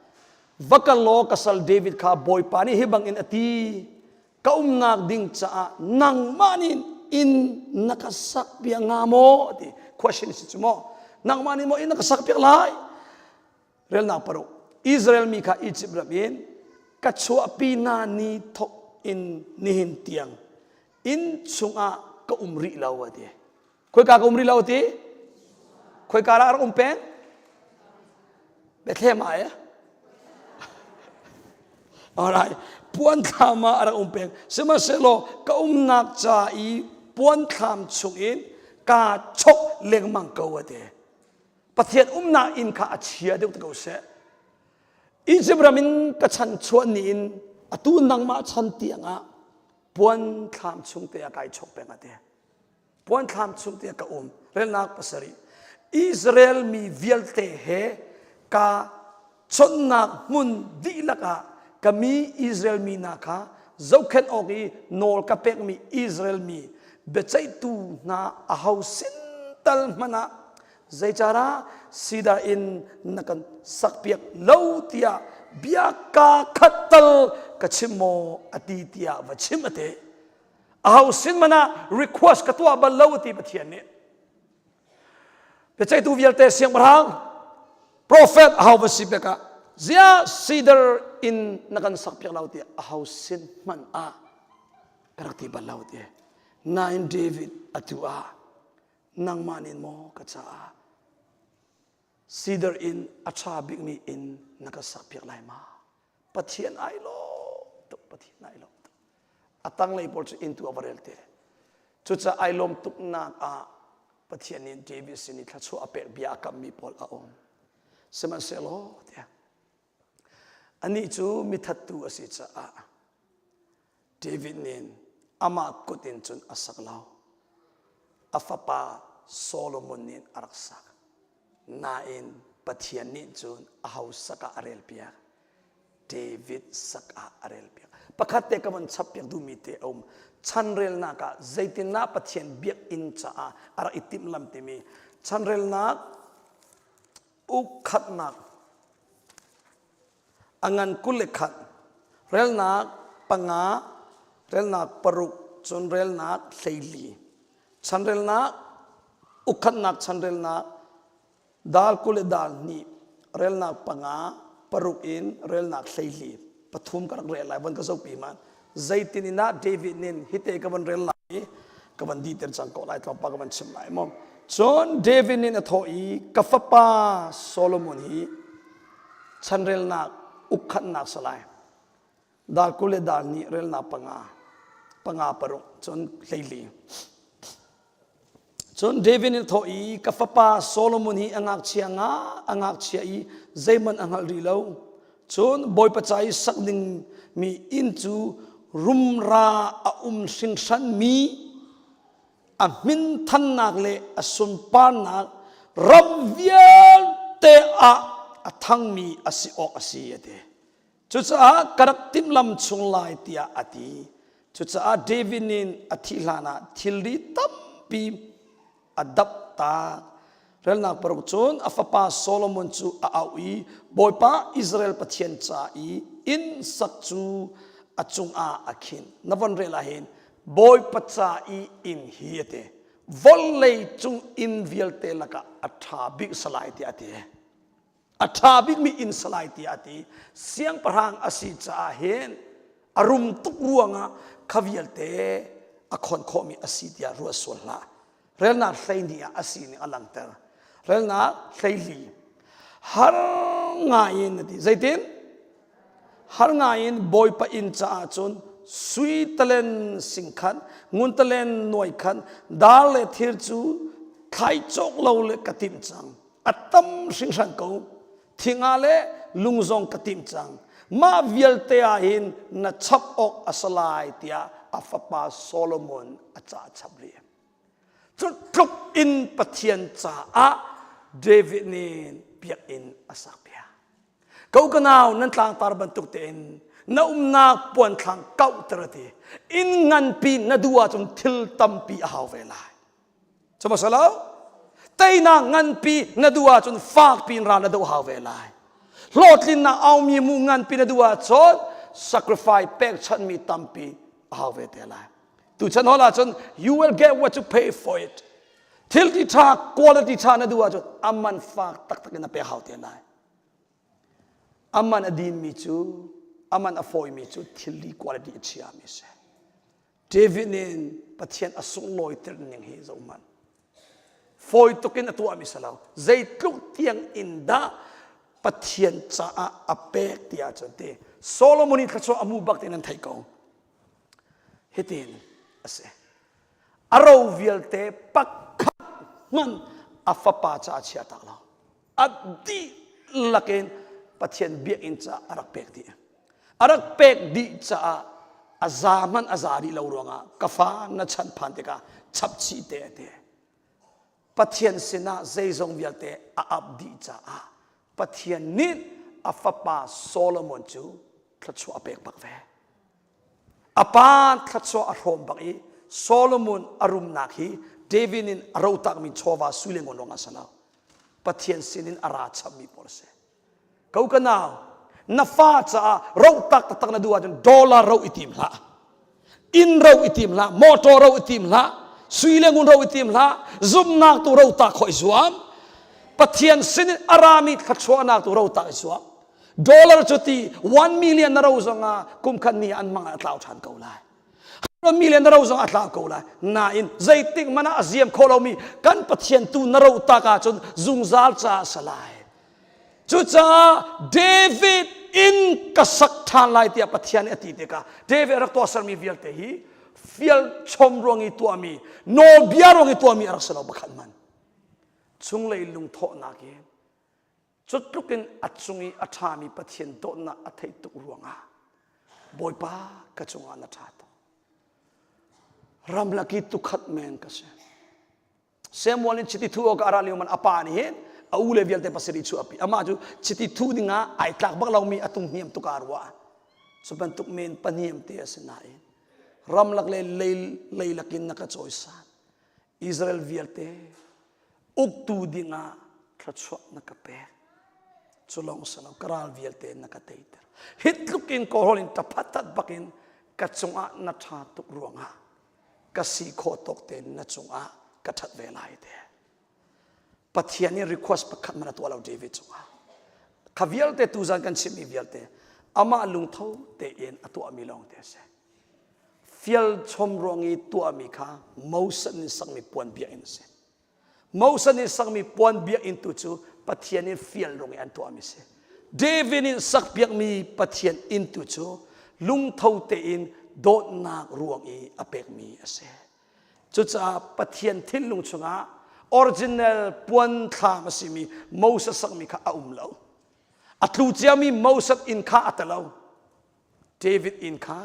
va kal law ka sal David kha Bawipa nih hi bangin a ti ka umnak ding caah nangmah nih inn na ka sak piak hnga maw ti question si cu maw nangmah nih maw inn na ka sak piak lai relnak paruk Israel mi kha Egypt ram in ka chuahpi hna ni thok. in nihin tiang inn chungah ka um rih lo a ti. Khoika ka um rih lo a ti? Khoika dah a rak um peng? Bethlehem ah ya. Alright. Puanthlam ah a rak um peng. Sihmanhsehlaw ka umnak ca i puanthlam chungin kaa chok lengmang ko a ti. Pathian umnak inn kha a chia deuh te ko seh. Egypt ram in ka chan chuah ni in atu nangmah chan tiangah puan thlam chung te ah kai chok peng a ti. Puan thlam chung te ah ka um. Relnak pasarih. Israel mi vialte he ka chonnak hmun dihlak ah ka mi Israel mi hna kha zohkhenh awk i nawl ka pekmi Israel mi biaceihtu hna aho sin tal hmanh ah Zeicarah sidar in na kan sakpiak lo tiah bia kaa khat tal ka chim maw a ti tiah va chim a ti. Aho sin man ah request ka tuah bal lo a ti Pathian nih. Biaceihtu vialte siangpahrang prophet aho va si pek ah zia sidar in na kan sakpiak lo tiah aho sin hmanh ah ka rak ti bal lo ti. Nain David atu ah nangmah nih maw ka caah sidar in a ṭha bikmi inn na ka sakpiak lai ma? Pathian ai lawm tuk, Pathian ai lawm tuk. A tanglei pawl cu inn tu a va rel te. Cucaah ai lawm tuknak ah Pathian nih David sin i thluachuah a pek bia a kammi pawl a um. Sihmanhsehlaw tiah anih cu mithattu a si caah David nih amah kut in cun a sak lo. A fapa Solomon nih a rak sak. Nain Pathian nih cun aho sak ah a relpiak. David sak ah a relpiak. Pakhat te ka von chappiak duhmi te a um. Chanrelnak ah zeitindah Pathian biakinn caah a rak i timhlam timi chanrelnak ukkhatnak A ngan 21, relnak panga, relnak paruk, cun relnak 14. Chanrelnak, ukhatnak chanrelnak, dal 20 le dal hnih, relnak panga, paruk in relnak 14. Pathum ka rak rel lai, von ka zohpi man. Zeitin in ah David nin hite ka von rel lai i ka van diter cang ko lai tlawmpal ka van chim lai maw. Cun David nin a thawh i ka fapa Solomon hi chanrelnak ukkhatnak salai dal 20 le dal nih relnak panga panga paruk cun 14 cun David nih thawh i ka fapa Solomon hi a ngakchia nga a ngakchia i zeihmanh a hngalh rih lo cun Bawipa ca i sak ding mi inn cu rumra a um hringhran mi a hminthannak le a sunparnak ram vialte ah a thangmi a si awk a si a ti. Cucaah ka rak timhlam chung lai tiah a ti. Cucaah David nih a thih hlanah thilri tampi a dap tak. Relnak paruk cun a fapa Solomon cu a auh i Bawipa Israel Pathian ca i inn sak cu a cungah a khin. Na von rel ah hin Bawipa ca i inn hi a ti. Vawlei cung inn vialte lakah a ṭha bik salai tiah a ti. A ṭha bikmi inn salai tiah a ti. Siangpahrang a si caah hin a rum tuk ruangah kha vialte a khon khawhmi a si tiah ruah sual hlah. Relnak 12 ah a sining a langhter. Relnak 14. Har ngaiin a ti. Zeitin? Har ngaiin Bawipa inn caah cun sui talen singkhat, ngun talen nuai khat, dar le thir cu thlai cawk lo le ka timh cang. A tam hringhran ko. Thinga le lung zong ka timh cang. Mah vialte ah hin na chap awk a si lai tiah a fapa Solomon a cah chap rih. Cu tluk in Pathian caah David nih biakinn a sakpiak. Ko ka nau nan tlangtar bantuk tein na umnak puanthlang kauhter a ti. Inn nganpi na duh ahcun thil tampi a hau ve lai. Cu maw lo? Teinak nganpi na duh ahcun fakpi in ral na doh hau ve lai. Hlawhtlinnak aumi mu nganpi na duh ahcun sacrifice pekchanhmi tampi a hau ve te lai. Tuchan hall ahcun you will get what you pay for it. Thil ti ṭha quality ṭha na duh ahcun a man fak taktak in na pek hau te lai. A man a dinmi cu. Aman a fawimi cu thilri quality a chiami a si. David nih Pathian a sunglawi tir ning hi zoh hmanh. Fawi tuk in a tuahmi si lo. Zeitluk tiang in dah Pathian caah a pek ti ahcun ti Solomon i thluachuah a mu bak ti nan theih ko. Hitin a si. A ro vialte pakhat hmanh a fapa caah chia tak lo. A dihlak in Pathian biakinn caah a rak pek dih. A rak pek dih caah a za hmanh a za rih lo ruangah ka fa na chan phan tikah chap chih te a ti. Pathian sinah zeizong vialte a ap dih caah Pathian nih a fapa Solomon cu thluachuah a pek bak ve. A pa thluachuah a hrawm bak i Solomon a rumnak hi David in a rotakmi chawva sui le ngun ruangah a si lo. Pathian sinin a ra chapmi pawl a si. Ko ka nau, na fa caah ro tak taktak na duh ahcun dollar ro i tim hlah. Inn ro i tim hlah, motor ro i tim hlah, sui le ngun ro i tim hlah, zumnak tu ro tak khawh i zuam. Pathian sinin a rami thluachuahnak tu ro tak i zuam. Dollar cu ti 1 million na ro zongah kum khat ni an mang ah a tlau ṭhan ko lai. Million na ro zong a tlau ko lai. Nain zeitik hmanh ah a ziam kho lomi kan Pathian tu na ro tak ahcun zungzal caah a si lai. Cucaah David inn ka sak ṭhan lai tiah Pathian nih a ti tikah David rak tuahsermi vialte hi fial chom ruang i tuahmi nawlbia ruang i tuahmi a rak si lo pakhat hmanh. Chunglei lungthawhnak in cu tluk in a cung i a ṭhami Pathian dawtnak a theih tuk ruangah Bawipa ka cungah na ṭha tuk. Ramlak i tukhat men ka si. Samuel in chiti thu awk a ra lio man a pa nih hin a u le vialte pasarih chu api amah cu chiti thu dingah ai tlak bak lomi a tung hniam tuk ah ruah cu bantuk men pahniam te a si nain ramlak le lei leilak in na ka cawisan Israel vialte uktu dingah thluachuah na ka pek cu lawng si lo ka ral vialte na ka teiter hi tluk in kawlhawl in taphat bakin ka cungah na ṭha tuk ruangah ka si khawh tawk tein na cungah ka ṭhat ve lai te. Pathian nih request pakhat hmanh a tuah lo David cungah. Kha vialte tuzan kan chimmi vialte amah lungtho tein a tuahmi lawng te a si. Fial chom ruang i tuahmi kha Moses nih sakmi puan biakinn a si. Moses nih sakmi puan biakinn tu cu Pathian in fial rung i an tuahmi si. David nih sakpiakmi Pathian inn tu cu lungtho tein dawtnak ruang i a pekmi a si. Cucaah Pathian thinlung chungah original puan thlam a simi Moses sakmi kha a um lo. A tlu ciami Moses inn kha a talo. David inn kha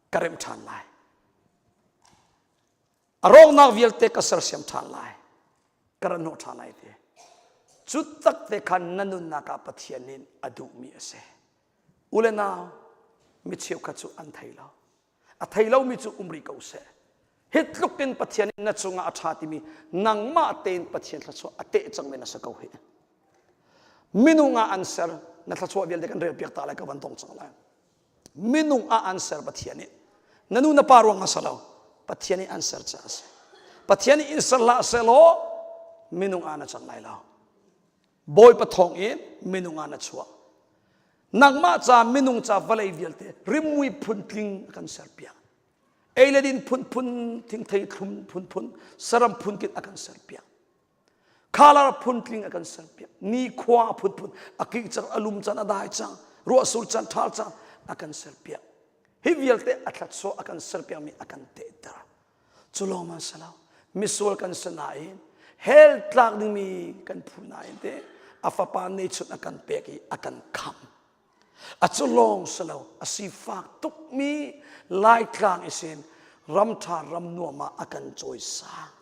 ka remh ṭhan lai. A rawknak vialte ka sersiam ṭhan lai. Ka rat hnawh ṭhan lai ti. Cu tak te khan na nunnak ah Pathian nih a duhmi a si. U le nau, mi cheukhat cu an thei lo. A thei lomi cu um rih ko seh. Hi tluk in Pathian nih na cungah a ṭha timi nangmah tein Pathian thluachuah a teh cangmi na si ko hi. Minung ah an ser, na thluachuah vialte kan rel piak ta lai ka van tong cang lai. Minung ah an ser Pathian nih. Na nu na pa ruang a si lo. Pathian nih an ser caah a si. Pathian nih in ser hlah sehlaw minung ah na cang lai lo. Bawipa thawng in minung ah na chuah. Nangmah ca minung ca vawlei vialte rimui phuntling a kan serpiak. Ei le din phunphun, thingthei thlum phunphun, saram phunkip a kan serpiak. Color phuntling a kan serpiak. Nikhua phunphun, a kih cang, a lum cang, a dai cang, ruahsur cang, ṭhal cang a kan serpiak. Hi vialte a thlatsuah a kan serpiakmi a kan tehter. Cu lawng man si lo. Misual kan si nain hell tlak dingmi kan phu nain te a fapa neichun a kan pek i a kan khamh. A cu lawng si lo a sifak tukmi Laitlang isin ramṭha ram nuam ah a kan cawisang.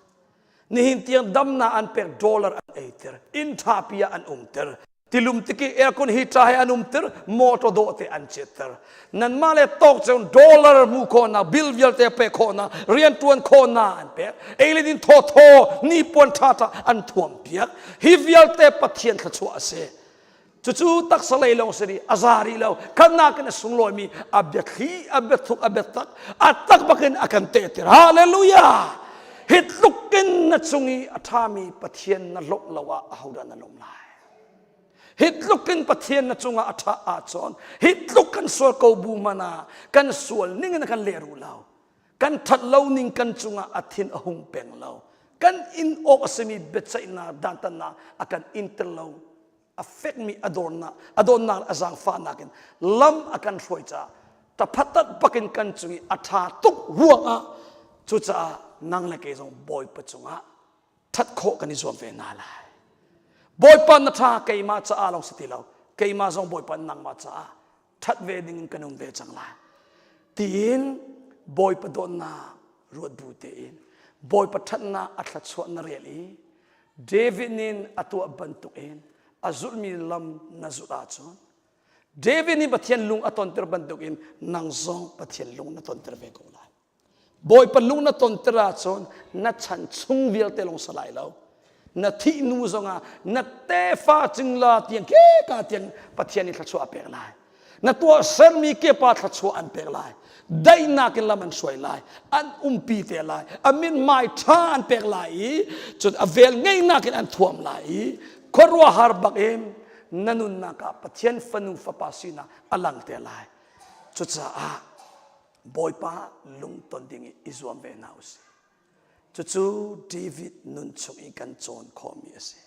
Nihin tiang damnak an pek dollar an eiter, inn ṭhapi ah an umter, tilum tiki aircon heater he an umter motor dawh te an chitter nanmah le tawk cun dollar hmu khawhnak bill vialte pe khawhnak riantuan khawhnak an pek ei le din thaw thaw ni puan tha tha an thuam piak hi vialte pathian thluachuah a si cucu taksa lei lawng si rih a za rih lo khannak in a sunglawimi a biathli a biathuk a biatak a tak bakin a kan tehter hallelujah hi tluk in na cung i a ṭhami pathian na lawmh lo ah ahodah na lawm lai? Hi tluk in Pathian na cungah a ṭha ahcun hi tluk kan sual ko bu hmanh ah kan sual ning in a kan lehrulh lo. Kan ṭhat lo ning kan cungah a thin a hung peng lo. Kan in awk a simi biaceihnak dantatnak a kan inter lo. A fekmi a dawrnak, a dawtnak a zaangfahnak in lam a kan hruai caah taphatat bakin kan cung i a ṭha tuk ruangah cucaah nang le kei zong Bawipa cungah ṭhat khawh kan i zuam ve hna lai. Bawipa na ṭha keimah caah lawng si ti lo, keimah zong Bawipa nangmah caah ṭhat ve ding in kan um ve cang lai. Tiin Bawipa dawtnak ruat bu tein Bawipa ṭhatnak a thluachuah na rel i David nin a tuah bantuk in a zulhmi lam na zulh ahcun David nih Pathian lung a tonter bantuk in nang zong Pathian lung na tonter ve ko lai. Bawipa lung na tonter ahcun na chan chung vialte lawng si lai lo. Na thih hnu zongah na tefa cingla tiang keka tiang Pathian nih thluachuah a pek lai. Na tuahsermi kepa thluachuah an pek lai. Daihnak in lam an hruai lai. An umpi te lai. A mithmai ṭha an pek lai i cun a vel ngeihnak in an thuam lai i khuaruahhar bak in na nunnak ah Pathian fanu fapa sinak a lang te lai. Cucaah Bawipa lungton ding i i zuam ve hna usih. Cucu David nun chung i kan cawn khawhmi a si.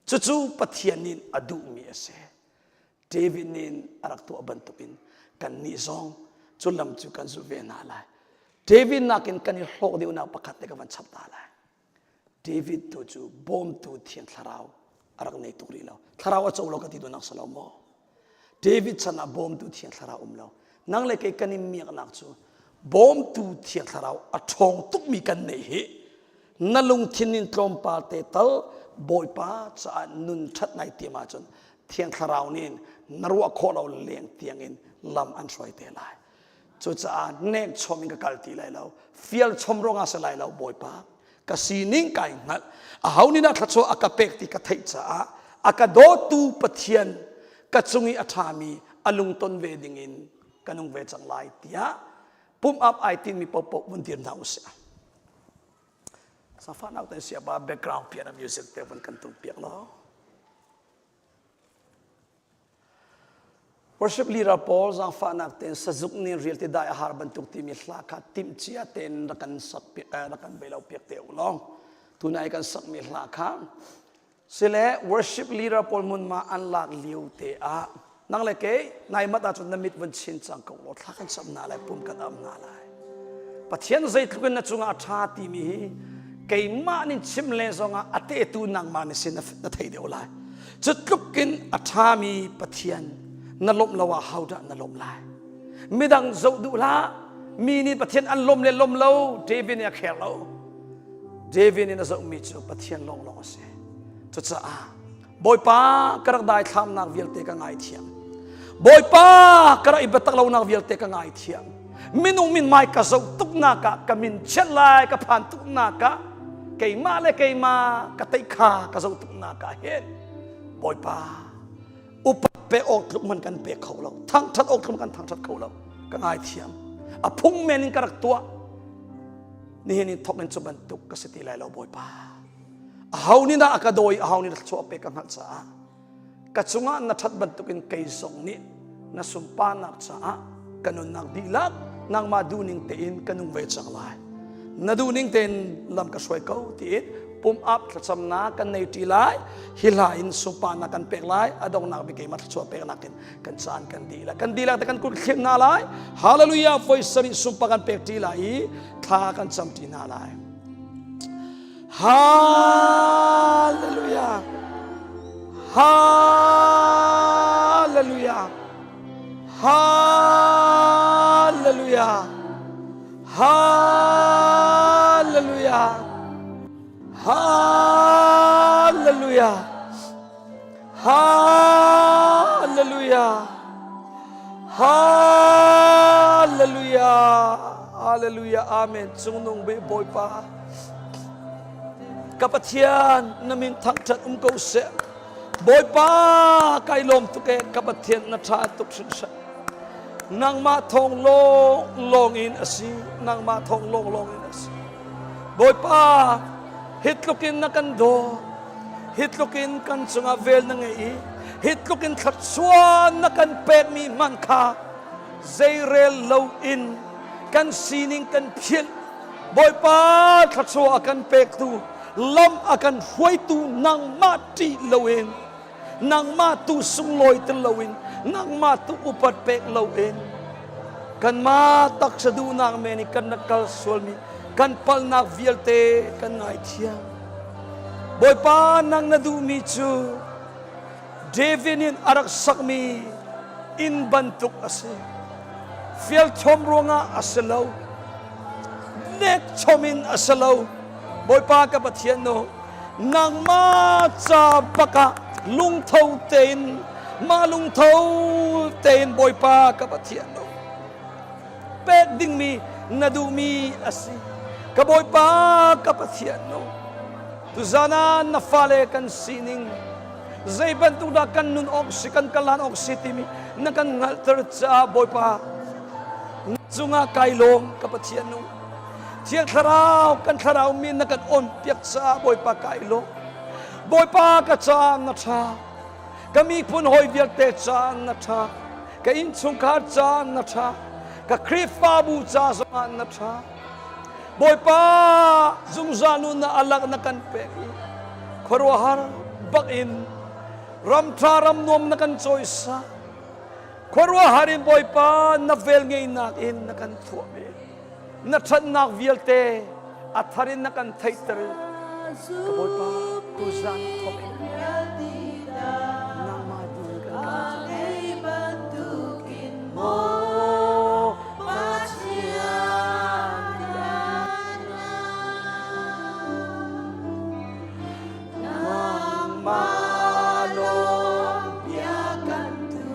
Cucu Pathian nih a duhmi a si. David nih a rak tuah bantukin kannih zong cu lam cu kan zulh ve hna lai. David nakin kan i hlawk deuhnak pakhat te ka van chap ta lai. David tu cu bawmtu Thiang Thlarau a rak nei tuk rih lo. Thlarau a co lo ka ti duhnak si lo maw? David chan ah bawmtu Thiang Thlarau um lo. Nang le kei kan i miaknak cu bawmtu Thiang Thlarau a ṭhawng tukmi kan neih hi na lungthin in tlawmpal te tal Bawipa caah nun ṭhat nai tiam ahcun Thiang Thlarau nih na ruah khawh lo leng tiangin lam an hruai te lai. Cucaah nek chom in ka kal ti lai lo. Fial chom ruangah si lai lo Bawipa. Ka sining kai hngalh. Aho nih dah thluachuah a ka pek ti ka theih caah a ka dawtu Pathian ka cung i a ṭhami a lungton ve dingin ka nung ve cang lai tiah pumh up ai tinmi paohpaoh vun dir hna usih. Safahnak te siapa background piano music te vun kan tum piak law. Worship leader pawl zaangfahnak tein sazuk nih rial ti dai a har bantuk timi hla kha timhcia tein rak kan sak piak eh, rak kan bei lo piak te u law tunai kan sakmi hla kha sile worship leader pawl mun ma an lak lio te ah nang le kei nai mat ahcun na mit vun chin cang ko law thla kan sam hna lai pum kan am hna lai Pathian zeitluk in na cungah a ṭha timi hi keimah nih chim le zongah a tehtu nangmah nih sin na thei deuh lai. Cu tluk in a ṭhami Pathian na lawmh lo ah hodah na lawmh lai? Midang zoh duh hlah. Mi nih Pathian an lawm le lawm lo David nih a kher lo. David nih a zohmi cu Pathian lawnglawng a si. Cucaah Bawipa ka rak daithlamnak vialte ka ngaithiam. Bawipa ka rak i biatak lonak vialte ka ngaithiam. Minung min mai ka zoh tuknak ah ka min chiat lai ka phan tuknak ah keimah le keimah ka teih kha ka zoh tuknak ah hin Bawipa upat pe awk tluk man kan pe kho lo thangthat awk tluk kan thangthat kho lo ka ngaithiam a phung men in ka rak tuah nihin in thok in cu bantuk ka si ti lai lo Bawipa Aho nih dah a ka dawi, aho nih thluachuah pek ka hngalh caah ka cungah na ṭhat bantukin kei zong nih na sunparnak caah ka nunnak dihlak nangmah duhning tein ka nung ve cang lai. Na duhning tein lam ka hruai ko tiin pum up thlacamnak kan nei ṭi lai. Hi hla in sunparnak kan pek lai. A donghnak bik keimah thluachuah peknak in kan caan kan dihlak kan dihlak te kan kut thlir hna lai. Hallelujah! Voi sarih sunpar kan pek ṭi lai i thla kan cam ṭi hna lai. Hallelujah. Hallelujah. Hallelujah. Hallelujah. Hallelujah. Hallelujah. Hallelujah. Hallelujah. Amen. Cungnung bik Bawipa. Ka Pathian na min thangṭhat um ko seh. Bawipa kai lawm tuk e ka Pathian na ṭha tuk hringhran. Nangmah thawng lawng lawng in a si. Nangmah thawng lawng lawng in a si. Bawipa hi tluk in na kan dawt. Hi tluk in kan cungah vel na ngei i Hi tluk in thluachuah na kan pekmi hmanh kha zeirel loin kan sining kan philh. Bawipa thluachuah a kan pektu, lam a kan hruaitu nangmah ṭih loin, nangmah tu sunglawi ti loin, nangmah tu upat pek loin, kanmah taksa duhnak men i kan rak kal sualmi kan palhnak vialte kan ngaithiam. Bawipa nang na duhmi cu David in a rak sakmi inn bantuk a si. Fialchom ruangah a si lo. Nekchom in a si lo. Bawipa ka Pathian nu, nangmah ca bakah lungtho tein, mah lungtho tein Bawipa ka Pathian nu, pek dingmi na duhmi a si. Ka Bawipa ka Pathian nu, tuzan ah na fale kan sining zei bantuk dah kan nun awk si kan kalan awk si timi na kan hngalhter caah Bawipa na cungah kai lawm ka Pathian nu. Thiang Thlarau kan thlarau min na kan on piak caah Bawipa kai lawm. Bawipa ka caah na ṭha. Ka miphun hawi vialte caah na ṭha. Ka innchungkhar caah na ṭha. Ka Khrihfabu ca zongah na ṭha. Bawipa zungzal nun na alak na kan pek i khuaruahhar bak in ram ṭha ram nuam na kan cawisa. Khuaruahhar in Bawipa na vel ngeinak in na kan thuah i na ṭhatnak vialte a thar in na kan theihter i ka Bawipa tuzan thawk in nangmah ding kan kal maw Nangmah lawng bia kan tu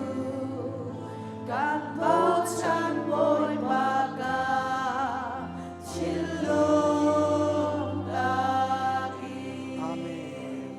Kan bochan Bawipa ka thinlung takin. Amen.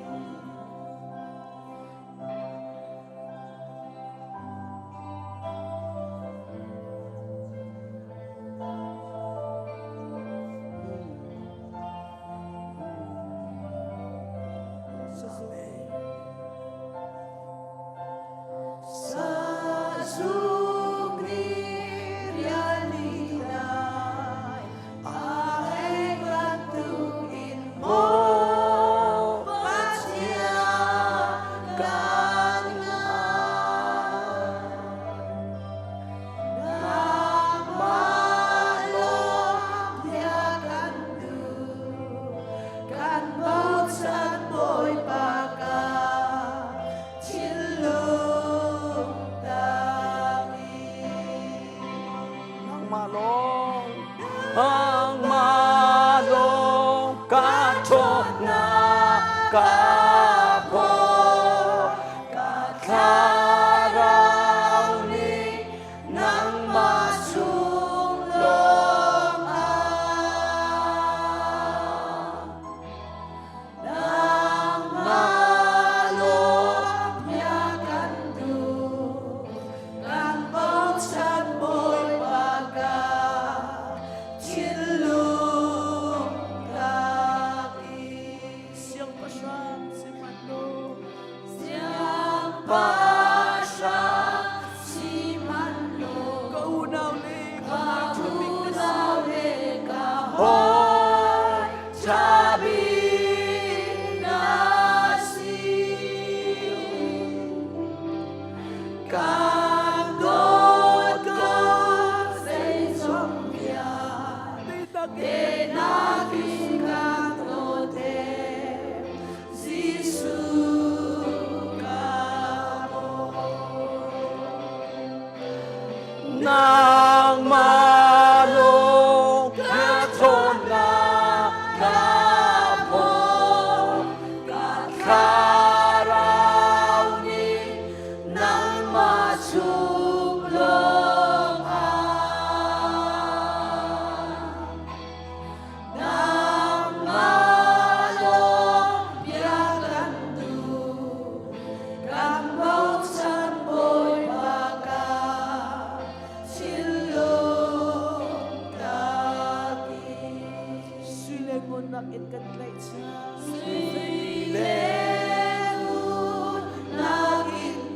Kan bochan Bawipa ka thinlung takin. Nangmah lawng, nangmah lawng ka ṭhawnnak ka phaw, ka thlarau nih Nangmah chung lawng ah Nangmah lawng bia kan duh kan bochan Bawipa ka thinlung takin Siangpahrang sihmanhlo Siangpahrang sihmanhlaw ka unau le ka unau le ka hawi ṭha bik na si. Kan dawt ko zeizong vialte nakin kan dawt Jesuh ka Nangmah lawng ka ṭhawnnak ka phaw, ka thlarau nih nangmah chung lawng ah Nangmah lawng bia kan duh, kan bochan Bawipa ka thinlung takin. Sui le ngun nakin kan tlaihchan. Sui le ngun nakin.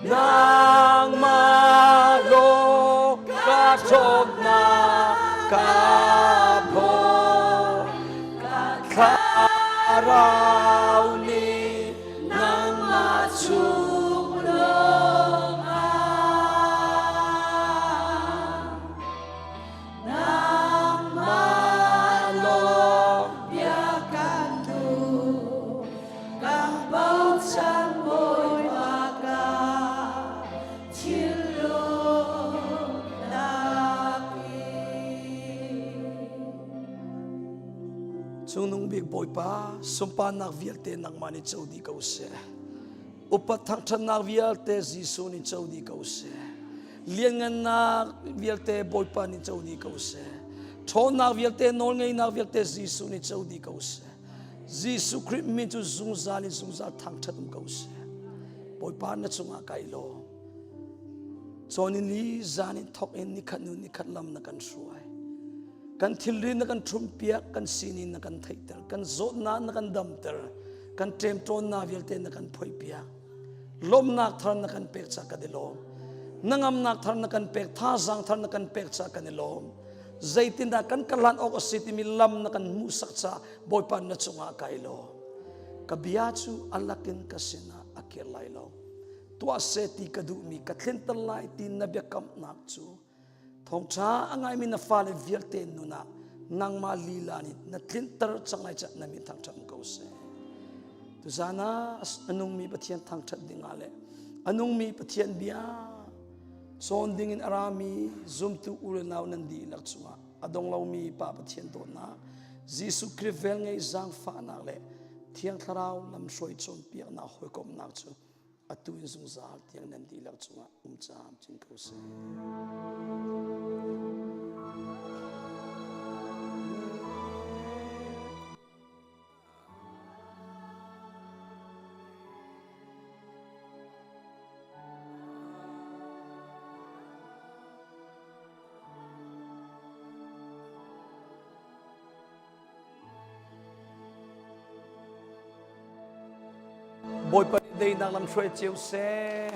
Nangmah lawng ka ṭhawnnak ka phaw. Thlarau nih nangmah chung lawngah nangmah lawng bia kan duh kan bochan Bawipa ka thinlung Cungnung bik Bawipa, sunparnak vialte nangmah nih co dih ko seh. Upat thangṭhatnak vialte Jesuh nih co dih ko seh. Lianngannak vialte Bawipa nih co dih ko seh. Ṭhawnnak vialte nawlngeihnak vialte Jesuh nih co dih ko seh. Jesuh Khrih min cu zungzal in zungzal thangṭhat um ko seh. Bawipa na cungah kai lawm. Cawn in li zan in thok in nikhat nu nikhat lam na kan hruai. Kan thilri na kan ṭhumpiak, kan sining na kan theihter, kan zawtnak na kan damter, kan ṭemṭawnnak vialte na kan phoihpiak. Lawmhnak thar na kan pek caah kan i lawm. Hnangamnak thar na kan pek, thazaang thar na kan pek caah kan i lawm. Zeitindah kan karhlan awk a si timi lam na kan hmuhsak caah Bawipa na cungah kai lawm. Ka bia cu a lakin ka sinah a kir lai lo. Tuah seh ti ka duhmi ka thlinter lai ti na biakamnak cu Thawngṭha a ngaimi na fale vialte nun ah nangmah lila nih na tlinter cang lai caah na min thangṭhat ko seh. Tuzaan ah a nungmi Pathian thangṭhat dingah le a nungmi Pathian bia cawn dingin a rami zumtu u le nau nan dihlak cungah a dong lomi Pa Pathian dawtnak Jesuh Khrih velngeih zaangfahnak le Thiang Thlarau lamhruai cawnpiaknak hawikomhnak cu atu in zungzal tiang nan dihlak cungah um camcin ko seh. Bawipa nih deinak lam hruai cio seh.